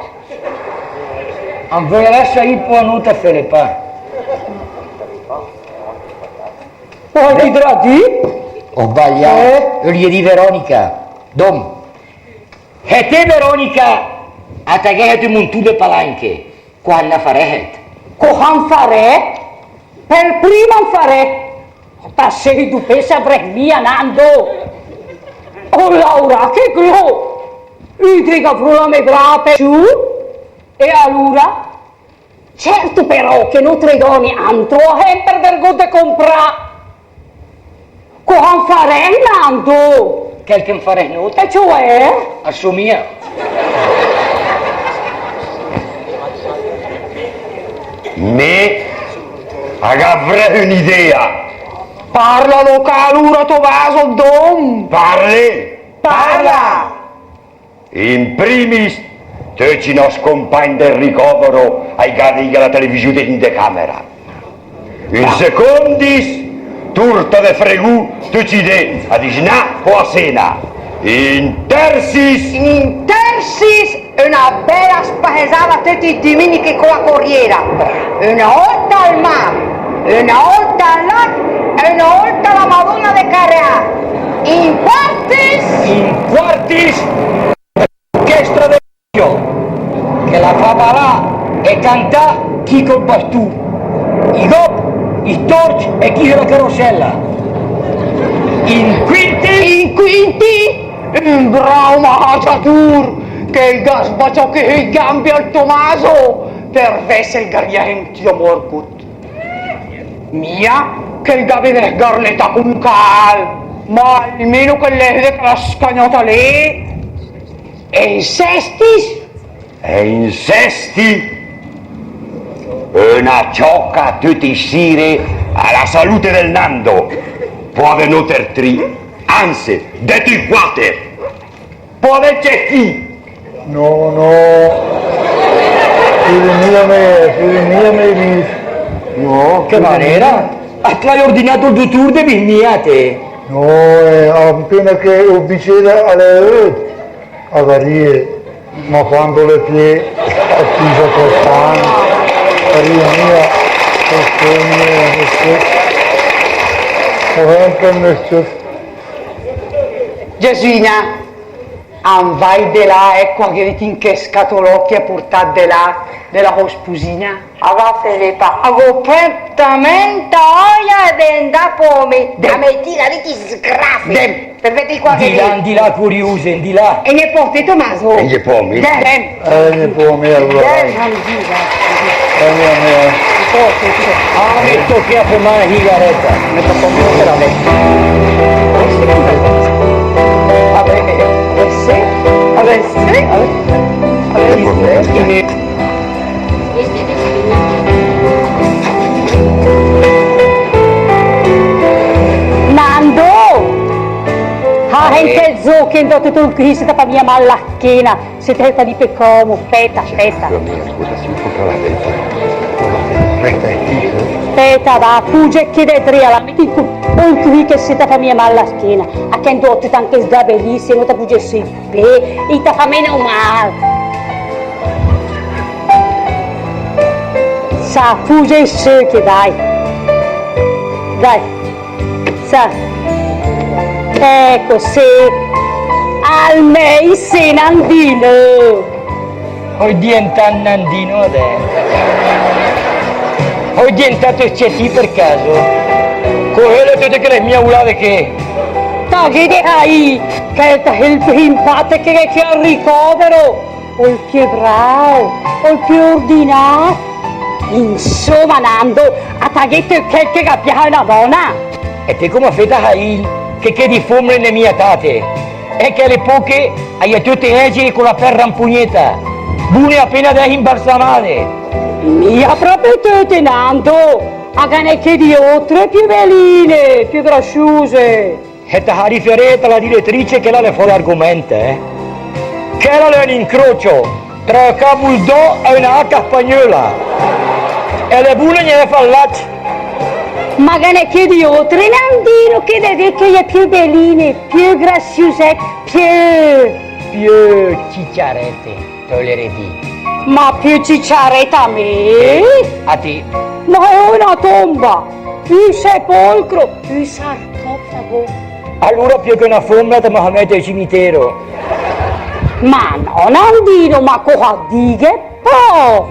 An völ làs ì pò a nóter, Felepa. I vidrà dì? Ó sbagliàt. Eh? Öle dì Veronica. Dóm. E té, Veronica, a ta gh'ét ü muntù de palanche. Cosa 'n farèset? Cosa 'n farèset? Per prima 'n farèset. Ta sét dupé, savrèt mia, Nando. Ó lauràt che gló. Ü dé gh'avró la mé brasa per sö. E alura? Certo però che nótre dòne an tróa sèmper vergót de comprà. Cosa 'n farèm, Nando? Chèl che 'n farèm nóter. E cioè? A só mia. Mé a gh'avrèss ön'idea. Parla dóca alura, Tomaso, dóm. Parle. Parla. In primis, töcc i nòs compagn del ricovero a gh'à de ìga la televisiù de in de camera. In secondis, turta de fregù töcc i dé, a disnà o a séna. In tersis. In tersis, öna bèla spasesada töte i dumìnighe co la coriéra. Öna ólta al mar, öna ólta al lagh, e öna ólta a la Madóna de Careàs. In quartis. In quartis, orchestra de Dio, che la fa balà e cantà chi col bastù, i gop, i stórcc e chi la carosèla. In quintis. In quintis, ü brao masagiatùr, che 'l gh'à sbaciàt i gambe al Tomaso, per vèss el gariàent i a Morcot. Mia che 'l gh'abe de sgarletà cun calm, ma almeno che 'l lès de chela scagnata lé. E insèstis? E insèsti? Öna ciòca töte i sire a la salute del Nando. Pò de nóter tri, anse, de tücc quater. Pò de cècc. No, no. Fede mia me, fede mia me, mi. No, che fede manera? Mia. A te l'à ordinàt ol dutùr de vègn mia a te? No, eh, apena che ol bicér al è öt. A varìe, ma quando l'è pié, a pisa costant. Varìe mia, costant, eh, costant. Gesuina, an vai de là, èco, a gh'è in che scatolòt che i à portàt de là, de la sposina. A va, Felepa, a gh'ó pretamenta òia de 'ndà pò mé. Dèm. A me tira di chi sgrassi. Dèm. Per vèd qua che... 'Ndì là, 'ndì là, curiuse, 'ndì là. E ghe pòte, Tomaso? E ghe pò mé. Dèm. Eh, ghe pò mé, alura, dai. Dèm, 'ndì, dèm. Eh, mia, mia. Ghe pòte, ghe pòte. Ah, me tòca a fumà öna sigarèta. Me tòca a fumà öna sigarèta. Avèss, avèss, avèss, avèss. Nando! Ah, eh, che zó che 'ndo te tol chì, se ta fa mia mal la schéna, se ta fa lì pe còmod, spèta, spèta. Spèta, va, pùgia ché de dré, la mèt in cù, ol chì che se ta fa mia mal la schéna, a che 'ndo te ta 'n che sgabelì, se no ta pùget sö. Beh, i ta fa meno mal. Sa, pùgia sö ché, dai. Dai. Sa. Èco, sé. Almè, sé, Nandino. Ó dientàt Nandino adèss. Ó dientàt scèt per caso. Con chèle töte chèle mia ulade ché. Taghé de saì, che ta sét ol piö simpàtech che gh'è al ricovero, ol piö brao, ol piö ordinàt. Insoma, Nando, a taghé töt chèl che ga pias a öna dòna. E te come fét a saìl, che ché di fómne n'è mia tate? E chèle póche, a i è töte ège con la pèra in pugnèta, bune apéna de èss imbalsamade. Mia pròpe töte, Nando, a ghe n'è ché di ótre piö beline, piö grassiuse. E ta sa riferét a la diretrice, chèla l'è fò d'argomènt, eh? Chèla l'è ün incrocio tra ü cà bulldog e öna aca spagnöla. E l'è bune gnè fà 'l lacc. Ma ghe n'è ché di ótre, Nandino, che de vèd che i è piö beline, piö grassiusète, piö... Piö ciciarète. Te öleret dì. Ma piö ciciarèta mé? Eh, a ti. Ma só öna tomba, ü sepolcro, ü sarcofago. Alura piö che öna fómna ta m'à mèt al cimitero. Ma no, Nandino, ma cosa dighet pò?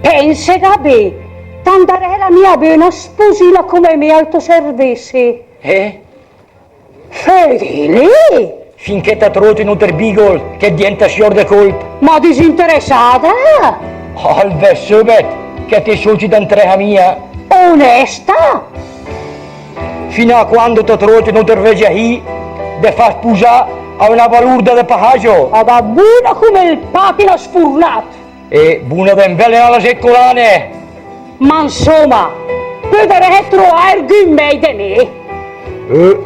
Pènsega bé, ta 'ndarèsela mia bé öna spusina come mé al tò servése. Eh? Fedele! Finché ta tróet ün óter bigol che diènta siòr de cólp. Ma disinteressada! Al vèd söbet che te sócita 'n trèsa mia. Onesta! Fina a quando ta tróet ün óter vègia sì de fà spusà a öna balurda de pasaggio. A va buna come 'l pà che l'à sfurnàt. E buna de 'nvelenà la sèt colane! Ma insoma, pöderèset troà ergü mèi de mé? Eh,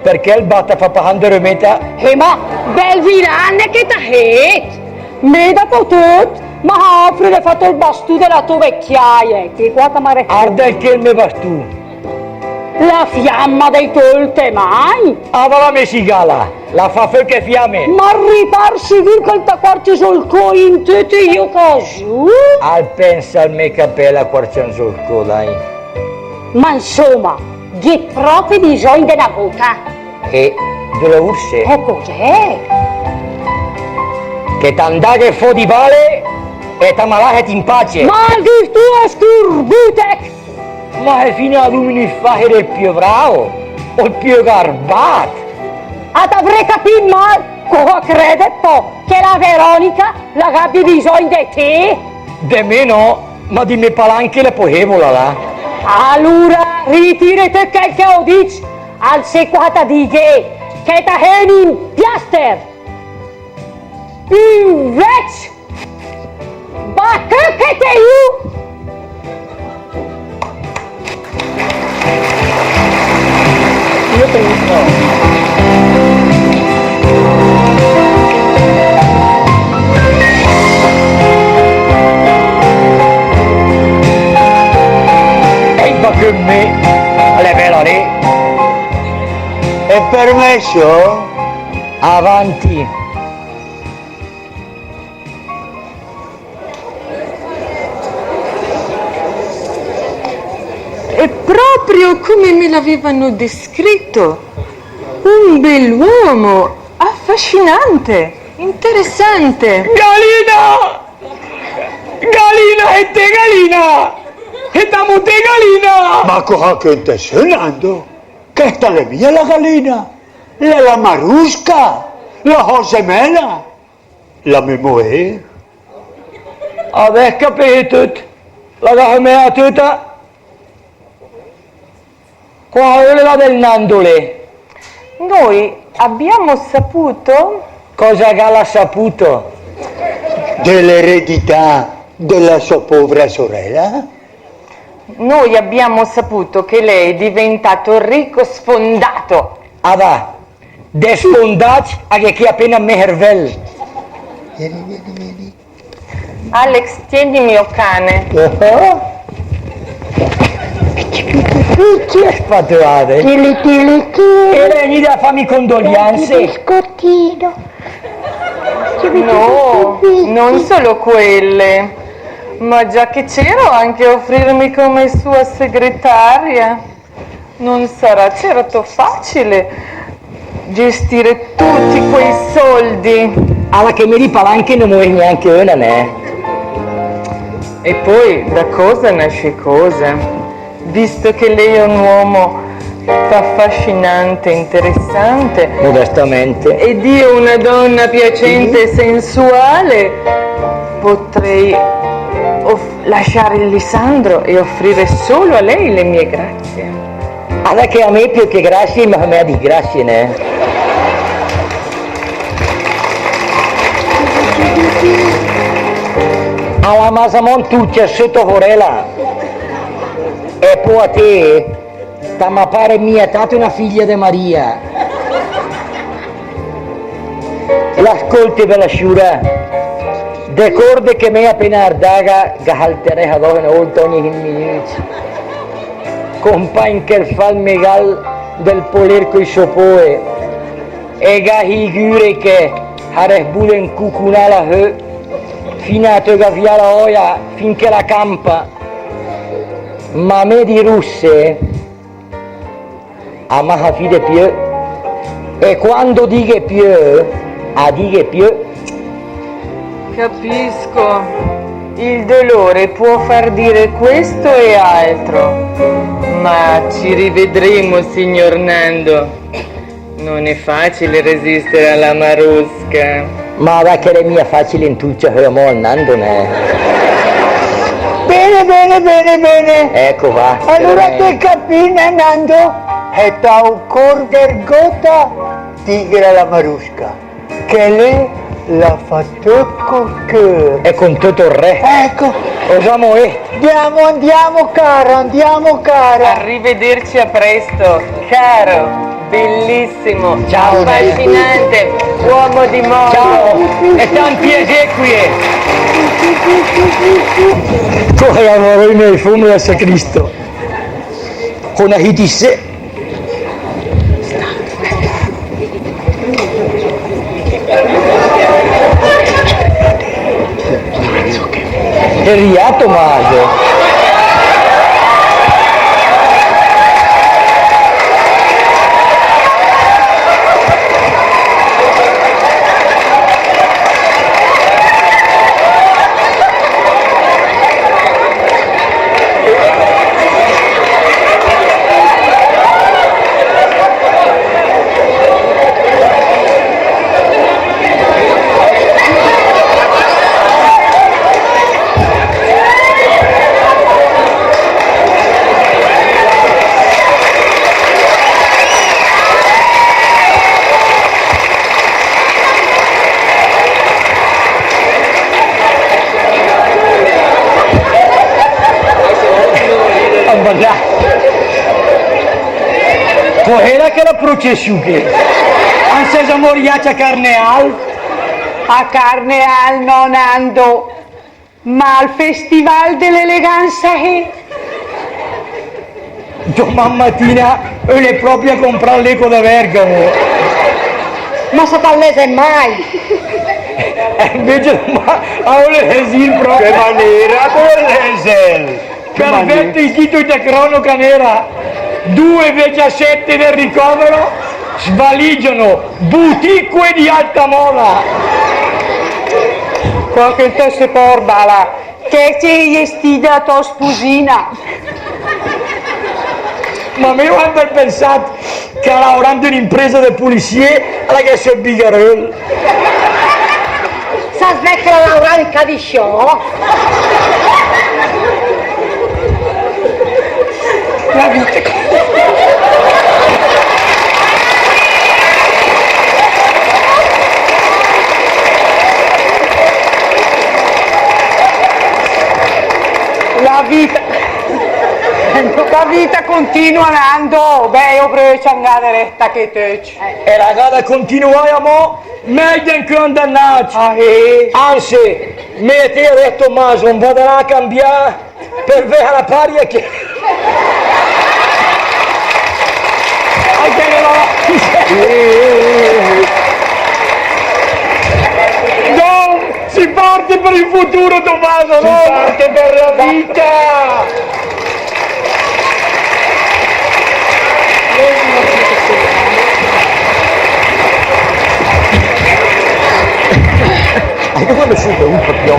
perché 'l basta fà pasà 'n de römeta? Eh, ma bèl vilan che ta sét! Mé, dapò töt, ma ofre de fàt ol bastù de la tò vecchiaia, che guarda, ma re- Arda ché 'l me bastù. La fiama dei tò öltèm agn? A va la me sigala, la fa föch e fiame. Ma 'l ripàr sigür che 'l ta quarcia sö 'l có in töte i ocasiù. Al pènsa al me capèl a quarciàm sö 'l có, dai. Ma insoma, gh'ét pròpe bisògn de 'na gota? E de la urse? E cos'è? Che ta 'ndaghet fò di bale e ta ma laset in pace. Ma gh'ét stüe scurbüte! Ma sét fina a du minücc fa sét el piö brao, ol piö garbàt. A t'avré capìt mal, cosa crèdet pò, che la Veronica la gh'àbie bisògn de té? De mé no, ma di mé palanche l'è pò hèvola, là. Alura, ritìret chèl che ó dicc, al sét cosa ta dighe, che ta hét ü piaster, ü vècc, ma che, che te dico? Io penso. Ehi, ma che me, l'è bèla lé. È permesso? Avanti. È proprio come me l'avevano descritto. Un bell'uomo, affascinante, interessante. Galina! Galina, e te galina! E ta mutì galina! Ma cosa che te sté sonando? Chèsta l'è mia la galina, l'è la Marusca, la sò gemèla. La me moér. Avèss capìt töt, la ga mia töta. Quala éla del Nando lé? Noi abbiamo saputo. Cosa gh'ala saputo? Dell'eredità della sua povera sorella? Noi abbiamo saputo che lei è diventato ricco sfondato. Ah, va. De sfondacc a gh'è ché apéna 'n me hervèl. Vieni, vieni, vieni. Alex, tieni il mio cane. Ah. Chi, chi, chi è sta? Tili, tili, tili. E lei è vegnida a fà i condoglianze. Che biscottino. No, non solo quelle, ma già che c'ero, anche offrirmi come sua segretaria. Non sarà certo facile gestire tutti quei soldi. Ala che mé di palanche no me n'ó gnanca öna, nè. E poi, da cosa nasce cosa? Visto che lei è un uomo affascinante, interessante, modestamente, ed io una donna piacente e sensuale, potrei off- lasciare Lisandro e offrire solo a lei le mie grazie. Adà che a mé piö che grasie, ma a mé disgrasie, nè. Ala masa mó 'n tuccia sö ta sorèla. E pò a té, ta ma pare mia tat öna figlia de Maria. L'ascólte, bèla sciura, decórdet che mé apéna ardaga ga salterèss adòs öna ólta ògne sèt minücc. Compàgn che 'l fa 'l megal del polér coi sò póe, e ga sigüre che sarèss bu de 'ncucunàla sö fina a töga vià la òia, fin che la campa. Ma mé di russe a ma sa fide piö. E quando dighe piö, a dighe piö. Capisco. Il dolore può far dire questo e altro. Ma ci rivedremo, signor Nando. Non è facile resistere alla Marusca. Ma va che l'è mia facile 'n tuccia sö amò al Nando, nè. Bene, bene, bene, bene. Ecco, va. Alura te capìt, Nando? E ta ocór vergóta, dighe a la Marusca, che lé la fa töt col cör. E con töt ol re. Ecco. Osà moé. Andiamo, andiamo, caro, andiamo, caro. Arrivederci a presto, caro, bellissimo, ciao, affascinante, uomo di moda. Ciao, e tant piasé ché. Come la Madonna e fum la Cristo. Con a hitise. È riato Mario. Cos'éla chèla processiù ché? An s'è zamò riàcc a Carneàl? A Carneàl no, Nando, ma al Festival de l'Eleganza, eh. Doman matina öle pròpe a comprà l'Eco de Bèrgamo. Ma sa ta lèset mai? E invece ma, a öle lèsel pròpe. Che manéra, come lèsel? Perfetto, i titoli de cronaca nera. Due vecchiasette del ricovero svaligiano boutique di alta moda. Qualche tesse porbala. Che se gh'è la tò spusina? Ma mé gh'ó ambrò pensàt che laurànt in un'impresa de pulisie, la gh'ès ol bigaröl. Sa svèt che la laura in cadisciò. La vita. La vita, la vita continua, Nando. Beh, io pröe a ciangà de rèsta che töcc. E la gh'à de continuà amò, mèi de che 'ndà 'nnàcc. Ah, eh. Anse, mé e té, Tommaso, 'n va de là a cambià. Per vèha la paria che... Anche che la... No, si parte per il futuro, Tommaso, no? Si parte per la vita! Ecco quando sente un po' più.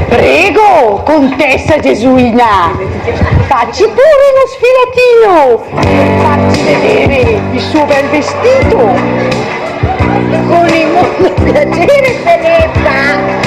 Prego, contessa Gesuina, facci pure uno sfilatino per farci vedere il suo bel vestito. Con il mondo piacere, Felipa.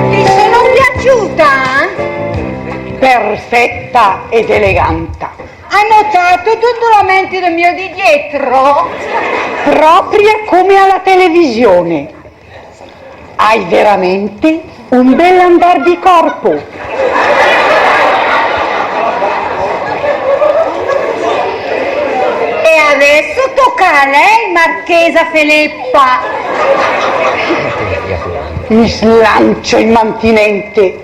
Ti sono piaciuta? Perfetta ed eleganta. Hai notato tutto l'andamento del mio di dietro? Propria come alla televisione. Hai veramente un bel andar di corpo. E adesso tocca a lei, Marchesa Feleppa. Mi slancio immantinente,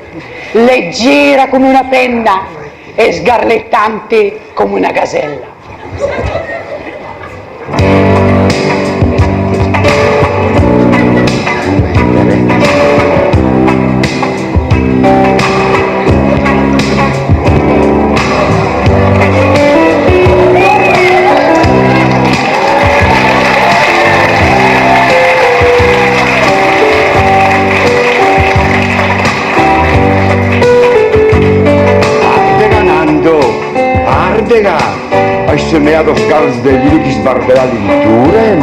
leggera come una penna e sgarlettante come una gazella. Ardega, Nando, ardega! Ai semea dos cals de liri che sbarbela l'inturen.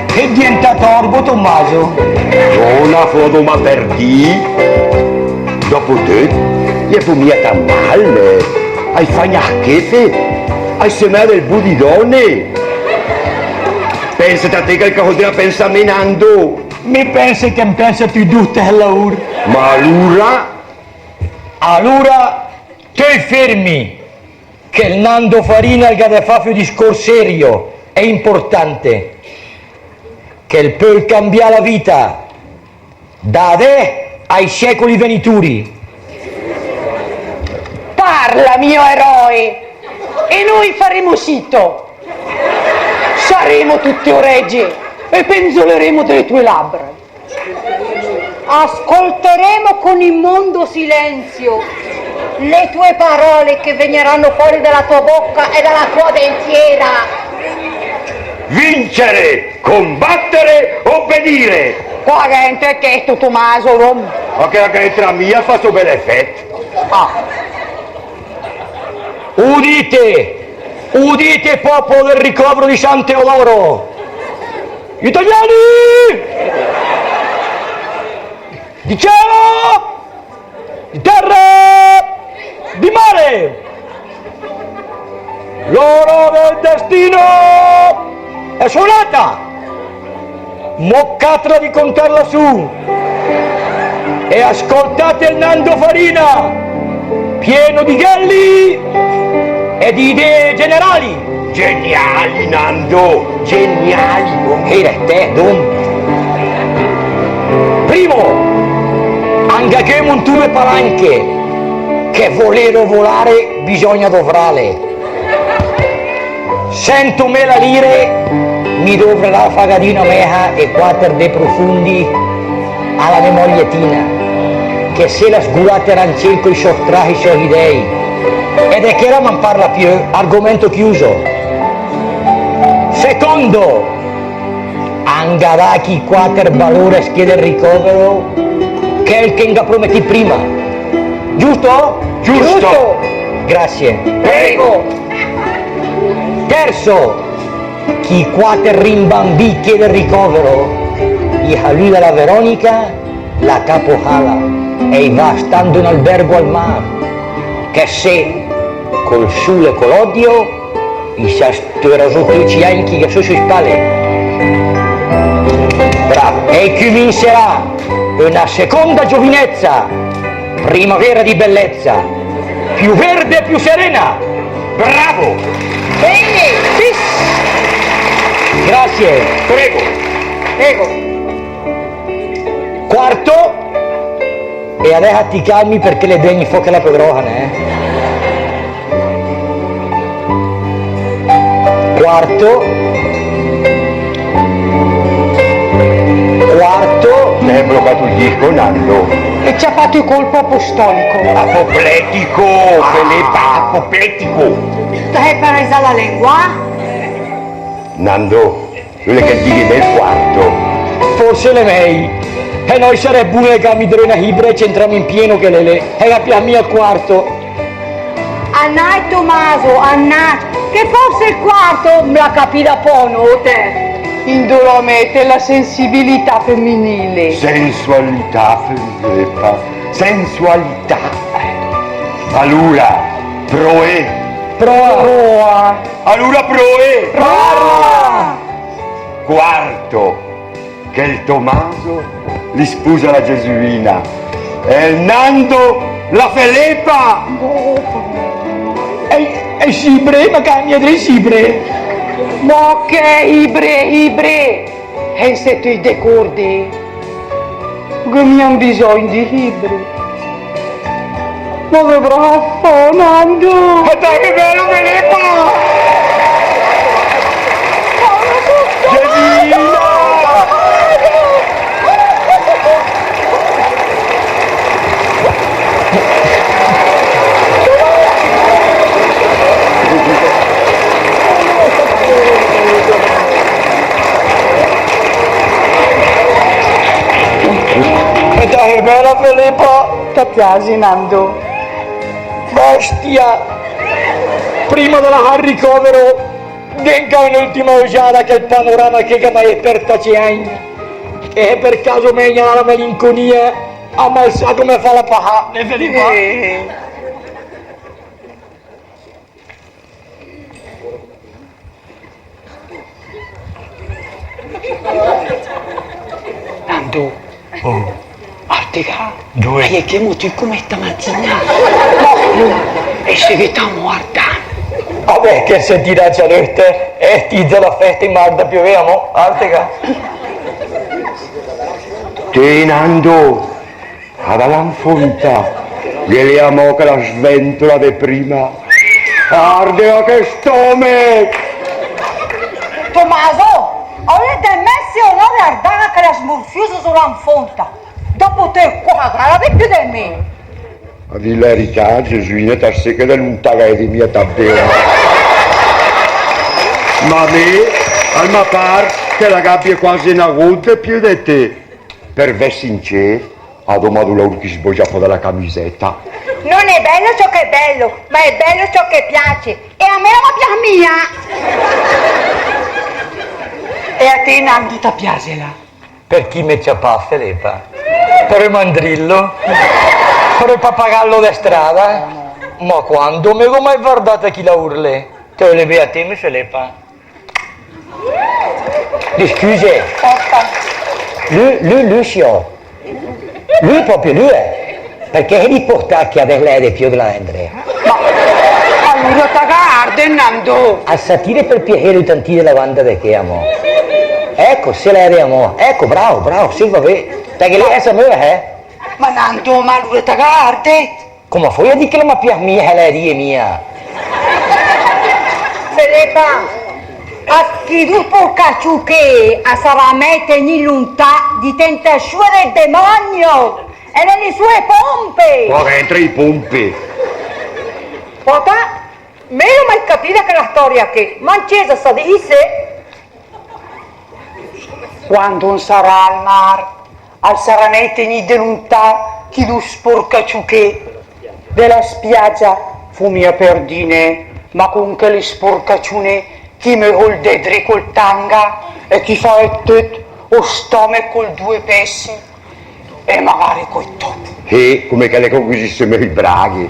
Che dientàt orbo, Tommaso? Dona, fo doma per dì. Dopo töt, i è pò mia tant mal, eh. Ai fa gna schef. Ai semea del bu di done. Pènsa ta té che al caso de la pènsa mé, Nando. Mé pènse che 'n pènse töcc du, te laur. Ma alura? Alura, sté fermi, che 'l Nando Farina al gh'à de fà fö discórs serio e importante. che 'l pöl cambià la vita, da adès ai secoli venituri. Parla, mio eroe, e noi faremo sito. Saremo tutte orecchie e penzoleremo delle tue labbra. Ascolteremo con immondo silenzio le tue parole che vegneranno fuori dalla tua bocca e dalla tua dentiera. Vincere, combattere, obbedire. Qua gh'è int chèsto, Tomaso, no? Ma che, che tra mia fa sto bel effetto. Ah. Udite, udite, popolo del ricovero di San Teodoro. Italiani! Di cielo! Di terra! Di mare! L'ora del destino è suonata! Mo 'ccatela di contarla su e ascoltate il Nando Farina, pieno di ghelli e di idee generali. Geniali, Nando, geniali. Era te, dom. Primo, angaghemo in tù le palanche, che volere o volare bisogna dovrale. Sentomela lire mi dovrarà fà gadina meha e quater de profundi a la me moglie Tina, che se la sgulaterà in ciel coi sò stracc e i sò idei. E de chèla man parla piö, argomento chiuso. Secondo, anga dà a chi quater balores ché del ricovero chèl che 'nga prometì prima. Giusto? Giusto. Giusto. Grazie. Prego. Terzo, chi quater rimbambì ché del ricovero, i saluda la Veronica, la capohala, e i va a stà in un albergo al mar, che se col sule e col odio i sa töra zó töcc i agn che i gh'à sö sui spale. Bravo. E cuminserà una seconda giovinezza, primavera di bellezza, più verde e più serena. Bravo! Bene! Sì. Grazie. Prego. Prego. Quarto, e adès a ti calmi perché l'è degna fò chèla piö groha, nè? Quarto, quarto. Te gh'è blocà ol disco, Nando? E ci ha fatto il colpo apostolico. Apopletico, Felipa, apopletico. Te hai preso la lingua? Nando. Öle che 'l dighe del quarto? Forse l'è mèi. E nò, i sarèss bù che mi dré öna hibra e centràm in pieno chèle lé. E gh'à piö mia ol quarto. Anàcc, Tomaso, anàcc. Che forse il quarto me l'à capì dapò, no te? Indó la mètet la sensibilità femminile? Sensualità femminile, sensualità. Alura, proe. Proa. Proa. Alura proe! Proa! Quarto, che 'l Tomaso 'l spusa la Gesuina e 'l Nando la Felepa! E, e Sibre, ma che 'l mia dré Sibre? Ma che Ibre, Ibre! E se te i decorde? Gh'ó mia bisògn di hibri. Ma che bravo, Nando! E dai, che bello, Felipa! Geniale! E dai, bella Felipa! Te piasi, Nando? Bestia! Prima de lahà 'l ricovero, gh'ó 'ncà ön'ültima ögiada a chèl panorama che gh'à mai espertacc i agn. E per caso me gnà la malinconia, a ma sa come fala a pahà, né, Felipa? Eh. Nando. Oh. Artega. Dove? E che mo tu come stamatina? No, no. E se che t'amo arda. Vabbè, che se tira già l'öte, e ti la festa in marda più vemo, Artega. Té, Nando, a dà la 'n fónta, gh'è lé amò chèla svèntola de prima. Arda che stomech! Tomaso, a l'è de mèss onór ardà chèla smorfiusa sö la 'n fónta. Dòpo té, cosa gh'àla de piö de mé? A dì la erità, Gesuina, ta sé che de luntà la ède mia tat bé. Ma a mé, al ma par che la gh'àbie quase öna góta de piö de té. Per vèss sincér, a dóma dulór chi sbógia fò de la camisèta. Non è bello ciò che è bello, ma è bello ciò che piace. E a mé la ma pias mia. E a té, Nando, ta piàsela? Per chi me ciapàs, Felepa? Per ol mandrillo? Per ol papagallo de strada? Ma quando? Me gh'ó mai vardàt chi laùr lé? Te öle bé a té, mé Felepa. Scüse. Lü, lü, lü, siòr. Lü, pròpe lü, eh. Perché se l'è portàt chi adès la ède piö de la Andrea? Ma alura ta gh'àrdet, Nando? Al sa tire per piasé lü tantì de la banda de ché, amò. Ecco, se la ède amò. Ecco, bravo, bravo, sì, va bé. Ta ghe l'é, eh, sa mé, eh? Ma Nando, ma alura ta gh'àrdet? Come fói a dì che la ma pias mia, se la ède mia? Felepa, a chi du sporcacciù ché a sarà mèi tegnìt luntà di tentassiù del demonio e dele sue pompe! Pò, che c'èntra i pompe? Pòta, mé l'ó mai capida chèla stòria ché, ma 'n césa sa dìs issé. Quando 'n sarà al mar, al sarà mèi tegnìt de luntà chi du sporcacciù ché. De la spiagia, fó mia per dì, né, ma con chèle sporcacciù, né, chi möl dé dré col tanga e chi fa töt ol stòmech con due pèss. E magare coi top. Eh, come chèle che gh'ó vist sö i braghe.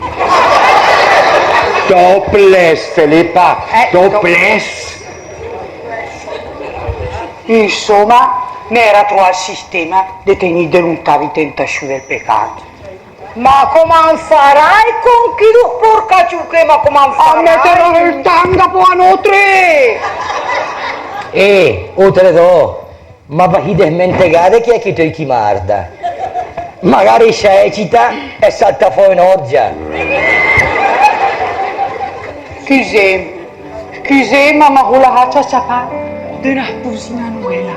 Topless, Felepa, eh, topless. Insoma, m'éra troàt ol sistéma de tegnìl de luntà di tentassiù del pecàt. Ma come 'n farai con chi du sporcacciù ché, ma come 'n farai? A mèt ol tanga pò a nóter! Eh, ótre dò, ma v'à desmentegàt chi è che töi chi m'arda? Magare i sa ècita e salta fò ön'orgia. Scüsém, scüsém, ma m'ó lasàt ciapà de öna spusina nuèla.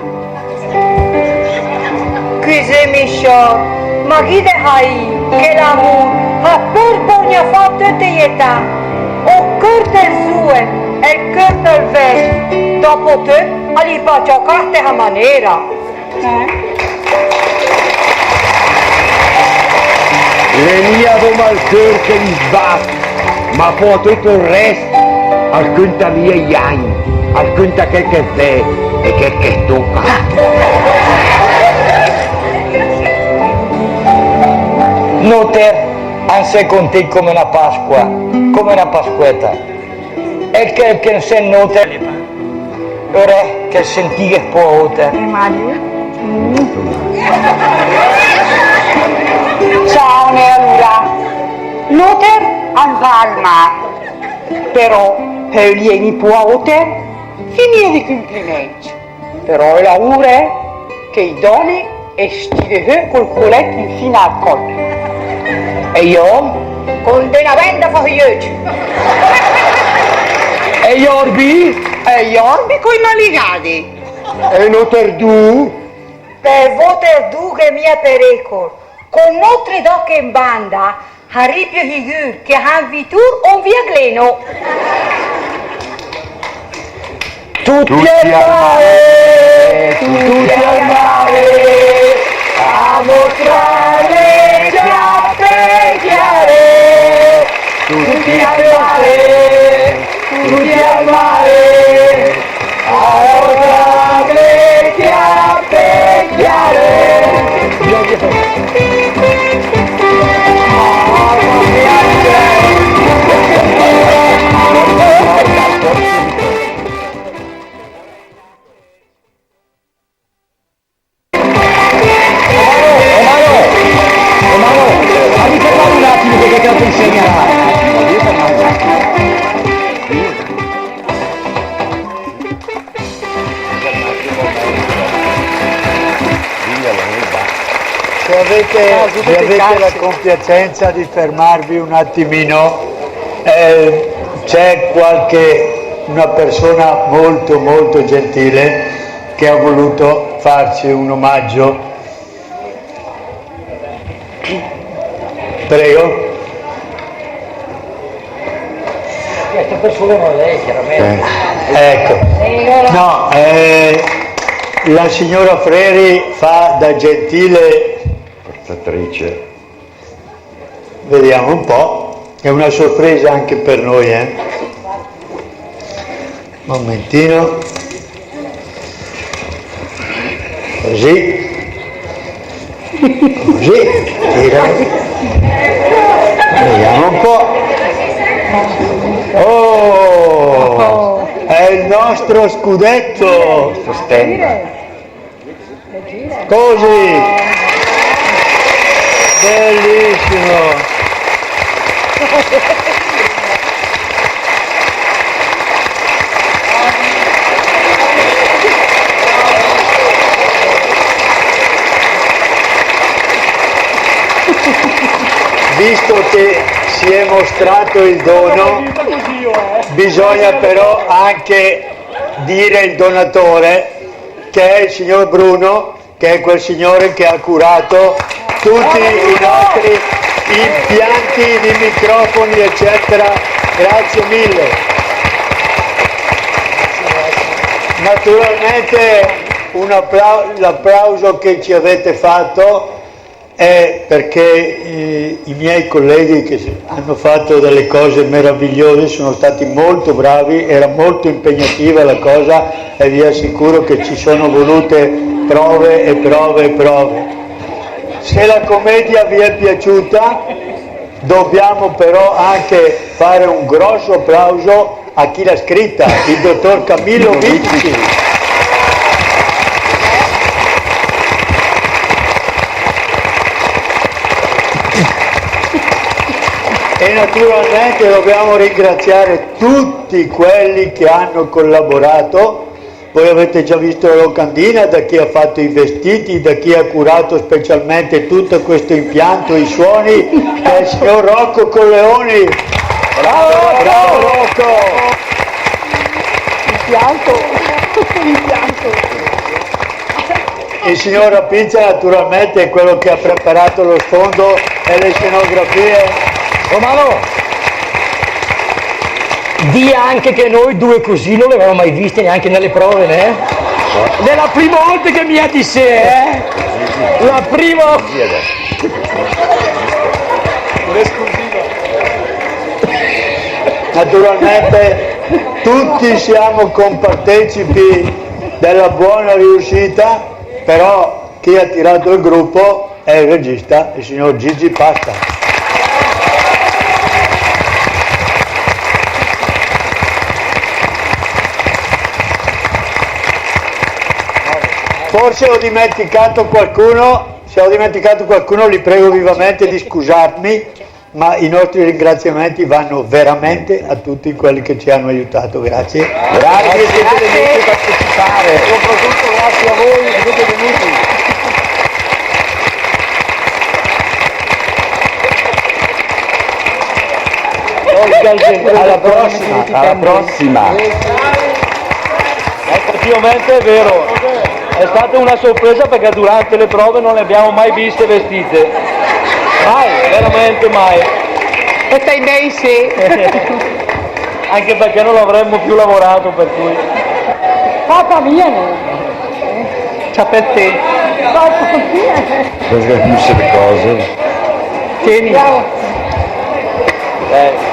Scüsém, siòr, ma gh'ì de saì che l'amùr al pöl sborgnà fò a töte i età. Ol cör del zùen e ol cör del vèc, dòpo töt, a l'è baciàt a la stèsa manéra. L'è mia dóma ol cör che al sbàt, ma pò töt ol rèst al cönta mia i agn, al cönta chèl che s'vèd e chèl che s'tóca. Nóter an sèm contèncc come öna Pasqua, come öna Pasquèta. E chèl che 'n sèm nóter, öre, che 'l sèntighe pò óter. Ciao, né, alura. Nóter an va al mar. Però, per öl iègn pò a óter, fì mia di cumplimèncc. Però i laùr, eh, che i dòne e stìe sö col colèt infina al còl. E i òm? Con de na bènda fò sö i öcc. E i orbi? E i orbi coi maligade. E nóter du? Per vóter du gh'è mia perécol. Con nóter dò ché in banda, sarì piö sigür che a san Vitùr o in via Gleno. Tutti al mare, tutti al mare, a mostrare le chiappe chiare. Tutti al mare, tutti al mare. Omaro, Omaro, fammi fermare un attimo perché te lo consegnare. Se avete, se avete la compiacenza di fermarvi un attimino, eh, c'è qualche, una persona molto, molto gentile che ha voluto farci un omaggio. Prego. Questa persona non è lei, chiaramente. Eh. Ecco. No, eh, la signora Freri fa da gentile portatrice. Vediamo un po'. È una sorpresa anche per noi, eh. Momentino. Così. Così. Tira. Vediamo un po'. Oh! È il nostro scudetto! Sostegno. Così! Bellissimo! Visto che si è mostrato il dono, bisogna però anche dire il donatore, che è il signor Bruno, che è quel signore che ha curato tutti i nostri impianti di microfoni, eccetera. Grazie mille. Naturalmente un appla-, l'applauso che ci avete fatto è perché, eh, i miei colleghi che s-, hanno fatto delle cose meravigliose, sono stati molto bravi, era molto impegnativa la cosa e vi assicuro che ci sono volute prove e prove e prove. Se la commedia vi è piaciuta, dobbiamo però anche fare un grosso applauso a chi l'ha scritta, il dottor Camillo Vici. E naturalmente dobbiamo ringraziare tutti quelli che hanno collaborato. Voi avete già visto la locandina, da chi ha fatto i vestiti, da chi ha curato specialmente tutto questo impianto, i suoni, che è il signor Rocco Colleoni. Bravo, bravo Rocco! Impianto, impianto. Il signor Rapizza naturalmente è quello che ha preparato lo sfondo e le scenografie. Romano! Dì anche che noi due così non le avevamo mai viste neanche nelle prove, né? È la prima volta che mi ha di sé, eh? La prima. L'esclusiva. Naturalmente tutti siamo compartecipi della buona riuscita, però chi ha tirato il gruppo è il regista, il signor Gigi Pasta. Forse ho dimenticato qualcuno, se ho dimenticato qualcuno, li prego vivamente di scusarmi. Ma i nostri ringraziamenti vanno veramente a tutti quelli che ci hanno aiutato. Grazie. Grazie, siete venuti a partecipare. Soprattutto grazie a voi che siete venuti. Alla prossima, alla prossima. Effettivamente è vero, è stata una sorpresa perché durante le prove non le abbiamo mai viste vestite. Mai, veramente mai. E stai ben, sì. Anche perché non avremmo più lavorato, per cui. Papà mia, no. Ciao per te. Papà mia. Perché non se le cose. Tieni. Bravo. Eh.